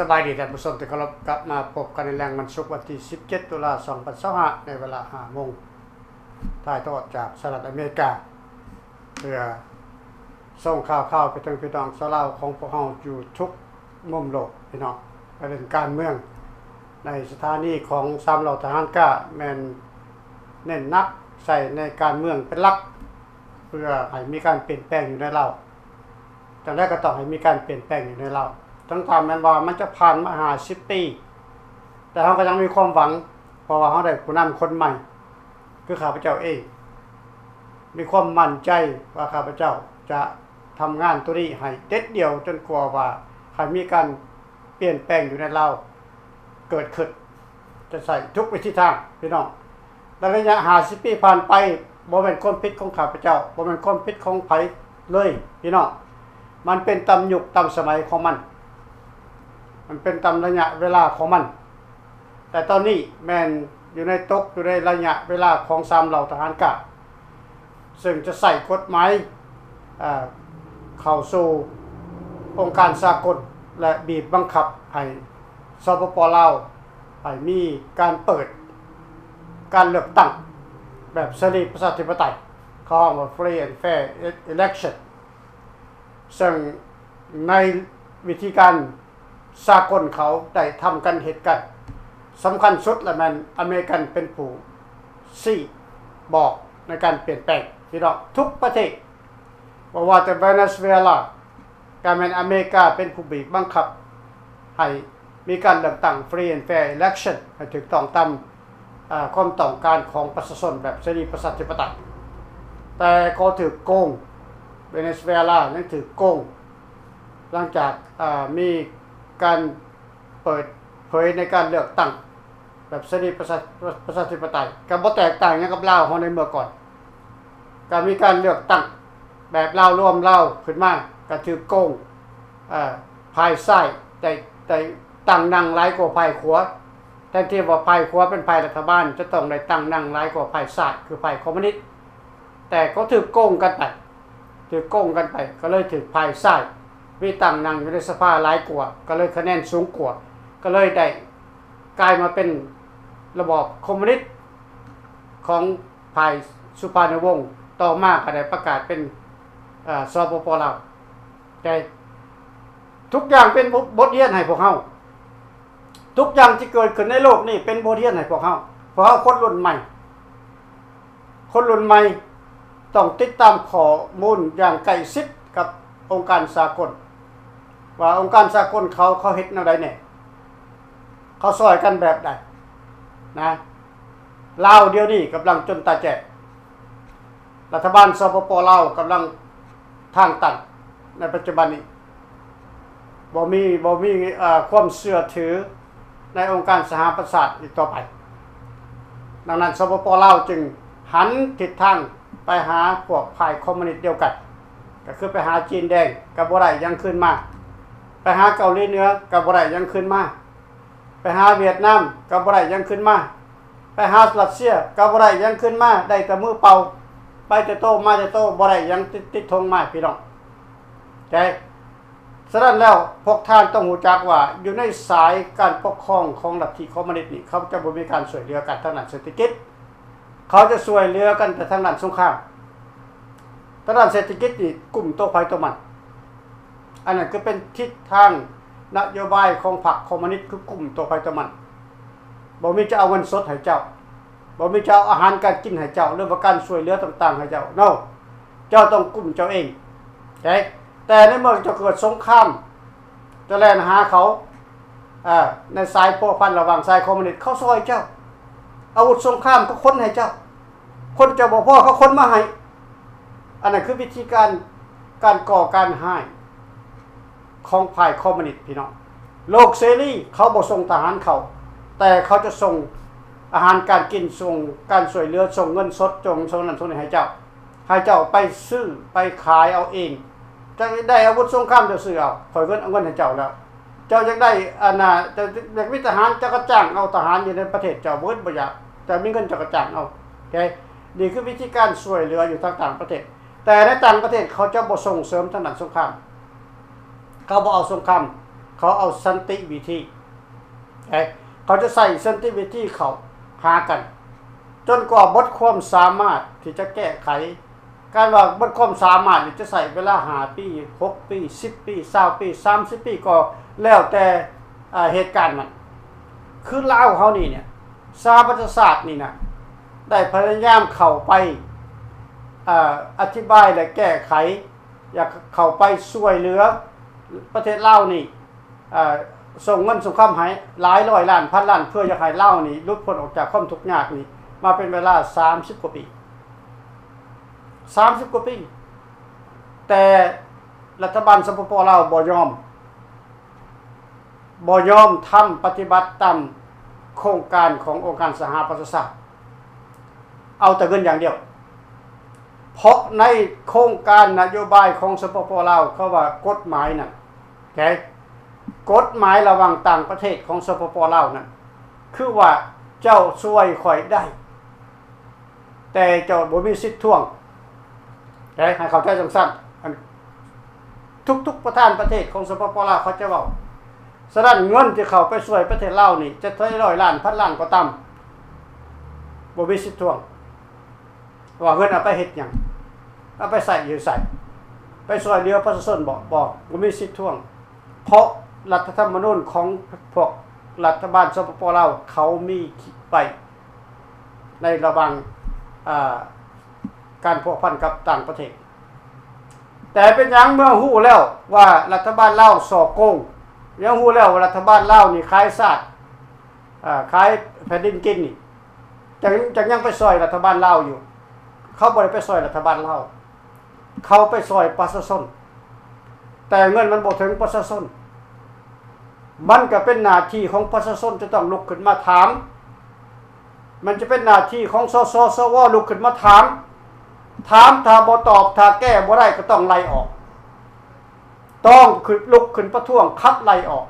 ສະບາຍດີທ່ານຜູ້ຊົມທີ່ເຄົາລົບ, ກັບມາພົບກັນໃນແລງວັນສຸກ ວັນທີສິບເຈັດ ຕຸລາ ສອງພັນຊາວຫ້າ ໃນເວລາຫ້າໂມງ, ຖ່າຍທອດຈາກສະຫະລັດອາເມລິກາ ເພື່ອສົ່ງຂ່າວຄາວໄປເຖິງພີ່ນ້ອງຊາວລາວຂອງພວກເຮົາຢູ່ທຸກມຸມໂລກ. ພີ່ນ້ອງ, ປະເດັນການເມືອງໃນສະຖານີຂອງສາມເຫຼົ່າທະຫານກ້າ ແມ່ນເນັ້ນໜັກໃສ່ໃນການເມືອງເປັນຫຼັກ ເພື່ອໃຫ້ມີການປ່ຽນແປງຢູ່ໃນລາວ. ຈັ່ງໃດກໍຕ້ອງໃຫ້ມີການປ່ຽນແປງຢູ່ໃນລາວ. ທັງຖ້າແມ່ນວ່າມັນຈະຜ່ານມາຫ້າສິບປີ, ແຕ່ເຮົາກໍຍັງມີຄວາມຫວັງ, ເພາະວ່າເຮົາໄດ້ຜູ້ນຳຄົນໃໝ່ ຄືຂ້າພະເຈົ້າເອງ. ມີຄວາມໝັ້ນໃຈວ່າຂ້າພະເຈົ້າຈະທຳງານໂຕນີ້ໃຫ້ເດັດດ່ຽວ ຈົນກວ່າວ່າໃຫ້ມີການປ່ຽນແປງຢູ່ໃນລາວເກີດຂຶ້ນ. ຈະໃຊ້ທຸກວິທີທາງ, ພີ່ນ້ອງ. ໃນໄລຍະຫ້າສິບປີຜ່ານໄປ, ບໍ່ແມ່ນຄວາມຜິດຂອງຂ້າພະເຈົ້າ, ບໍ່ແມ່ນຄວາມຜິດຂອງໃຜເລີຍ, ພີ່ນ້ອງ. ມັນເປັນຕາມຍຸກຕາມສະໄໝຂອງມັນ, ມັນເປັນຕາມໄລຍະເວລາຂອງມັນ. ແຕ່ຕອນນີ້ແມ່ນຢູ່ໃນ, ຕົກຢູ່ໃນໄລຍະເວລາຂອງສາມເຫຼົ່າທະຫານກ້າ, ເຊິ່ງຈະໃຊ້ກົດໝາຍ, ເອີ່, ເຂົ້າສູ່ອົງການສາກົນ ແລະ ບີບບັງຄັບໃຫ້ ສປປ ລາວ ໃຫ້ມີການເປີດການເລືອກຕັ້ງແບບເສລີປະຊາທິປະໄຕ, ເຂົາຮ້ອງວ່າ Free and Fair Election. ເຊິ່ງໃນວິທີການສາກົນເຂົາໄດ້ທຳກັນເຮັດກັນ, ສຳຄັນສຸດລະແມ່ນອາເມລິກັນເປັນຜູ້ຊີ້ບອກໃນການປ່ຽນແປງ, ພີ່ນ້ອງ. ທຸກປະເທດ, ບໍ່ວ່າແຕ່ເວເນຊູເອລາ, ກະແມ່ນອາເມລິກາເປັນຜູ້ບີບບັງຄັບໃຫ້ມີການເລືອກຕັ້ງ Free and Fair Election ໃຫ້ຖືກຕ້ອງຕາມ ເອີ່, ຄວາມຕ້ອງການຂອງປະຊາຊົນແບບເສລີປະຊາທິປະໄຕ. ແຕ່ກໍຖືກໂກງ, ເວເນຊູເອລາຍັງຖືກໂກງ ຫຼັງຈາກ, ເອີ່, ມີການເປີດເຜີຍໃນການເລືອກຕັ້ງແບບເສລີປະຊາ, ປະຊາທິປະໄຕ, ກໍບໍ່ແຕກຕ່າງຫຍັງກັບລາວເຮົາໃນເມື່ອກ່ອນ. ກໍມີການເລືອກຕັ້ງແບບລາວລວມລາວຂຶ້ນມາ, ກໍຖືກໂກງ, ເອີ່, ຝ່າຍຊ້າຍໄດ້, ໄດ້ຕັ້ງນັ່ງຫຼາຍກວ່າຝ່າຍຂວາ, ແທນທີ່ວ່າຝ່າຍຂວາເປັນຝ່າຍລັດຖະບານ ຈະຕ້ອງໄດ້ຕັ້ງນັ່ງຫຼາຍກວ່າຝ່າຍຊ້າຍ ຄືຝ່າຍຄອມມູນິດ, ແຕ່ກໍຖືກໂກງກັນໄປ, ຖືກໂກງກັນໄປ, ກໍເລີຍຖືກຝ່າຍຊ້າຍມີຕັ້ງນັ່ງຢູ່ໃນສະພາຫຼາຍກວ່າ, ກໍເລີຍຄະແນນສູງກວ່າ, ກໍເລີຍໄດ້ກາຍມາເປັນລະບອບຄອມມູນິດຂອງຝ່າຍສຸພານຸວົງ, ຕໍ່ມາກໍໄດ້ປະກາດເປັນ, ເອີ່, ສປປ ລາວ. ໃຈ, ທຸກຢ່າງເປັນບົດ, ບົດຮຽນໃຫ້ພວກເຮົາ. ທຸກຢ່າງທີ່ເກີດຂຶ້ນໃນໂລກນີ້ເປັນບົດຮຽນໃຫ້ພວກເຮົາ. ພວກເຮົາຄົນລຸ້ນໃໝ່, ຄົນລຸ້ນໃໝ່ຕ້ອງຕິດຕາມຂໍ້ມູນຢ່າງໃກ້ຊິດກັບອົງການສາກົນ, ວ່າອົງການສາກົນເຂົາ, ເຂົາເຮັດແນວໃດແດ່, ເຂົາຊ່ອຍກັນແບບໃດນະ. ລາວດຽວນີ້ກຳລັງຈົນຕາແຈກ. ລັດຖະບານ ສປປ ລາວ ກຳລັງທາງຕັນໃນປັດຈຸບັນນີ້, ບໍ່ມີ, ບໍ່ມີ, ເອີ່, ຄວາມເຊື່ອຖືໃນອົງການສະຫະປະຊາຊາດອີກຕໍ່ໄປ. ດັ່ງນັ້ນ ສປປ ລາວ ຈຶ່ງຫັນທິດທາງໄປຫາພວກຝ່າຍຄອມມູນິດດຽວກັນ, ກໍຄືໄປຫາຈີນແດງ ກໍບໍ່ໄດ້ຫຍັງຄືນມາ, ໄປຫາເກົາຫຼີເໜືອ ກໍບໍ່ໄດ້ຫຍັງຄືນມາ, ໄປຫາຫວຽດນາມກໍບໍ່ໄດ້ຫຍັງຄືນມາ, ໄປຫາຣັດເຊຍກໍບໍ່ໄດ້ຫຍັງຄືນມາ, ໄດ້ແຕ່ມືເປົ່າ, ໄປແຕ່ໂຕມາແຕ່ໂຕ, ບໍ່ໄດ້ຫຍັງຕິດ, ຕິດທົ່ງມາ, ພີ່ນ້ອງ. ໃຈ? ສະນັ້ນແລ້ວ, ພວກທ່ານຕ້ອງຮູ້ຈັກວ່າ ຢູ່ໃນສາຍການປົກຄອງຂອງລັດທິຄອມມູນິດນີ້, ເຂົາຈະບໍ່ມີການຊ່ວຍເຫຼືອກັນທາງດ້ານເສດຖະກິດ. ເຂົາຈະຊ່ວຍເຫຼືອກັນແຕ່ທາງດ້ານສົງຄາມ. ທາງດ້ານເສດຖະກິດນີ້ກຸ້ມໂຕໃຜໂຕມັນ. ອັນນັ້ນຄືເປັນທິດທາງນະໂຍບາຍຂອງພັກຄອມມູນິດ, ຄືກຸ້ມໂຕໃຜໂຕມັນ. ບໍ່ມີຈະເອົາເງິນສົດໃຫ້ເຈົ້າ, ບໍ່ມີຈະເອົາອາຫານການກິນໃຫ້ເຈົ້າ ຫຼືວ່າການຊ່ວຍເຫຼືອຕ່າງໆໃຫ້ເຈົ້າ. No. ເຈົ້າຕ້ອງກຸ້ມເຈົ້າເອງ. ແຕ່, ແຕ່ໃນເມື່ອເຈົ້າເກີດສົງຄາມ, ຈະແລ່ນຫາເຂົາ, ເອີ, ໃນສາຍພົວພັນລະຫວ່າງສາຍຄອມມູນິດ, ເຂົາຊ່ອຍເຈົ້າ. ອາວຸດສົງຄາມເຂົາຂົນໃຫ້ເຈົ້າ. ຄົນເຈົ້າບໍ່ພໍ, ເຂົາຂົນມາໃຫ້. ອັນນັ້ນຄືວິທີການ, ການກໍ່ການຮ້າຍຂອງຝ່າຍຄອມມູນິດ, ພີ່ນ້ອງ. ໂລກເສລີເຂົາບໍ່ສົ່ງທະຫານເຂົ້າ, ແຕ່ເຂົາຈະສົ່ງອາຫານການກິນ, ສົ່ງການຊ່ວຍເຫຼືອ, ສົ່ງເງິນສົດ, ສົ່ງ, ສົ່ງນັ້ນ, ສົ່ງນີ້ໃຫ້ເຈົ້າ. ໃຫ້ເຈົ້າໄປຊື້ໄປຂາຍເອົາເອງ. ເຈົ້າຢາກໄດ້ອາວຸດສົງຄາມ ເຈົ້າຊື້ເອົາ, ຂ້ອຍເງິນ, ເອົາເງິນໃຫ້ເຈົ້າແລ້ວ. ເຈົ້າຢາກໄດ້ ອັນນ່າ, ເຈົ້າຢາກມີທະຫານ, ເຈົ້າກໍຈ້າງເອົາທະຫານຢູ່ໃນປະເທດເຈົ້າ, ບໍ່ອຶດບໍ່ຢາກ, ເຈົ້າມີເງິນເຈົ້າກໍຈ້າງເອົາ. ໂອເຄ? ນີ້ຄືວິທີການຊ່ວຍເຫຼືອຢູ່ທາງຕ່າງປະເທດ. ແຕ່ໃນຕ່າງປະເທດເຂົາຈະບໍ່ສົ່ງເສີມທາງດ້ານສົງຄາມ. ເຂົາບໍ່ເອົາສົງຄາມ ເຂົາເອົາສັນຕິວິທີ ເອີ ເຂົາຈະໃຊ້ສັນຕິວິທີເຂົ້າຫາກັນ ຈົນກວ່າໝົດຄວາມສາມາດທີ່ຈະແກ້ໄຂ. ການວ່າໝົດຄວາມສາມາດນີ້ຈະໃຊ້ເວລາຫ້າປີ, ຫົກປີ, ສິບປີ, ຊາວປີ, ສາມສິບປີ ກໍແລ້ວແຕ່ ເອີ ເຫດການມັນ. ຄືລາວເຮົານີ້ເນຍ ສະຫະປະຊາຊາດນີ້ນະ ໄດ້ພະຍາຍາມເຂົ້າໄປ ເອີ ອະທິບາຍ ແລະ ແກ້ໄຂ ຢາກເຂົ້າໄປຊ່ວຍເຫຼືອປະເທດລາວນີ້ ເອີ ສົ່ງເງິນສົ່ງຄຳໃຫ້ຫຼາຍຮ້ອຍລ້ານພັນລ້ານ ເພື່ອຢາກໃຫ້ລາວນີ້ຫຼຸດພົ້ນອອກຈາກຄວາມທຸກຍາກນີ້ ມາເປັນເວລາສາມສິບກວ່າປີ ສາມສິບກວ່າປີ ແຕ່ລັດຖະບານ ສປປ ລາວ ບໍ່ຍອມ ບໍ່ຍອມທຳປະຕິບັດຕາມໂຄງການຂອງອົງການສະຫະປະຊາຊາດ ເອົາແຕ່ເງິນຢ່າງດຽວ. ເພາະໃນໂຄງການນະໂຍບາຍຂອງ ສປປ ລາວ ເຂົາວ່າກົດໝາຍນັ້ນ ໂອເຄ ກົດໝາຍລະຫວ່າງຕ່າງປະເທດຂອງ ສປປ ລາວ ນັ້ນ ຄືວ່າເຈົ້າຊ່ວຍຂ້ອຍໄດ້ ແຕ່ເຈົ້າບໍ່ມີສິດທວງ ເອີ ໃຫ້ເຂົ້າໃຈຈັ່ງຊັ້ນ. ອັນ ທຸກໆປະທານປະເທດຂອງ ສປປ ລາວ ເຂົາຈະເວົ້າ. ສະນັ້ນ ເງິນທີ່ເຂົ້າໄປຊ່ວຍປະເທດລາວນີ້ ຈະເທົ່າໃດຮ້ອຍລ້ານ ພັນລ້ານກໍຕາມ ບໍ່ມີສິດທວງ ວ່າເງິນເອົາໄປເຮັດຫຍັງ ເອົາໄປໃຊ້ຢູ່ໃສ ໄປຊ່ວຍເຫຼືອປະຊາຊົນບໍ? ບໍ່ ບໍ່ມີສິດທວງ ເພາະລັດຖະທຳມະນູນຂອງພວກລັດຖະບານ ສປປ ລາວ ເຂົາມີໄວ້ໃນລະຫວ່າງ ເອີ ການພົວພັນກັບຕ່າງປະເທດ. ແຕ່ເປັນຫຍັງເມື່ອຮູ້ແລ້ວວ່າລັດຖະບານລາວສໍ້ໂກງ, ຍັງຮູ້ແລ້ວວ່າລັດຖະບານລາວນີ້ຂາຍຊາດ ເອີ ຂາຍແຜ່ນດິນກິນນີ້ ຈັ່ງ ຈັ່ງຍັງໄປຊ່ອຍລັດຖະບານລາວຢູ່? ເຂົາບໍ່ໄດ້ໄປຊ່ອຍລັດຖະບານລາວ ເຂົາໄປຊ່ອຍປະຊາຊົນ ແຕ່ເງິນມັນບໍ່ເຖິງປະຊາຊົນ. ມັນກໍເປັນໜ້າທີ່ຂອງປະຊາຊົນຈະຕ້ອງລຸກຂຶ້ນມາຖາມ. ມັນຈະເປັນໜ້າທີ່ຂອງ ສສ ສວ ລຸກຂຶ້ນມາຖາມ. ຖາມ ຖ້າບໍ່ຕອບ ຖ້າແກ້ບໍ່ໄດ້ ກໍຕ້ອງໄລ່ອອກ. ຕ້ອງຂຶ້ນ ລຸກຂຶ້ນປະທ້ວງ ຂັບໄລ່ອອກ.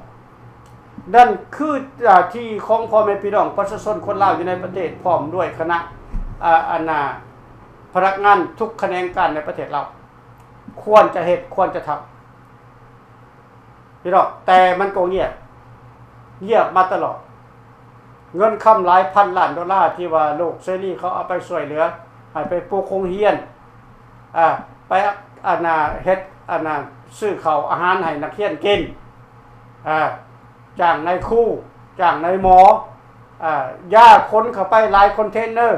ນັ້ນຄືໜ້າທີ່ຂອງພໍ່ແມ່ພີ່ນ້ອງປະຊາຊົນຄົນລາວຢູ່ໃນປະເທດ ພ້ອມດ້ວຍຄະນະ ອາ ອັນນ່າ ພະນັກງານທຸກຂະແໜງການໃນປະເທດລາວ ຄວນຈະເຮັດ ຄວນຈະທຳ ພີ່ນ້ອງ. ແຕ່ມັນກໍງຽບ ງຽບມາຕະຫຼອດ. ເງິນຄຳຫຼາຍພັນລ້ານໂດລາທີ່ວ່າໂລກເສລີເຂົາເອົາໄປຊ່ວຍເຫຼືອ ໃຫ້ໄປປຸກໂຮງຮຽນ ອ່າ ໄປ ອັນນ່າ ເຮັດ ອັນນ່າ ຊື້ເຂົ້າອາຫານໃຫ້ນັກຮຽນກິນ ອ່າ ຈ້າງນາຍຄູ ຈ້າງນາຍໝໍ ອ່າ ຢາຂົນເຂົ້າໄປຫຼາຍຄອນເທນເນີ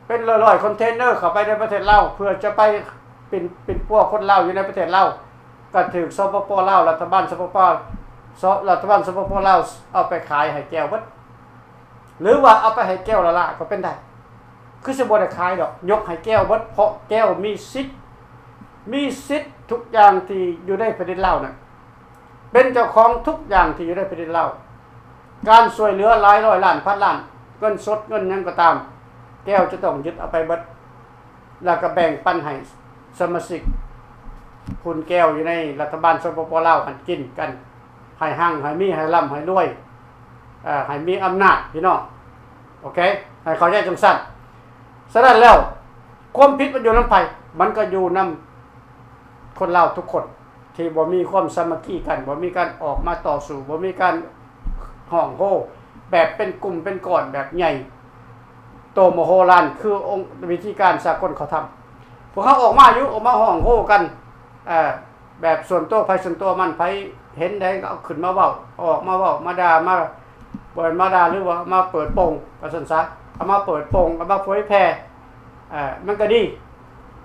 ເປັນຮ້ອຍໆຄອນເທນເນີເຂົ້າໄປໃນປະເທດລາວ ເພື່ອຈະໄປປິ່ນ ປິ່ນປົວຄົນລາວຢູ່ໃນປະເທດລາວ ກໍຖືກ ສປປ ລາວ ລັດຖະບານ ສປປ ສ ລັດຖະບານ ສປປ ລາວ ເອົາໄປຂາຍໃຫ້ແກ້ວເບິດ ຫຼືວ່າເອົາໄປໃຫ້ແກ້ວລ້າໆກໍເປັນໄດ້. ຄືຊິບໍ່ໄດ້ຂາຍດອກ ຍົກໃຫ້ແກ້ວເບິດ ເພາະແກ້ວມີສິດ ມີສິດທຸກຢ່າງທີ່ຢູ່ໃນແຜ່ນດິນລາວນັ້ນ ເປັນເຈົ້າຂອງທຸກຢ່າງທີ່ຢູ່ໃນແຜ່ນດິນລາວ. ການຊ່ວຍເຫຼືອຫຼາຍຮ້ອຍລ້ານ ພັນລ້ານ ເງິນສົດເງິນຫຍັງກໍຕາມ ແກ້ວຈະຕ້ອງຍຶດເອົາໄປເບິດ ແລ້ວກໍແບ່ງປັນໃຫ້ສະມາຊິກ ຄຸນແກ້ວຢູ່ໃນລັດຖະບານ ສປປ ລາວ ຫັ້ນກິນກັນ ໃຫ້ຮັ່ງໃຫ້ມີ ໃຫ້ລ່ຳໃຫ້ລວຍ ເອີ ໃຫ້ມີອຳນາດ ພີ່ນ້ອງ ໂອເຄ ໃຫ້ເຂົ້າໃຈຈັ່ງຊັ້ນ. ສະນັ້ນແລ້ວ ຄວາມຜິດມັນຢູ່ນຳໃຜ? ມັນກໍຢູ່ນຳຄົນລາວທຸກຄົນ ທີ່ບໍ່ມີຄວາມສາມັກຄີກັນ ບໍ່ມີການອອກມາຕໍ່ສູ້ ບໍ່ມີການຮ້ອງໂຮແບບເປັນກຸ່ມເປັນກ້ອນແບບໃຫຍ່ໂຕມະໂຫລານ ຄືອົງ ວິທີການສາກົນເຂົາທຳ. ພວກເຮົາອອກມາຢູ່ ອອກມາຮ້ອງໂຮກັນ ເອີ ແບບສ່ວນຕົວໃຜສ່ວນຕົວມັນ ໃຜເຫັນໃດກໍເອົາຂຶ້ນມາເວົ້າ ເອົາອອກມາເວົ້າ ມາດ່າ ມາ ບໍ່ແມ່ນມາດ່າ ຫຼືວ່າມາເປີດໂປງ ວ່າຊັ້ນຊະ ເອົາມາເປີດໂປງ ເອົາມາເຜີຍແຜ່ ເອີ ມັນກໍດີ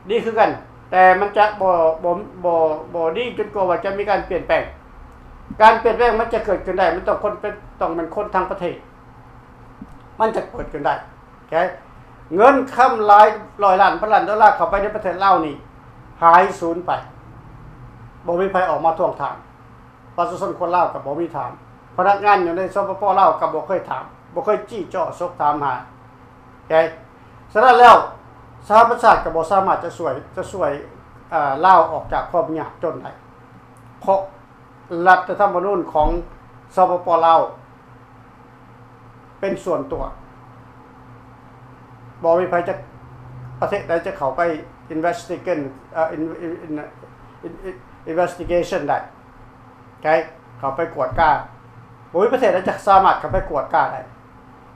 ດີຄືກັນ ແຕ່ມັນຈະບໍ່ ບໍ່ ບໍ່ ບໍ່ດີຈົນກວ່າວ່າຈະມີການປ່ຽນແປງ. ການປ່ຽນແປງມັນຈະເກີດຂຶ້ນໄດ້ ມັນຕ້ອງຄົນເປັນ ຕ້ອງແມ່ນຄົນທັງປະເທດ ມັນຈະເກີດຂຶ້ນໄດ້. ໂອເຄ ເງິນຄຳຫຼາຍຮ້ອຍລ້ານ ພັນລ້ານໂດລາເຂົ້າໄປໃນປະເທດລາວນີ້ ຫາຍສູນໄປ ບໍ່ມີໃຜອອກມາທວງຖາມ. ປະຊາຊົນຄົນລາວກໍບໍ່ມີຖາມ ພະນັກງານຢູ່ໃນ ສປປ ລາວ ກໍບໍ່ເຄີຍຖາມ ບໍ່ເຄີຍຈີ້ເຈາະສົບຖາມຫາ. ໂອເຄ ສະນັ້ນແລ້ວ ສະຫະປະຊາຊາດກໍບໍ່ສາມາດຈະຊ່ວຍ ຈະຊ່ວຍ ເອີ ລາວອອກຈາກຄວາມຍາກຈົນໄດ້ ເພາະລັດຖະທຳມະນູນຂອງ ສປປ ລາວ ເປັນສ່ວນຕົວ ບໍ່ມີໃຜຈະ ປະເທດໃດຈະເຂົ້າໄປ investigate ເອີ in- in- in- in- investigation ໄດ້. ໂອເຄ ເຂົ້າໄປກວດກາ. ບໍ່ມີປະເທດໃດຈະສາມາດເຂົ້າໄປກວດກາໄດ້.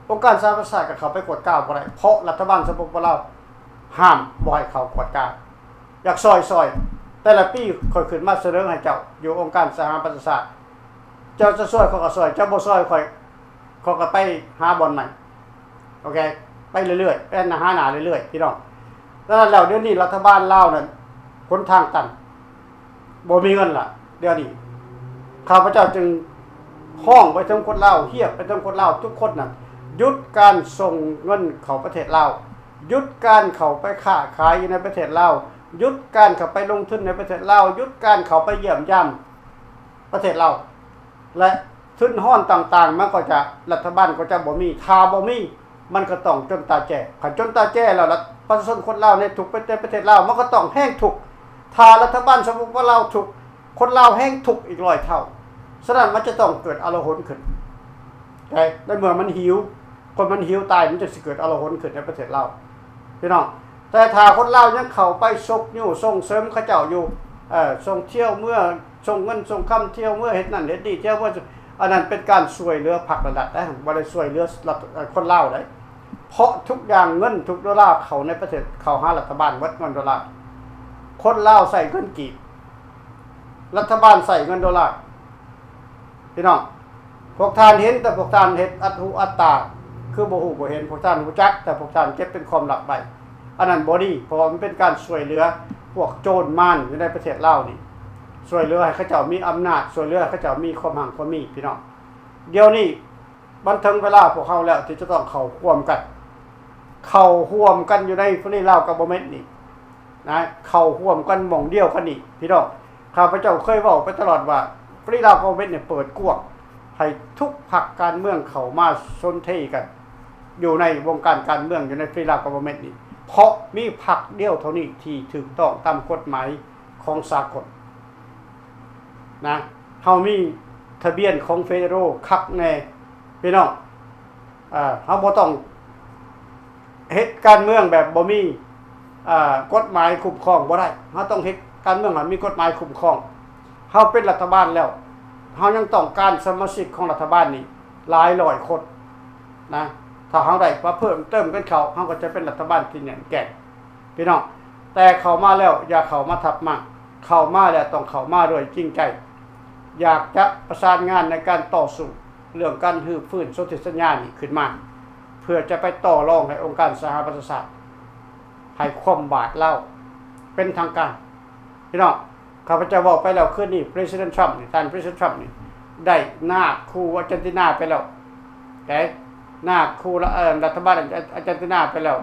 ອົງການສະຫະປະຊາຊາດກໍເຂົ້າໄປກວດກາບໍ່ໄດ້ ເພາະລັດຖະບານສປປ ລາວ ຫ້າມບໍ່ໃຫ້ເຂົ້າກວດກາ. ຢາກຊ່ອຍ ຊ່ອຍ. ແຕ່ລະປີຂ້ອຍຂຶ້ນມາສະເໜີໃຫ້ເຈົ້າຢູ່ອົງການສະຫະປະຊາຊາດ. ເຈົ້າຈະຊ່ອຍ ຂ້ອຍກໍຊ່ອຍ. ເຈົ້າບໍ່ຊ່ອຍຂ້ອຍ ຂ້ອຍກໍໄປຫາບ່ອນໃໝ່. ໂອເຄ ໄປເລື້ອຍໆ ໄປຫາໜ້າເລື້ອຍໆ ພີ່ນ້ອງ. ສະນັ້ນແລ້ວ ດຽວນີ້ລັດຖະບານລາວນັ້ນ ຫົນທາງຕັນ ບໍ່ມີເງິນລະ. ດຽວນີ້ຂ້າພະເຈົ້າຈຶ່ງຮ້ອງໄປເຖິງຄົນລາວ, ຮຽກໄປເຖິງຄົນລາວທຸກຄົນນັ້ນ, ຢຸດການສົ່ງເງິນເຂົ້າປະເທດລາວ, ຢຸດການເຂົ້າໄປຄ້າຂາຍຢູ່ໃນປະເທດລາວ, ຢຸດການເຂົ້າໄປລົງທຶນໃນປະເທດລາວ, ຢຸດການເຂົ້າໄປຢ້ຽມຢາມປະເທດລາວ ແລະ ທຶນຮອນຕ່າງໆ ມັນກໍຈະ ລັດຖະບານກໍຈະບໍ່ມີ. ຖ້າບໍ່ມີ ມັນກໍຕ້ອງຈົນຕາແຈ້. ຄັນຈົນຕາແຈ້ແລ້ວ ລັດ ປະຊາຊົນຄົນລາວໃນທຸກປະເທດ ປະເທດລາວ ມັນກໍຕ້ອງແຮງທຸກ. ຖ້າລັດຖະບານ ສປປ ລາວ ທຸກ, ຄົນລາວແຮງທຸກອີກຮ້ອຍເທົ່າ. ສະນັ້ນ ມັນຈະຕ້ອງເກີດອາລະຫົນຂຶ້ນ. ໃນເມື່ອມັນຫິວ, ຄົນມັນຫິວຕາຍ, ມັນຈຶ່ງຊິເກີດອາລະຫົນຂຶ້ນໃນປະເທດລາວ ພີ່ນ້ອງ. ແຕ່ຖ້າຄົນລາວຍັງເຂົ້າໄປຊົກຍູ້ສົ່ງເສີມເຂົາເຈົ້າຢູ່, ເອີ ສົ່ງທ່ຽວເມືອ, ສົ່ງເງິນສົ່ງຄຳທ່ຽວເມືອ, ເຮັດນັ້ນເຮັດນີ້ທ່ຽວເມືອ, ອັນນັ້ນເປັນການຊ່ວຍເຫຼືອພັກແລະລັດເດ້, ບໍ່ໄດ້ຊ່ວຍເຫຼືອລັດ ເອີ ຄົນລາວເດ້. ເພາະທຸກຢ່າງເງິນທຸກໂດລາເຂົ້າໃນປະເທດ, ເຂົ້າຫາລັດຖະບານໝົດ, ເງິນໂດລາ. ຄົນລາວໃຊ້ເງິນກີບ, ລັດຖະບານໃຊ້ເງິນໂດລາ. ພີ່ນ້ອງ, ພວກທ່ານເຫັນ ແຕ່ພວກທ່ານເຮັດອັດຫູອັດຕາ ຄືບໍ່ຮູ້ບໍ່ເຫັນ. ພວກທ່ານຮູ້ຈັກ ແຕ່ພວກທ່ານເກັບເປັນຄວາມລັບໄວ້. ອັນນັ້ນບໍ່ດີ, ເພາະວ່າມັນເປັນການຊ່ວຍເຫຼືອພວກໂຈນມານຢູ່ໃນປະເທດລາວນີ້, ຊ່ວຍເຫຼືອໃຫ້ເຂົາເຈົ້າມີອຳນາດ, ຊ່ວຍເຫຼືອໃຫ້ເຂົາເຈົ້າມີຄວາມຮັ່ງຄວາມມີ, ພີ່ນ້ອງ. ດຽວນີ້ມັນເຖິງເວລາພວກເຮົາແລ້ວທີ່ຈະຕ້ອງເຂົ້າຮ່ວມກັນ, ເຂົ້າຮ່ວມກັນຢູ່ໃນ Free Lao Government ນີ້. ນະ ເຂົ້າຮ່ວມກັນໝ່ອງດຽວກັນນີ້ ພີ່ນ້ອງ. ຂ້າພະເຈົ້າເຄີຍເວົ້າໄປຕະຫຼອດວ່າ Free Lao Government ນີ້ເປີດກວ້າງໃຫ້ທຸກພັກການເມືອງເຂົ້າມາສົນເທກັນຢູ່ໃນວົງການການເມືອງ ຢູ່ໃນ Free Lao Government ນີ້, ເພາະມີພັກດຽວເທົ່ານີ້ທີ່ຖືກຕ້ອງຕາມກົດໝາຍຂອງສາກົນນະ. ເຮົາມີທະບຽນຂອງ Federal ຄັກແນ່ ພີ່ນ້ອງ. ເອີ ເຮົາບໍ່ຕ້ອງເຮັດການເມືອງແບບບໍ່ມີ ເອີ ກົດໝາຍຄຸ້ມຄອງບໍ່ໄດ້. ເຮົາຕ້ອງເຮັດການເມືອງໃຫ້ມີກົດໝາຍຄຸ້ມຄອງ. ເຮົາເປັນລັດຖະບານແລ້ວ, ເຮົາຍັງຕ້ອງການສະມາຊິກຂອງລັດຖະບານນີ້ຫຼາຍຮ້ອຍຄົນນະ. ຖ້າເຮົາໄດ້ມາເພີ່ມເຕີມກັນເຂົ້າ, ເຮົາກໍຈະເປັນລັດຖະບານທີ່ແໜ້ນແກ່ນ. ພີ່ນ້ອງ, ແຕ່ເຂົ້າມາແລ້ວຢ່າເຂົ້າມາທັບມ້າງ, ເຂົ້າມາແລ້ວຕ້ອງເຂົ້າມາດ້ວຍຈິງໃຈ, ຢາກຈະປະສານງານໃນການຕໍ່ສູ້ເລື່ອງການຮື້ຟື້ນສົນທິສັນຍານີ້ຂຶ້ນມາ, ເພື່ອຈະໄປຕໍ່ລອງໃຫ້ອົງການສະຫະປະຊາຊາດໃຫ້ຄວາມບາດລາວເປັນທາງການ. ພີ່ນ້ອງ, ຂ້າພະເຈົ້າເວົ້າໄປແລ້ວຄືນນີ້, ປະທານທຣຳນີ້, ທ່ານປະທານທຣຳນີ້ ໄດ້ນາບຂູ່ອາເຈນຕິນາໄປແລ້ວ, ໄດ້ນາບຂູ່ ເອີ ລັດຖະບານອາເຈນຕິນາໄປແລ້ວ.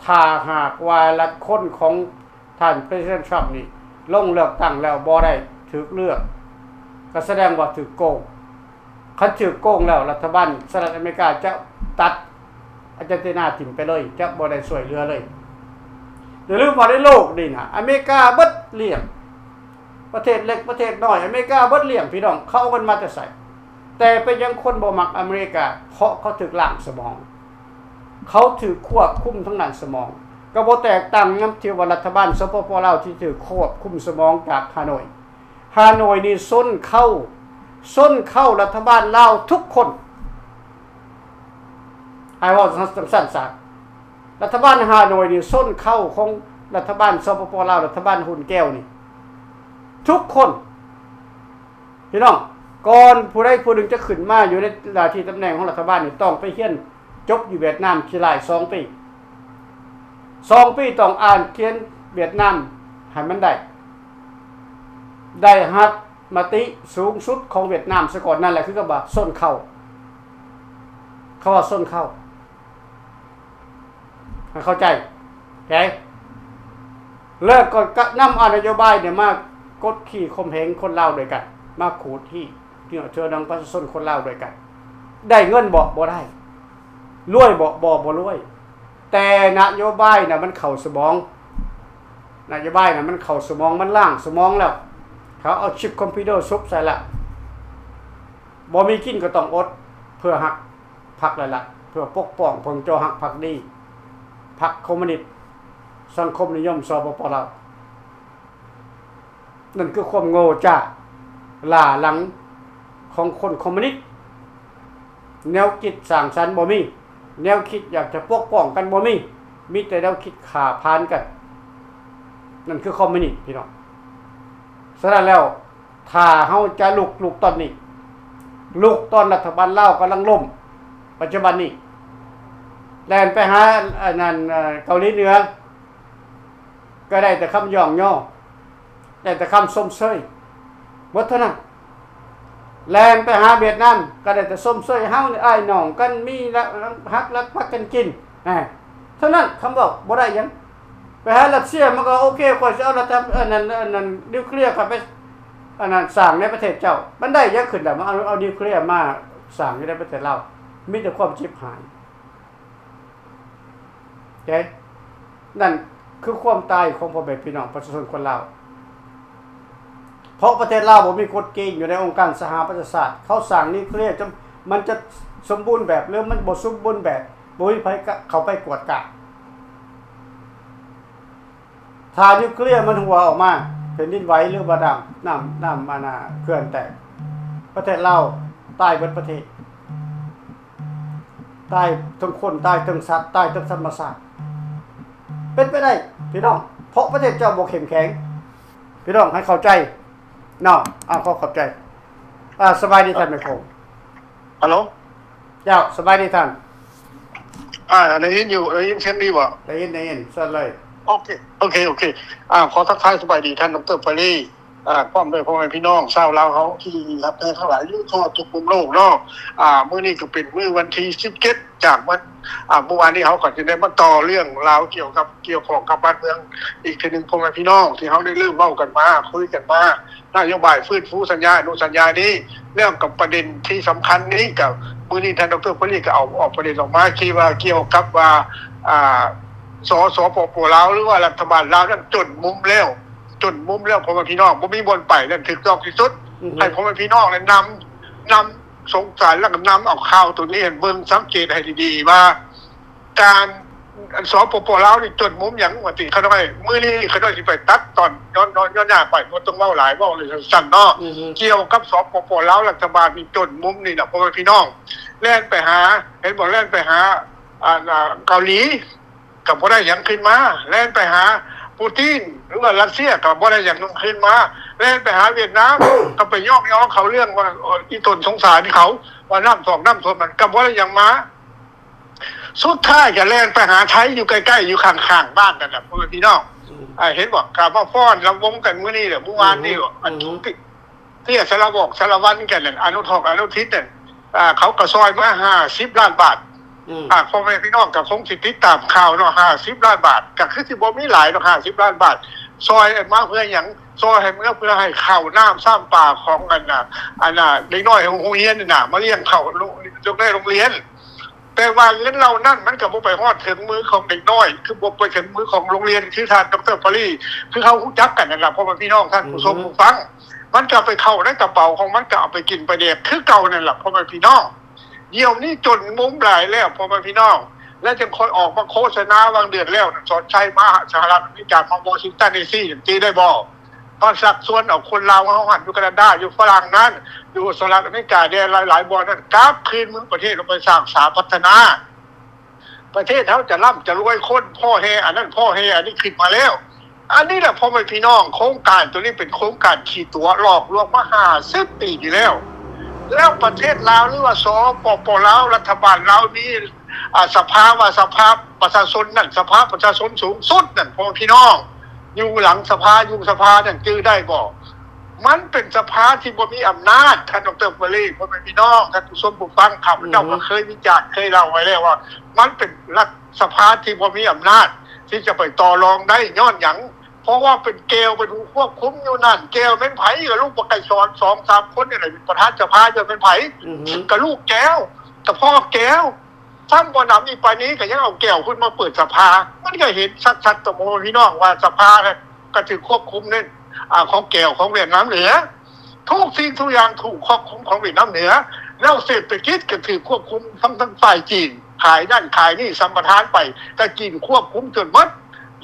ຖ້າຫາກວ່າລັດຄົນຂອງທ່ານປະທານທຣຳນີ້ລົງເລືອກຕັ້ງແລ້ວບໍ່ໄດ້ຖືກເລືອກ, ກໍສະແດງວ່າຖືກໂກງ. ຄັນຖືກໂກງແລ້ວ, ລັດຖະບານສະຫະລັດອາເມລິກາຈະຕັດອາເຈນຕິນາຖິ້ມໄປເລີຍ, ຈະບໍ່ໄດ້ຊ່ວຍເຫຼືອເລີຍ. ຢ່າລືມວ່າໃນໂລກນີ້ນະ, ອາເມລິກາເບິດລ້ຽງ, ປະເທດເລັກປະເທດນ້ອຍ, ອາເມລິກາເບິດລ້ຽງ, ພີ່ນ້ອງ, ເຂົາເອົາເງິນມາແຕ່ໃສ? ແຕ່ເປັນຫຍັງຄົນບໍ່ມັກອາເມລິກາ? ເພາະເຂົາຖືກລ້າງສະໝອງ, ເຂົາຖືກຄວບຄຸມທາງດ້ານສະໝອງ. ກໍບໍ່ແຕກຕ່າງນຳທີ່ວ່າລັດຖະບານ ສປປ ລາວ ທີ່ຖືກຄວບຄຸມສະໝອງຈາກຮາໂນຍ. ຮາໂນຍນີ້ຊົນເຄົ້າ, ຊົນເຄົ້າລັດຖະບານລາວທຸກຄົນ. ໃຫ້ເວົ້າຈັ່ງຊັ້ນຊະ, ລັດຖະບານຮາໂນຍນີ້ຊົນເຄົ້າຂອງລັດຖະບານ ສປປ ລາວ, ລັດຖະບານຮຸ່ນແກ້ວນີ້ ທຸກຄົນ. ພີ່ນ້ອງ, ກ່ອນຜູ້ໃດຜູ້ໜຶ່ງຈະຂຶ້ນມາຢູ່ໃນໜ້າທີ່ຕຳແໜ່ງຂອງລັດຖະບານນີ້ ຕ້ອງໄປຮຽນຈົບຢູ່ຫວຽດນາມຂີ້ລ້າຍສອງປີ. ສອງປີຕ້ອງອ່ານຂຽນຫວຽດນາມໃຫ້ມັນໄດ້, ໄດ້ຮັບມະຕິສູງສຸດຂອງຫວຽດນາມສາກ່ອນ. ນັ້ນແຫຼະຄືຄຳວ່າຊົນເຜົ່າ, ຄຳວ່າຊົນເຜົ່າ. ໃຫ້ເຂົ້າໃຈ ເຂົ້າໃຈ? ແລ້ວກໍນຳເອົານະໂຍບາຍນີ້ມາກົດຂີ່ຂົ່ມເຫງຄົນລາວດ້ວຍກັນ, ມາຂູດຮີດເຫຍື້ອເທື່ອນຳປະຊາຊົນຄົນລາວດ້ວຍກັນ. ໄດ້ເງິນບໍ່? ບໍ່ໄດ້. ລວຍບໍ່? ບໍ່, ບໍ່ລວຍ. ແຕ່ນະໂຍບາຍນະມັນເຂົ້າສະໝອງ, ນະໂຍບາຍນະມັນເຂົ້າສະໝອງ, ມັນລ້າງສະໝອງແລ້ວ. ເຂົາເອົາຊິບຄອມພິວເຕີຊຸບໃສ່ລະ, ບໍ່ມີກິນກໍຕ້ອງອົດ ເພື່ອຮັກ ພັກຫຼາຍໆ ເພື່ອປົກປ້ອງເພິ່ງຈໍຮັກພັກດີ ພັກຄອມມູນິດ ສັງຄົມນິຍົມ ສປປ ລາວ. ນັ້ນຄືຄວາມໂງ່ຈ້າ ຫຼ້າຫຼັງ ຂອງຄົນຄອມມູນິດ, ແນວຄິດສ້າງສັນບໍ່ມີ, ແນວຄິດຢາກຈະປົກປ້ອງກັນບໍ່ມີ, ມີແຕ່ແນວຄິດຂ້າຜານກັນ. ນັ້ນຄືຄອມມູນິດ ພີ່ນ້ອງ. ສະນັ້ນແລ້ວ ຖ້າເຮົາຈະລຸກ, ລຸກຕອນນີ້, ລຸກຕອນລັດຖະບານລາວກຳລັງລົ້ມປັດຈຸບັນນີ້, ແລ່ນໄປຫາອັນນັ້ນ ເອີ ເກົາຫຼີເໜືອ ກໍໄດ້ແຕ່ຄຳຍ້ອງຍໍ, ໄດ້ແຕ່ຄຳຊົມເຊີຍ ໝົດເທົ່ານັ້ນ. ແລ່ນໄປຫາຫວຽດນາມ ກໍໄດ້ແຕ່ຊົມເຊີຍ ເຮົານີ້ອ້າຍນ້ອງກັນ, ມີລະ ຮັກລັກປັກກັນກິນ ແນ່ ເທົ່ານັ້ນ. ຄຳເວົ້າບໍ່ໄດ້ຫຍັງ. ໄປຫາຣັດເຊຍ ມັນກໍໂອເຄ, ຂ້ອຍຊິເອົາລັດຖະ ອັນນັ້ນ ອັນນັ້ນ ນິວເຄລຍເຂົ້າໄປ ອັນນັ້ນ ສ້າງໃນປະເທດເຈົ້າ. ມັນໄດ້ຫຍັງຂຶ້ນລະ ມາເອົາ ເອົານິວເຄລຍມາສ້າງຢູ່ໃນປະເທດລາວ? ມີແຕ່ຄວາມຈິບຫາຍ. ເດ້ ນັ້ນຄືຄວາມຕາຍຂອງພໍ່ແມ່ພີ່ນ້ອງປະຊາຊົນຄົນລາວ. ເພາະປະເທດລາວບໍ່ມີກົດເກນຢູ່ໃນອົງການສະຫະປະຊາຊາດ. ເຂົາສ້າງນິວເຄລຍ ຈະ ມັນຈະສົມບູນແບບ ຫຼື ມັນບໍ່ສົມບູນແບບ, ບໍ່ມີໃຜກະເຂົ້າໄປກວດກາ. ຖ້ານິວເຄລຍມັນຮົ່ວອອກມາ, ແຜ່ນດິນໄຫວ ຫຼືວ່ານ້ຳ ນ້ຳ ນ້ຳ ອັນນ່າ ເຂື່ອນແຕກ, ປະເທດລາວຕາຍເບິດປະເທດ, ຕາຍທັງຄົນ, ຕາຍທັງສັດ, ຕາຍທັງທຳມະຊາດ. ເປັນໄປໄດ້ພີ່ນ້ອງ, ເພາະປະເທດເຈົ້າບໍ່ເຂັ້ມແຂງ. ພີ່ນ້ອງໃຫ້ເຂົ້າໃຈເນາະ. ອ້າວ ຂໍຂອບໃຈ. ອ່າ ສະບາຍດີທ່ານແມ່ໂຂງ. ຮັລໂຫຼ ເຈົ້າ ສະບາຍດີທ່ານ. ອ່າ ໄດ້ຍິນຢູ່ ໄດ້ຍິນສຽງດີບໍ່? ໄດ້ຍິນ ໄດ້ຍິນ ເຊີນເລີຍ. ໂອເຄ ໂອເຄ ໂອເຄ. ອ່າ ຂໍທັກທາຍສະບາຍດີທ່ານ ດຣ ເປີລີ ອ່າ ພ້ອມດ້ວຍພໍ່ແມ່ພີ່ນ້ອງຊາວລາວເຮົາທີ່ຮັກແພງທັງຫຼາຍຢູ່ທົ່ວທຸກມຸມໂລກເນາະ. ອ່າ ມື້ນີ້ກໍເປັນມື້ວັນທີສິບເຈັດ ຈາກວັນ ອ່າ ມື້ວານນີ້ເຮົາກໍຈະໄດ້ມາຕໍ່ເລື່ອງລາວກ່ຽວກັບ ກ່ຽວຂ້ອງກັບບ້ານເມືອງອີກເທື່ອໜຶ່ງ ພໍ່ແມ່ພີ່ນ້ອງ ທີ່ເຮົາໄດ້ເລີ່ມເວົ້າກັນມາ ຄຸຍກັນມາ ນະໂຍບາຍຟື້ນຟູສັນຍາອະນຸສັນຍານີ້ ແລ້ວກັບປະເດັນທີ່ສຳຄັນນີ້ ກໍມື້ນີ້ທ່ານ ດຣ ເປີລີ ກໍເອົາອອກປະເດັນອອກມາ ທີ່ວ່າກ່ຽວກັບວ່າ ອ່າ ສ ສປປ ລາວ ຫຼືວ່າລັດຖະບານລາວນັ້ນຈົນມຸມແລ້ວ ຈົນມຸມແລ້ວ ພໍ່ແມ່ພີ່ນ້ອງ ບໍ່ມີບ່ອນໄປນັ້ນຖືກຕ້ອງທີ່ສຸດ. ໃຫ້ພໍ່ແມ່ພີ່ນ້ອງນັ້ນນຳ ນຳ ສົງສານ ແລ້ວກໍນຳເອົາຂ່າວໂຕນີ້ເບິ່ງ ສັງເກດໃຫ້ດີໆວ່າ ການ ອັນ ສປປ ລາວນີ້ຈົນມຸມຫຍັງວ່າຕິ ຂ້ານ້ອຍ. ມື້ນີ້ຂ້ານ້ອຍຊິໄປຕັດຕອນ ຍ້ອນ ຍ້ອນ ຍ້ອນຍາກໄປ ບໍ່ຕ້ອງເວົ້າຫຼາຍ ເວົ້າສັ້ນໆເນາະ. ກ່ຽວກັບ ສປປ ລາວ ລັດຖະບານນີ້ຈົນມຸມນີ້ນະ ພໍ່ແມ່ພີ່ນ້ອງ ແລ່ນໄປຫາ ເຫັນບໍ່ ແລ່ນໄປຫາ ອັນ ເກົາຫຼີ ກໍບໍ່ໄດ້ຫຍັງຄືນມາ, ແລ່ນໄປຫາປູຕິນ ຫຼືວ່າຣັດເຊຍ ກໍບໍ່ໄດ້ຫຍັງຄືນມາ, ແລ່ນໄປຫາຫວຽດນາມ ກໍໄປຍ້ອງຍໍເຂົາເລື່ອງວ່າ ອີ່ຕົນສົງສານເຂົາ ວ່ານ້ຳຖ້ວມ ນ້ຳຖ້ວມນັ້ນ ກໍບໍ່ໄດ້ຫຍັງມາ. ສຸດທ້າຍກໍແລ່ນໄປຫາໄທ ຢູ່ໃກ້ໆ ຢູ່ຂ້າງໆບ້ານນັ້ນແຫຼະ ພໍ່ແມ່ພີ່ນ້ອງ. ເຫັນບໍ່ ກໍມາຟ້ອນລຳວົງກັນມື້ນີ້ແຫຼະ ມື້ວານນີ້ ອັນ ເຕ້ຍສາລະວອກສາລະວັນກັນນັ້ນ ອະນຸທອກອະນຸທິດນັ້ນ ອ່າ ເຂົາກໍຊ່ອຍມາຫ້າສິບລ້ານບາດ. ອືມ ອ່າ ພໍ່ແມ່ພີ່ນ້ອງກໍຄົງຊິຕິດຕາມຂ່າວເນາະ ຫ້າສິບລ້ານບາດ ກໍຄືຊິບໍ່ມີຫຼາຍດອກ ຫ້າສິບລ້ານບາດ ຊ່ອຍມາເພື່ອຫຍັງ? ຊ່ອຍໃຫ້ເມືອເພື່ອໃຫ້ເຂົ້ານ້ຳຊ້ຳປາຂອງອັນນ່າ ອັນນ່າ ເດັກນ້ອຍໂຮງຮຽນນີ້ນະ ມາລ້ຽງເຂົ້າໂລ- ໂຮງຮຽນ. ແຕ່ວ່າເງິນເຫຼົ່ານັ້ນມັນກໍບໍ່ໄປຮອດເຖິງມືຂອງເດັກນ້ອຍ ຄືບໍ່ໄປເຖິງມືຂອງໂຮງຮຽນ ຄືທ່ານ ດຣ ປາຣີ ຄືເຮົາຮູ້ຈັກກັນນັ້ນລະ ພໍ່ແມ່ພີ່ນ້ອງ ທ່ານຜູ້ຊົມຜູ້ຟັງ ມັນກໍໄປເຂົ້າໃນກະເປົາຂອງມັນ ກໍເອົາໄປກິນໄປແດກຄືເກົ່ານັ້ນລະ ພໍ່ແມ່ພີ່ນ້ອງ. ດຽວນີ້ຈົນມຸມຫຼາຍແລ້ວ ພໍ່ແມ່ພີ່ນ້ອງ ແລ້ວຈຶ່ງຄ່ອຍອອກມາໂຄສະນາຫວ່າງເດືອນແລ້ວ ສອນໄຊມາສະຫະລັດອາເມລິກາ ມາວໍຊິງຕັນ ດີຊີ ຈຳໄດ້ບໍ່? ມາຊັກຊວນເອົາຄົນລາວເຮົາຫັ້ນ ຢູ່ການາດາ ຢູ່ຝຣັ່ງນັ້ນ ຢູ່ສະຫະລັດອາເມລິກາແດ່ ຫຼາຍໆບ່ອນນັ້ນ ກັບຄືນເມືອປະເທດ ໄປສ້າງສາພັດທະນາ ປະເທດເຮົາຈະລ່ຳຈະລວຍ ຄົນພໍ້ແຮ່ອັນນັ້ນພໍ້ແຮ່ອັນນີ້ຂຶ້ນມາແລ້ວ. ອັນນີ້ແຫຼະ ພໍ່ແມ່ພີ່ນ້ອງ ໂຄງການໂຕນີ້ເປັນໂຄງການຂີ້ຕົວະ ຫຼອກລວງມາຫ້າສິບປີນີ້ແລ້ວ. ແລ້ວປະເທດລາວ ຫຼືວ່າ ສປປ ລາວ ລັດຖະບານລາວມີ ອາ ສະພາ ວ່າສະພາປະຊາຊົນນັ້ນ ສະພາປະຊາຊົນສູງສຸດນັ້ນ ພໍ່ແມ່ພີ່ນ້ອງ ຢູ່ຫຼັງສະພາ ຢູ່ສະພານັ້ນ ຈື່ໄດ້ບໍ່? ມັນເປັນສະພາທີ່ບໍ່ມີອຳນາດ ທ່ານ ດຣ ເປີລີ ພໍ່ແມ່ພີ່ນ້ອງ ທ່ານຜູ້ຊົມຜູ້ຟັງ ຂ້າພະເຈົ້າກໍເຄີຍວິຈານ ເຄີຍເລົ່າໄວ້ແລ້ວວ່າ ມັນເປັນລັດສະພາທີ່ບໍ່ມີອຳນາດ ທີ່ຈະໄປຕໍ່ລອງໄດ້. ຍ້ອນຫຍັງ? ເພາະວ່າເປັນແກວ ເປັນຜູ້ຄວບຄຸມຢູ່ນັ້ນ. ແກວແມ່ນໃຜ? ກໍລູກບັກໄກ່ສອນ ສອງສາມຄົນນີ້ແຫຼະ ເປັນປະທານສະພາ. ແກວແມ່ນໃຜ? ກໍລູກແກວ ກໍພໍ່ແກວ. ຊ້ຳບໍ່ໜຳອີກປານນີ້ ກໍຍັງເອົາແກວຂຶ້ນມາເປີດສະພາ. ມັນກໍເຫັນຊັດໆ ຕໍ່ພໍ່ແມ່ພີ່ນ້ອງວ່າສະພານັ້ນກໍຖືກຄວບຄຸມໃນ ອາ ຂອງແກວຂອງຫວຽດນາມເໜືອ. ທຸກສິ່ງທຸກຢ່າງຖືກຄວບຄຸມຂອງຫວຽດນາມເໜືອ. ແລ້ວເສດຖະກິດກໍຖືກຄວບຄຸມທັງ ທັງຝ່າຍຈີນ ຂາຍນັ້ນຂາຍນີ້ ສຳປະທານໄປ ກໍຈີນຄວບຄຸມຈົນໝົດ.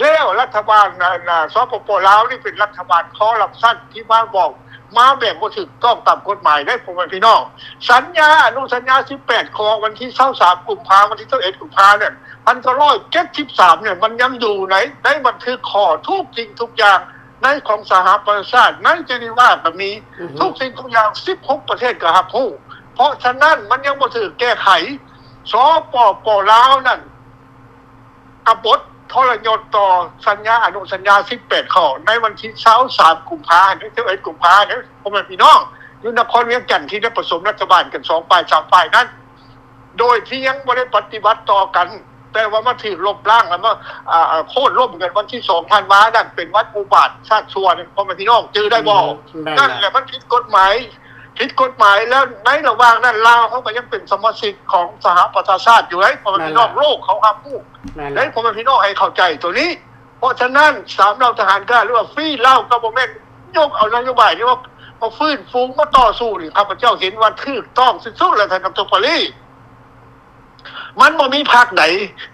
ແລ້ວລັດຖະບານ ອາ ສປປ ລາວນີ້ເປັນລັດຖະບານຄໍຣັບຊັນ ທີ່ມາບອກ ມາແບບບໍ່ຖືກຕ້ອງຕາມກົດໝາຍເດ້ ພໍ່ແມ່ພີ່ນ້ອງ. ສັນຍາອະນຸສັນຍາສິບແປດຂໍ້ ວັນທີຊາວສາມກຸມພາ ວັນທີຊາວເອັດກຸມພານັ້ນ ພັນເກົ້າຮ້ອຍເຈັດສິບສາມ ນີ້ ມັນຍັງຢູ່ໃນ ໃນບັນທຶກຂໍ້ທຸກສິ່ງທຸກຢ່າງ ໃນຂອງສະຫະປະຊາຊາດ ໃນເຈນີວາກໍມີ ອືຮຶ ທຸກສິ່ງທຸກຢ່າງ ສິບຫົກປະເທດກໍຮັບຮູ້. ເພາະສະນັ້ນມັນຍັງບໍ່ຖືກແກ້ໄຂ. ສປປ ລາວນັ້ນ ກະບົດທໍລະຍົດຕໍ່ສັນຍາອະນຸສັນຍາສິບແປດຂໍ້ ໃນວັນທີຊາວສາມກຸມພາ ຫຼືຊາວເອັດກຸມພາເດີ ພໍ່ແມ່ພີ່ນ້ອງ ຢູ່ນະຄອນວຽງຈັນ ທີ່ໄດ້ປະຊຸມລັດຖະບານກັນສອງຝ່າຍສາມຝ່າຍນັ້ນ ໂດຍທີ່ຍັງບໍ່ໄດ້ປະຕິບັດຕໍ່ກັນ ແຕ່ວ່າມາຖືກລົບລ້າງ ແລ້ວມາ ອາ ອາ ໂຄ່ນລົ້ມກັນວັນທີສອງທັນວານັ້ນ ເປັນວັນອຸບາດຊາດຊົ່ວນັ້ນ ພໍ່ແມ່ພີ່ນ້ອງຈື່ໄດ້ບໍ່? ອືມ ນັ້ນແຫຼະ ມັນຜິດກົດໝາຍ ຜິດກົດໝາຍ. ແລ້ວໃນລະຫວ່າງນັ້ນ ລາວເຮົາກໍຍັງເປັນສະມາຊິກຂອງສະຫະປະຊາຊາດຢູ່ເດ້ ພໍ່ແມ່ພີ່ນ້ອງ ໂລກເຂົາຮັບຮູ້ເດ້ ພໍ່ແມ່ພີ່ນ້ອງ ໃຫ້ເຂົ້າໃຈໂຕນີ້. ເພາະສະນັ້ນ ສາມເຫຼົ່າທະຫານກ້າ ຫຼືວ່າ Free Lao Government ຍົກເອົານະໂຍບາຍນີ້ມາ ມາຟື້ນຟູ ມາຕໍ່ສູ້ນີ້ ຂ້າພະເຈົ້າເຫັນວ່າຖືກຕ້ອງທີ່ສຸດແລ້ວ ທ່ານ ດຣ. ປາລີ. ມັນບໍ່ມີພັກໃດ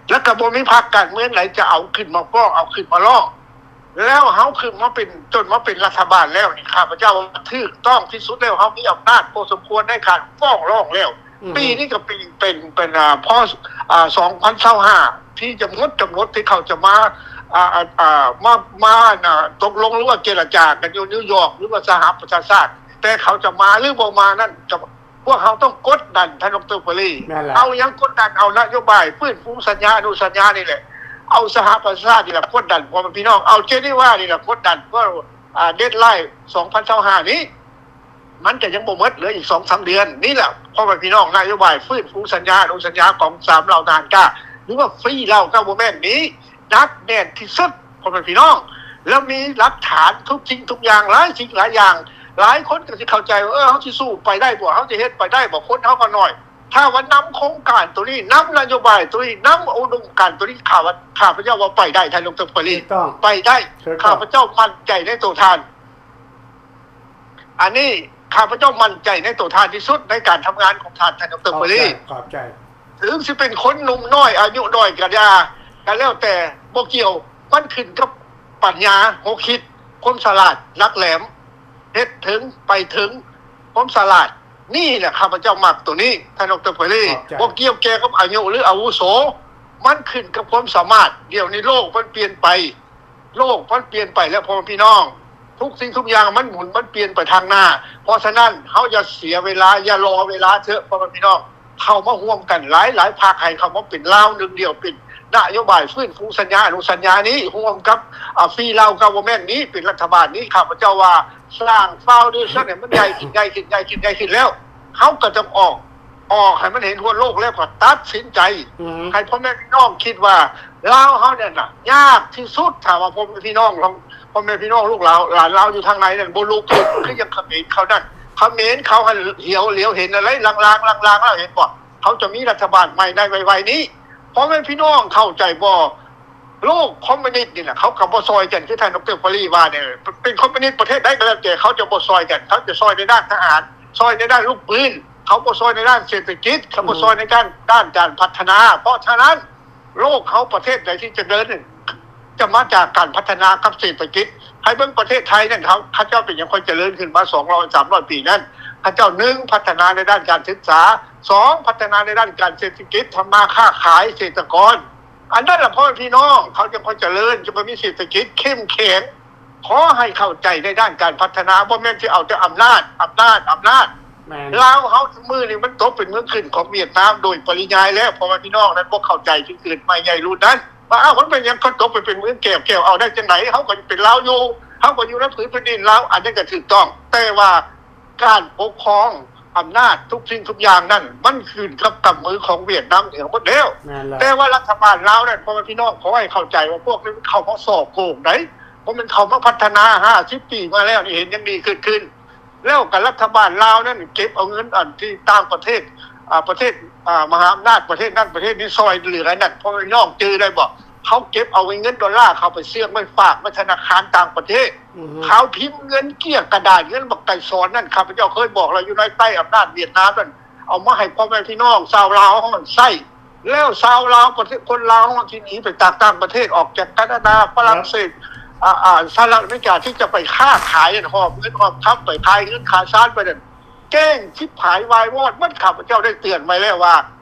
ແລະກໍບໍ່ມີພັກການເມືອງໃດຈະເອົາຂຶ້ນມາຟ້ອງ ເອົາຂຶ້ນມາຮ້ອງ ແລ້ວເຮົາຂຶ້ນມາເປັນ ຈົນມາເປັນລັດຖະບານແລ້ວນີ້ ຂ້າພະເຈົ້າວ່າຖືກຕ້ອງທີ່ສຸດແລ້ວ. ເຮົາມີອຳນາດພໍສົມຄວນໃນການຟ້ອງຮ້ອງແລ້ວ. ອືຮຶ ປີນີ້ກໍເປັນ ເປັນ ເປັນ ອ່າ ພໍ ອ່າ ສອງພັນຊາວຫ້າ ທີ່ຈະໝົດກຳນົດທີ່ເຂົາຈະມາ ອ່າ ອ່າ ມາ ມາ ອັນນ່າ ຕົກລົງ ຫຼືວ່າເຈລະຈາກັນຢູ່ນິວຢອກ ຫຼືວ່າສະຫະປະຊາຊາດ. ແຕ່ເຂົາຈະມາ ຫຼືບໍ່ມານັ້ນ ຈະ ພວກເຮົາຕ້ອງກົດດັນທ່ານ ດຣ. ປາລີ. ແມ່ນແລ້ວ. ເອົາຫຍັງກົດດັນ? ເອົານະໂຍບາຍຟື້ນຟູສັນຍາອະນຸສັນຍານີ້ແຫຼະ ເອົາສະຫະປະຊາຊາດນີ້ແຫຼະກົດດັນ ພໍ່ແມ່ພີ່ນ້ອງ. ເອົາເຈນີວານີ້ແຫຼະກົດດັນ ເພື່ອ ອ່າ ເດດລາຍ ສອງພັນຊາວຫ້ານີ້ ມັນກໍຍັງບໍ່ໝົດ ເຫຼືອອີກສອງສາມເດືອນ. ນີ້ແຫຼະ ພໍ່ແມ່ພີ່ນ້ອງ ນະໂຍບາຍຟື້ນຟູສັນຍາອະນຸສັນຍາຂອງສາມເຫຼົ່າທະຫານກ້າ ຫຼືວ່າ Free Lao Government ນີ້ ໜັກແໜ້ນທີ່ສຸດ ພໍ່ແມ່ພີ່ນ້ອງ ແລ້ວມີຫຼັກຖານທຸກສິ່ງທຸກຢ່າງ ຫຼາຍສິ່ງຫຼາຍຢ່າງ. ຫຼາຍຄົນກໍຊິເຂົ້າໃຈວ່າ ເອີ ເຮົາຊິສູ້ໄປໄດ້ບໍ່? ເຮົາຊິເຮັດໄປໄດ້ບໍ່? ຄົນເຮົາກໍໜ້ອຍ. ຖ້າວ່ານຳໂຄງການໂຕນີ້ ນຳນະໂຍບາຍໂຕນີ້ ນຳອຸດົມການໂຕນີ້ ຂ້າວ່າ ຂ້າພະເຈົ້າວ່າໄປໄດ້ ທ່ານ ດຣ. ປາລີ. ໄປໄດ້. ຂ້າພະເຈົ້າໝັ້ນໃຈໃນໂຕທ່ານ. ອັນນີ້ຂ້າພະເຈົ້າໝັ້ນໃຈໃນໂຕທ່ານທີ່ສຸດ ໃນການທຳງານຂອງທ່ານ ທ່ານ ດຣ. ປາລີ. ຂອບໃຈ. ເຖິງຊິເປັນຄົນໜຸ່ມນ້ອຍ ອາຍຸນ້ອຍກໍຢ່າ ກໍແລ້ວແຕ່ ບໍ່ກ່ຽວ. ມັນຂຶ້ນກັບປັນຍາຫົວຄິດ ຄວາມສະຫຼາດຫຼັກແຫຼມ ເຮັດເຖິງໄປເຖິງ ຄວາມສະຫຼາດ. ນີ້ແຫຼະ ຂ້າພະເຈົ້າມັກໂຕນີ້ ທ່ານ ດຣ. ປາລີ. ບໍ່ກ່ຽວກ່ຽວກັບອາຍຸ ຫຼື ອາວຸໂສ ມັນຂຶ້ນກັບຄວາມສາມາດ. ດຽວນີ້ໂລກມັນປ່ຽນໄປ ໂລກມັນປ່ຽນໄປແລ້ວ ພໍ່ແມ່ພີ່ນ້ອງ. ທຸກສິ່ງທຸກຢ່າງມັນໝູນ ມັນປ່ຽນໄປທາງໜ້າ. ເພາະສະນັ້ນ ເຮົາຢ່າເສຍເວລາ ຢ່າລໍເວລາເຖາະ ພໍ່ແມ່ພີ່ນ້ອງ. ເຂົ້າມາຮ່ວມກັນຫຼາຍໆພັກ ໃຫ້ເຂົ້າມາເປັນລາວໜຶ່ງດຽວ ເປັນນະໂຍບາຍຟື້ນຟູສັນຍາອະນຸສັນຍານີ້ ຮ່ວມກັບ ອາ Free Lao Government ນີ້ ເປັນລັດຖະບານນີ້. ຂ້າພະເຈົ້າວ່າສ້າງ Foundation ໃຫ້ມັນໃຫຍ່ຂຶ້ນ ໃຫຍ່ຂຶ້ນ ໃຫຍ່ຂຶ້ນ ໃຫຍ່ຂຶ້ນແລ້ວ ເຮົາກໍຕ້ອງອອກ ອອກໃຫ້ມັນເຫັນທົ່ວໂລກ ແລ້ວກໍຕັດສິນໃຈ ອືມ ໃຫ້ພໍ່ແມ່ພີ່ນ້ອງຄິດວ່າ ລາວເຮົານີ້ນະ ຍາກທີ່ສຸດ. ຖ້າວ່າພໍ່ແມ່ພີ່ນ້ອງ ພໍ່ແມ່ພີ່ນ້ອງລູກຫຼານ ຫຼານລາວຢູ່ທາງໃນນັ້ນ ບໍ່ລຸກຂຶ້ນ ຄືຢ່າງຂະເໝນເຂົານັ້ນ. ຂະເໝນເຂົາຫັ້ນ ຫຼຽວ ຫຼຽວເຫັນອະໄລລາງໆ ລາງໆ ແລ້ວເຫັນບໍ່? ເຂົາຈະມີລັດຖະບານໃໝ່ໃນໄວໆນີ້. ພໍ່ແມ່ພີ່ນ້ອງເຂົ້າໃຈບໍ່? ໂລກຄອມມູນິດນີ້ນະ ເຂົາກໍບໍ່ຊ່ອຍກັນ ຄືທ່ານ ດຣ. ປາລີ ວ່ານີ້. ເປັນຄອມມູນິດປະເທດໃດກໍແລ້ວແຕ່ ເຂົາຈະບໍ່ຊ່ອຍກັນ. ເຂົາຈະຊ່ອຍໃນດ້ານທະຫານ ຊ່ອຍໃນດ້ານລູກປືນ ເຂົາບໍ່ຊ່ອຍໃນດ້ານເສດຖະກິດ ເຂົາບໍ່ ອືມ ຊ່ອຍໃນດ້ານ ດ້ານການພັດທະນາ. ເພາະສະນັ້ນ ໂລກເຮົາປະເທດໃດທີ່ຈະເລີນ ຈະມາຈາກການພັດທະນາກັບເສດຖະກິດ. ໃຫ້ເບິ່ງປະເທດໄທນັ້ນ ເຂົາ ເຂົາເຈົ້າເປັນຫຍັງຄ່ອຍຈະເລີນຂຶ້ນມາສອງຮ້ອຍ ສາມຮ້ອຍປີນັ້ນ? ເຂົາເຈົ້າ ໜຶ່ງ ພັດທະນາໃນດ້ານການສຶກສາ, ສອງ ພັດທະນາໃນດ້ານການເສດຖະກິດ, ທຳມາຄ້າຂາຍ, ເສດຖະກອນ. ອັນນັ້ນລະ ພໍ່ແມ່ພີ່ນ້ອງ ເຂົາຈຶ່ງຄ່ອຍຈະເລີນ, ຈຶ່ງຄ່ອຍມີເສດຖະກິດເຂັ້ມແຂງ. ຂໍໃຫ້ເຂົ້າໃຈໃນດ້ານການພັດທະນາ, ບໍ່ແມ່ນຊິເອົາແຕ່ອຳນາດ, ອຳນາດ, ອຳນາດ. ແມ່ນ. ລາວເຮົາທຸກມື້ນີ້ມັນຕົກເປັນເມືອງຂຶ້ນຂອງຫວຽດນາມໂດຍປະລິຍາຍແລ້ວ, ພໍ່ແມ່ພີ່ນ້ອງນັ້ນບໍ່ເຂົ້າໃຈ ຄືເກີດໃໝ່ໃຫຍ່ລຸ້ນນັ້ນ ວ່າ ອ້າວ ມັນເປັນຫຍັງເຂົາຕົກໄປເປັນເມືອງແກ້ວ, ແກ້ວເອົາໄດ້ຈັ່ງໃດ? ເຮົາກໍເປັນລາວຢູ່, ເຮົາກໍຢູ່ໃນຜືນແຜ່ນດິນລາວ, ອັນນັ້ນກໍຖືກຕ້ອງ. ແຕ່ວ່າການປົກຄອງອຳນາດທຸກສິ່ງທຸກຢ່າງນັ້ນ ມັນຂຶ້ນກັບກຳມືຂອງຫວຽດນາມເໜືອໝົດແລ້ວ. ແມ່ນແລ້ວ. ແຕ່ວ່າລັດຖະບານລາວນັ້ນ ພໍ່ແມ່ພີ່ນ້ອງ ຂໍໃຫ້ເຂົ້າໃຈວ່າພວກນີ້ເຂົາມາສໍ້ໂກງໃດ໋, ບໍ່ແມ່ນເຂົາມາພັດທະນາ. ຫ້າສິບປີມາແລ້ວນີ້ ເຫັນຫຍັງດີເກີດຂຶ້ນ? ແລ້ວກໍລັດຖະບານລາວນັ້ນເກັບເອົາເງິນອັນທີ່ຕ່າງປະເທດ ອາ ປະເທດ ອາ ມະຫາອຳນາດປະເທດນັ້ນປະເທດນີ້ຊ່ອຍເຫຼືອນັ້ນ ພໍ່ແມ່ພີ່ນ້ອງຈື່ໄດ້ບໍ່? ເຂົາເກັບເອົາເງິນດອນລາເຂົາໄປເຊື່ອງໄວ້ ຝາກໄວ້ທະນາຄານຕ່າງປະເທດ. ອືຮຶ. ເຂົາພິມເງິນເກ້ຍກະດາດ ເງິນບັກໄກສອນນັ້ນ ຂ້າພະເຈົ້າເຄີຍບອກແລ້ວ ຢູ່ໃນໃຕ້ອຳນາດຫວຽດນາມນັ້ນ ເອົາມາໃຫ້ພໍ່ແມ່ພີ່ນ້ອງຊາວລາວເຮົາໃຊ້. ແລ້ວຊາວລາວປະເທດ ຄົນລາວເຮົາທີ່ໜີໄປຈາກຕ່າງປະເທດ ອອກຈາກການາດາ ຝຣັ່ງເສດ ອາ ອາ ສະຫະລັດອາເມລິກາທີ່ຈະໄປຄ້າຂາຍຫັ້ນ ຫອບເງິນຫອບຄຳໄປ ຂາຍເຮືອນຂາຍຊານໄປນັ້ນ ເຈ້ງຊິບຫາຍວາຍວອດໝົດ. ຂ້າພະເຈົ້າໄດ້ເຕືອນໄວ້ແລ້ວວ່າ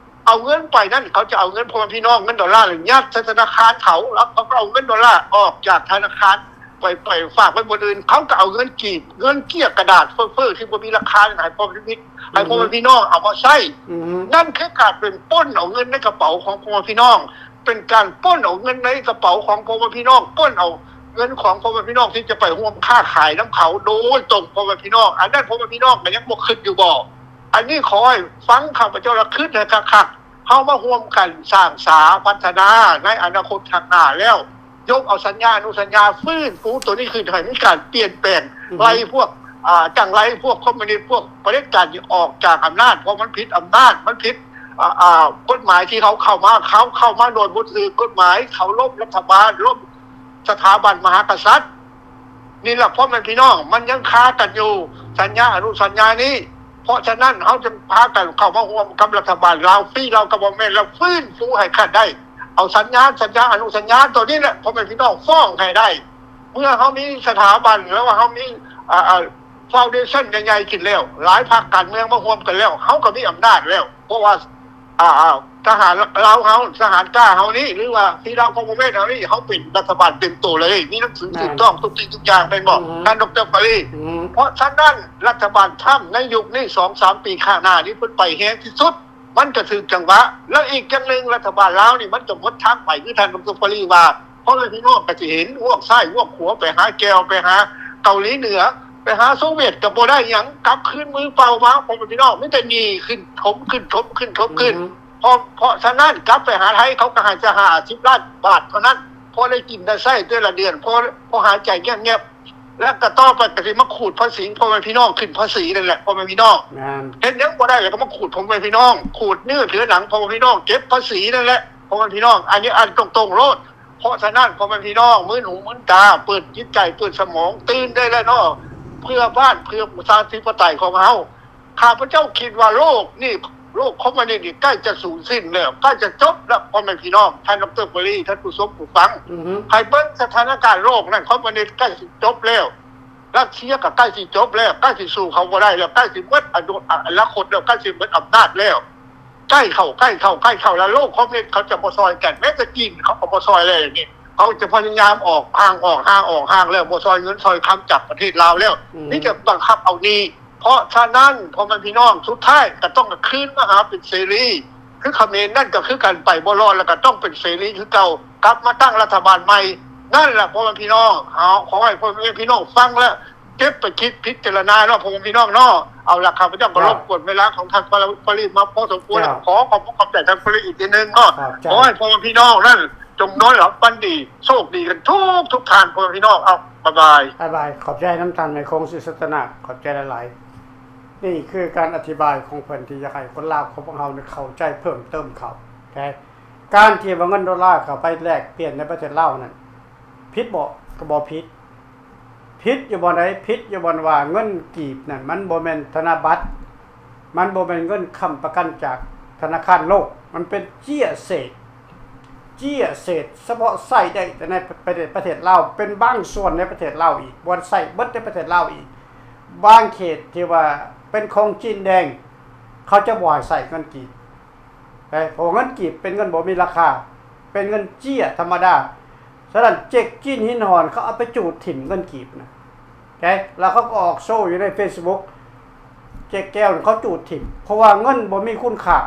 ເອົາເງິນໄປນັ້ນ ເຂົາຈະເອົາເງິນພໍ່ແມ່ພີ່ນ້ອງ ເງິນໂດລາ ຍັດໃສ່ທະນາຄານເຂົາ ແລ້ວເຂົາກໍເອົາເງິນໂດລາອອກຈາກທະນາຄານ ໄປ ໄປຝາກໄວ້ບ່ອນອື່ນ. ເຂົາກໍເອົາເງິນກີບ ເງິນເຈ້ຍກະດາດເຟີ້ໆ ທີ່ບໍ່ມີລາຄານັ້ນ ໃຫ້ພໍ່ແມ່ພີ່ ໃຫ້ພໍ່ແມ່ພີ່ນ້ອງເອົາມາໃຊ້. ນັ້ນຄືການເປັນປຸ້ນເອົາເງິນໃນກະເປົາຂອງພໍ່ແມ່ພີ່ນ້ອງ ເປັນການປຸ້ນເອົາເງິນໃນກະເປົາຂອງພໍ່ແມ່ພີ່ນ້ອງ, ປຸ້ນເອົາເງິນຂອງພໍ່ແມ່ພີ່ນ້ອງທີ່ຈະໄປຮ່ວມຄ້າຂາຍນຳເຂົາໂດຍຕົງ ພໍ່ແມ່ພີ່ນ້ອງ. ອັນນັ້ນພໍ່ແມ່ພີ່ນ້ອງກໍຍັງບໍ່ຄິດຢູ່ບໍ? ອັນນີ້ຂໍໃຫ້ຟັງຂ້າພະເຈົ້າ ແລະ ຄິດໃຫ້ຄັກໆ. ເຮົາມາຮ່ວມກັນສ້າງສາພັດທະນາໃນອະນາຄົດຂ້າງໜ້າແລ້ວ ຍົກເອົາສັນຍາອະນຸສັນຍາ ຟື້ນຟູໂຕນີ້ຄືນ ໃຫ້ມີການປ່ຽນແປງ ໄລ່ພວກ ອ່າ ຈັ່ງໄລ່ພວກຄອມມູນິດ ພວກຜະເດັດການນີ້ອອກຈາກອຳນາດ ເພາະມັນຜິດອຳນາດ ມັນຜິດ ອ່າ ກົດໝາຍທີ່ເຂົາເຂົ້າມາ ເຂົາເຂົ້າມາໂດຍບໍ່ຖືກກົດໝາຍ ເຄົາລົບລັດຖະບານ ລົບສະຖາບັນມະຫາກະສັດ. ນີ້ລະ ພໍ່ແມ່ພີ່ນ້ອງ ມັນຍັງຄາກັນຢູ່ ສັນຍາອະນຸສັນຍານີ້. ເພາະສະນັ້ນ ເຮົາຈຶ່ງພາກັນເຂົ້າມາຮ່ວມກັບລັດຖະບານລາວ ຟຣີລາວກັບບໍ່ແມ່ນ ແລ້ວຟື້ນຟູໃຫ້ຄັນໄດ້ ເອົາສັນຍາ ສັນຍາອະນຸສັນຍາໂຕນີ້ແຫຼະ ພໍ່ແມ່ພີ່ນ້ອງ ຟ້ອງໃຫ້ໄດ້. ເມື່ອເຮົາມີສະຖາບັນ ຫຼືວ່າເຮົາມີ ອ່າ ອ່າ ຟາວເດຊັນໃຫຍ່ໆຂຶ້ນແລ້ວ ຫຼາຍພັກການເມືອງມາຮ່ວມກັນແລ້ວ ເຮົາກໍມີອຳນາດແລ້ວ ເພາະວ່າ ອ່າ ອ່າ ທະຫານລາວເຮົາ ທະຫານກ້າເຮົານີ້ ຫຼືວ່າຟຣີລາວກັບບໍ່ແມ່ນເຮົານີ້ ເຮົາເປັນລັດຖະບານເຕັມໂຕເລີຍ ມີໜັງສືຖືກຕ້ອງທຸກສິ່ງທຸກຢ່າງ ແມ່ນບໍ່ ທ່ານ ດຣ. ຟາຣີ? ເພາະສະນັ້ນ ລັດຖະບານທຣຳໃນຍຸກນີ້ ສອງສາມປີຂ້າງໜ້ານີ້ ເພິ່ນໄປແຮງທີ່ສຸດ ມັນກະຖືກຈັງຫວະ. ແລ້ວອີກຢ່າງໜຶ່ງ ລັດຖະບານລາວນີ້ມັນກະໝົດທາງໄປ ຄືທ່ານ ດຣ. ຟາຣີ ວ່າ ພໍ່ແມ່ພີ່ນ້ອງກະຊິເຫັນ ງວກຊ້າຍງວກຂວາ ໄປຫາແກວ ໄປຫາເກົາຫຼີເໜືອ ໄປຫາໂຊວຽດ ກະບໍ່ໄດ້ຫຍັງ ກັບຄືນມືເປົ່າມາ ພໍ່ແມ່ພີ່ນ້ອງ ມີແຕ່ໜີ້ຂຶ້ນ ຖົມຂຶ້ນ ຖົມຂຶ້ນ ຖົມຂຶ້ນ. ເພາະ ເພາະສະນັ້ນ ກັບໄປຫາໄທ ເຂົາກະໃຫ້ແຕ່ຫ້າສິບລ້ານບາດເທົ່ານັ້ນ ພໍໄດ້ກິນໄດ້ໃຊ້ແຕ່ລະເດືອນ ພໍ ພໍຫາຍໃຈແງບໆ ແລ້ວກະຕໍ່ໄປກະຊິມາຂູດພາສີພໍ່ແມ່ພີ່ນ້ອງ ຂຶ້ນພາສີນັ້ນແຫຼະ ພໍ່ແມ່ພີ່ນ້ອງ. ເຮັດຫຍັງບໍ່ໄດ້ ແລ້ວກະມາຂູດພໍ່ແມ່ພີ່ນ້ອງ ຂູດເນື້ອເຖືອໜັງພໍ່ແມ່ພີ່ນ້ອງ ເກັບພາສີນັ້ນແຫຼະ ພໍ່ແມ່ພີ່ນ້ອງ. ອັນນີ້ອັນຕົງໆໂລດ. ເພາະສະນັ້ນ ພໍ່ແມ່ພີ່ນ້ອງ ມືນຫູມືນຕາ ເປີດຈິດໃຈ ເປີດສະໝອງ ຕື່ນໄດ້ແລ້ວເນາະ ເພື່ອບ້ານ ເພື່ອປະຊາທິປະໄຕຂອງເຮົາ. ຂ້າພະເຈົ້າຄິດວ່າໂລກນີ້ ໂລກຄອມມູນິດນີ້ໃກ້ຈະສູນສິ້ນແລ້ວ ໃກ້ຈະຈົບແລ້ວ ພໍ່ແມ່ພີ່ນ້ອງ ທ່ານ ດຣ. ຟາຣີ ທ່ານຜູ້ຊົມຜູ້ຟັງ ໃຫ້ເບິ່ງສະຖານະການໂລກນັ້ນ ຄອມມູນິດໃກ້ຊິຈົບແລ້ວ ຣັດເຊຍກໍໃກ້ຊິຈົບແລ້ວ ໃກ້ຊິສູ້ເຂົາບໍ່ໄດ້ແລ້ວ ໃກ້ຊິໝົດອະນາຄົດແລ້ວ ໃກ້ຊິໝົດອຳນາດແລ້ວ ໃກ້ເຂົ້າ ໃກ້ເຂົ້າ ໃກ້ເຂົ້າ ແລ້ວໂລກຄອມມູນິດເຂົາຈະບໍ່ຊ່ອຍກັນ ແມ້ແຕ່ຈີນເຂົາກໍບໍ່ຊ່ອຍແລ້ວ ດຽວນີ້ເຂົາຈະພະຍາຍາມອອກຫ່າງ ອອກຫ່າງ ອອກຫ່າງແລ້ວ ບໍ່ຊ່ອຍເງິນຊ່ອຍຄຳຈາກປະເທດລາວແລ້ວ ມີແຕ່ບັງຄັບເອົາໜີ້. ເພາະສະນັ້ນ ພໍ່ແມ່ພີ່ນ້ອງ ສຸດທ້າຍກໍຕ້ອງຄືນມາຫາເປັນເສລີ ຄືຂະເໝນນັ້ນກໍຄືກັນ ໄປບໍ່ລອດ ແລ້ວກໍຕ້ອງເປັນເສລີຄືເກົ່າ ກັບມາຕັ້ງລັດຖະບານໃໝ່. ນັ້ນລະ ພໍ່ແມ່ພີ່ນ້ອງ ເຮົາ ຂໍໃຫ້ພໍ່ແມ່ພີ່ນ້ອງຟັງແລ້ວເກັບໄປຄິດພິຈາລະນາເນາະ ພໍ່ແມ່ພີ່ນ້ອງເນາະ. ເອົາລະ ຂ້າພະເຈົ້າກໍລົບກວນເວລາຂອງທ່ານ ປະລິດ ມາພໍສົມຄວນ ຂໍຂອບອົກຂອບໃຈທ່ານປະລິດອີກເທື່ອໜຶ່ງເນາະ. ຂໍໃຫ້ພໍ່ແມ່ພີ່ນ້ອງນັ້ນ ຈົ່ງນອນຫຼັບຝັນດີ ໂຊກດີກັນທຸກໆທ່ານ ພໍ່ແມ່ພີ່ນ້ອງ. ເອົາ ບາຍບາຍ ບາຍບາຍ. ຂອບໃຈນຳທ່ານ ໄມຄົງ ສີສັດຕະນາກ ຂອບໃຈຫຼາຍໆ. ນີ້ຄືການອະທິບາຍຂອງເພິ່ນ ທີ່ຢາກໃຫ້ຄົນລາວຂອງພວກເຮົານີ້ເຂົ້າໃຈເພີ່ມເຕີມເຂົ້າ. ແຕ່ການທີ່ວ່າເງິນໂດລາເຂົ້າໄປແລກປ່ຽນໃນປະເທດລາວນັ້ນ ຜິດບໍ່? ກໍບໍ່ຜິດ. ຜິດຢູ່ບ່ອນໃດ? ຜິດຢູ່ບ່ອນວ່າເງິນກີບນັ້ນ ມັນບໍ່ແມ່ນທະນະບັດ, ມັນບໍ່ແມ່ນເງິນຄ້ຳປະກັນຈາກທະນາຄານໂລກ, ມັນເປັນເຈ້ຍເສດ, ເຈ້ຍເສດສະເພາະໃຊ້ໄດ້ແຕ່ໃນປະເທດ ປະເທດລາວ, ເປັນບາງສ່ວນໃນປະເທດລາວອີກ, ບໍ່ໃຊ້ເບິດໃນປະເທດລາວອີກ. ບາງເຂດທີ່ວ່າເປັນຂອງຈີນແດງ ເຂົາຈະບໍ່ໃຫ້ໃຊ້ເງິນກີບ. ເອີ ເພາະວ່າເງິນກີບເປັນເງິນບໍ່ມີລາຄາ, ເປັນເງິນເຈ້ຍທຳມະດາ. ສະນັ້ນ ເຈັກຈີນຫີນຮ່ອນ ເຂົາເອົາໄປຈູດຖິ້ມເງິນກີບນະ ແລ້ວເຂົາກໍອອກໂຊຢູ່ໃນເຟສບຸກ ເຈັກແກ້ວ ເຂົາຈູດຖິ້ມ ເພາະວ່າເງິນບໍ່ມີຄຸນຄ່າ.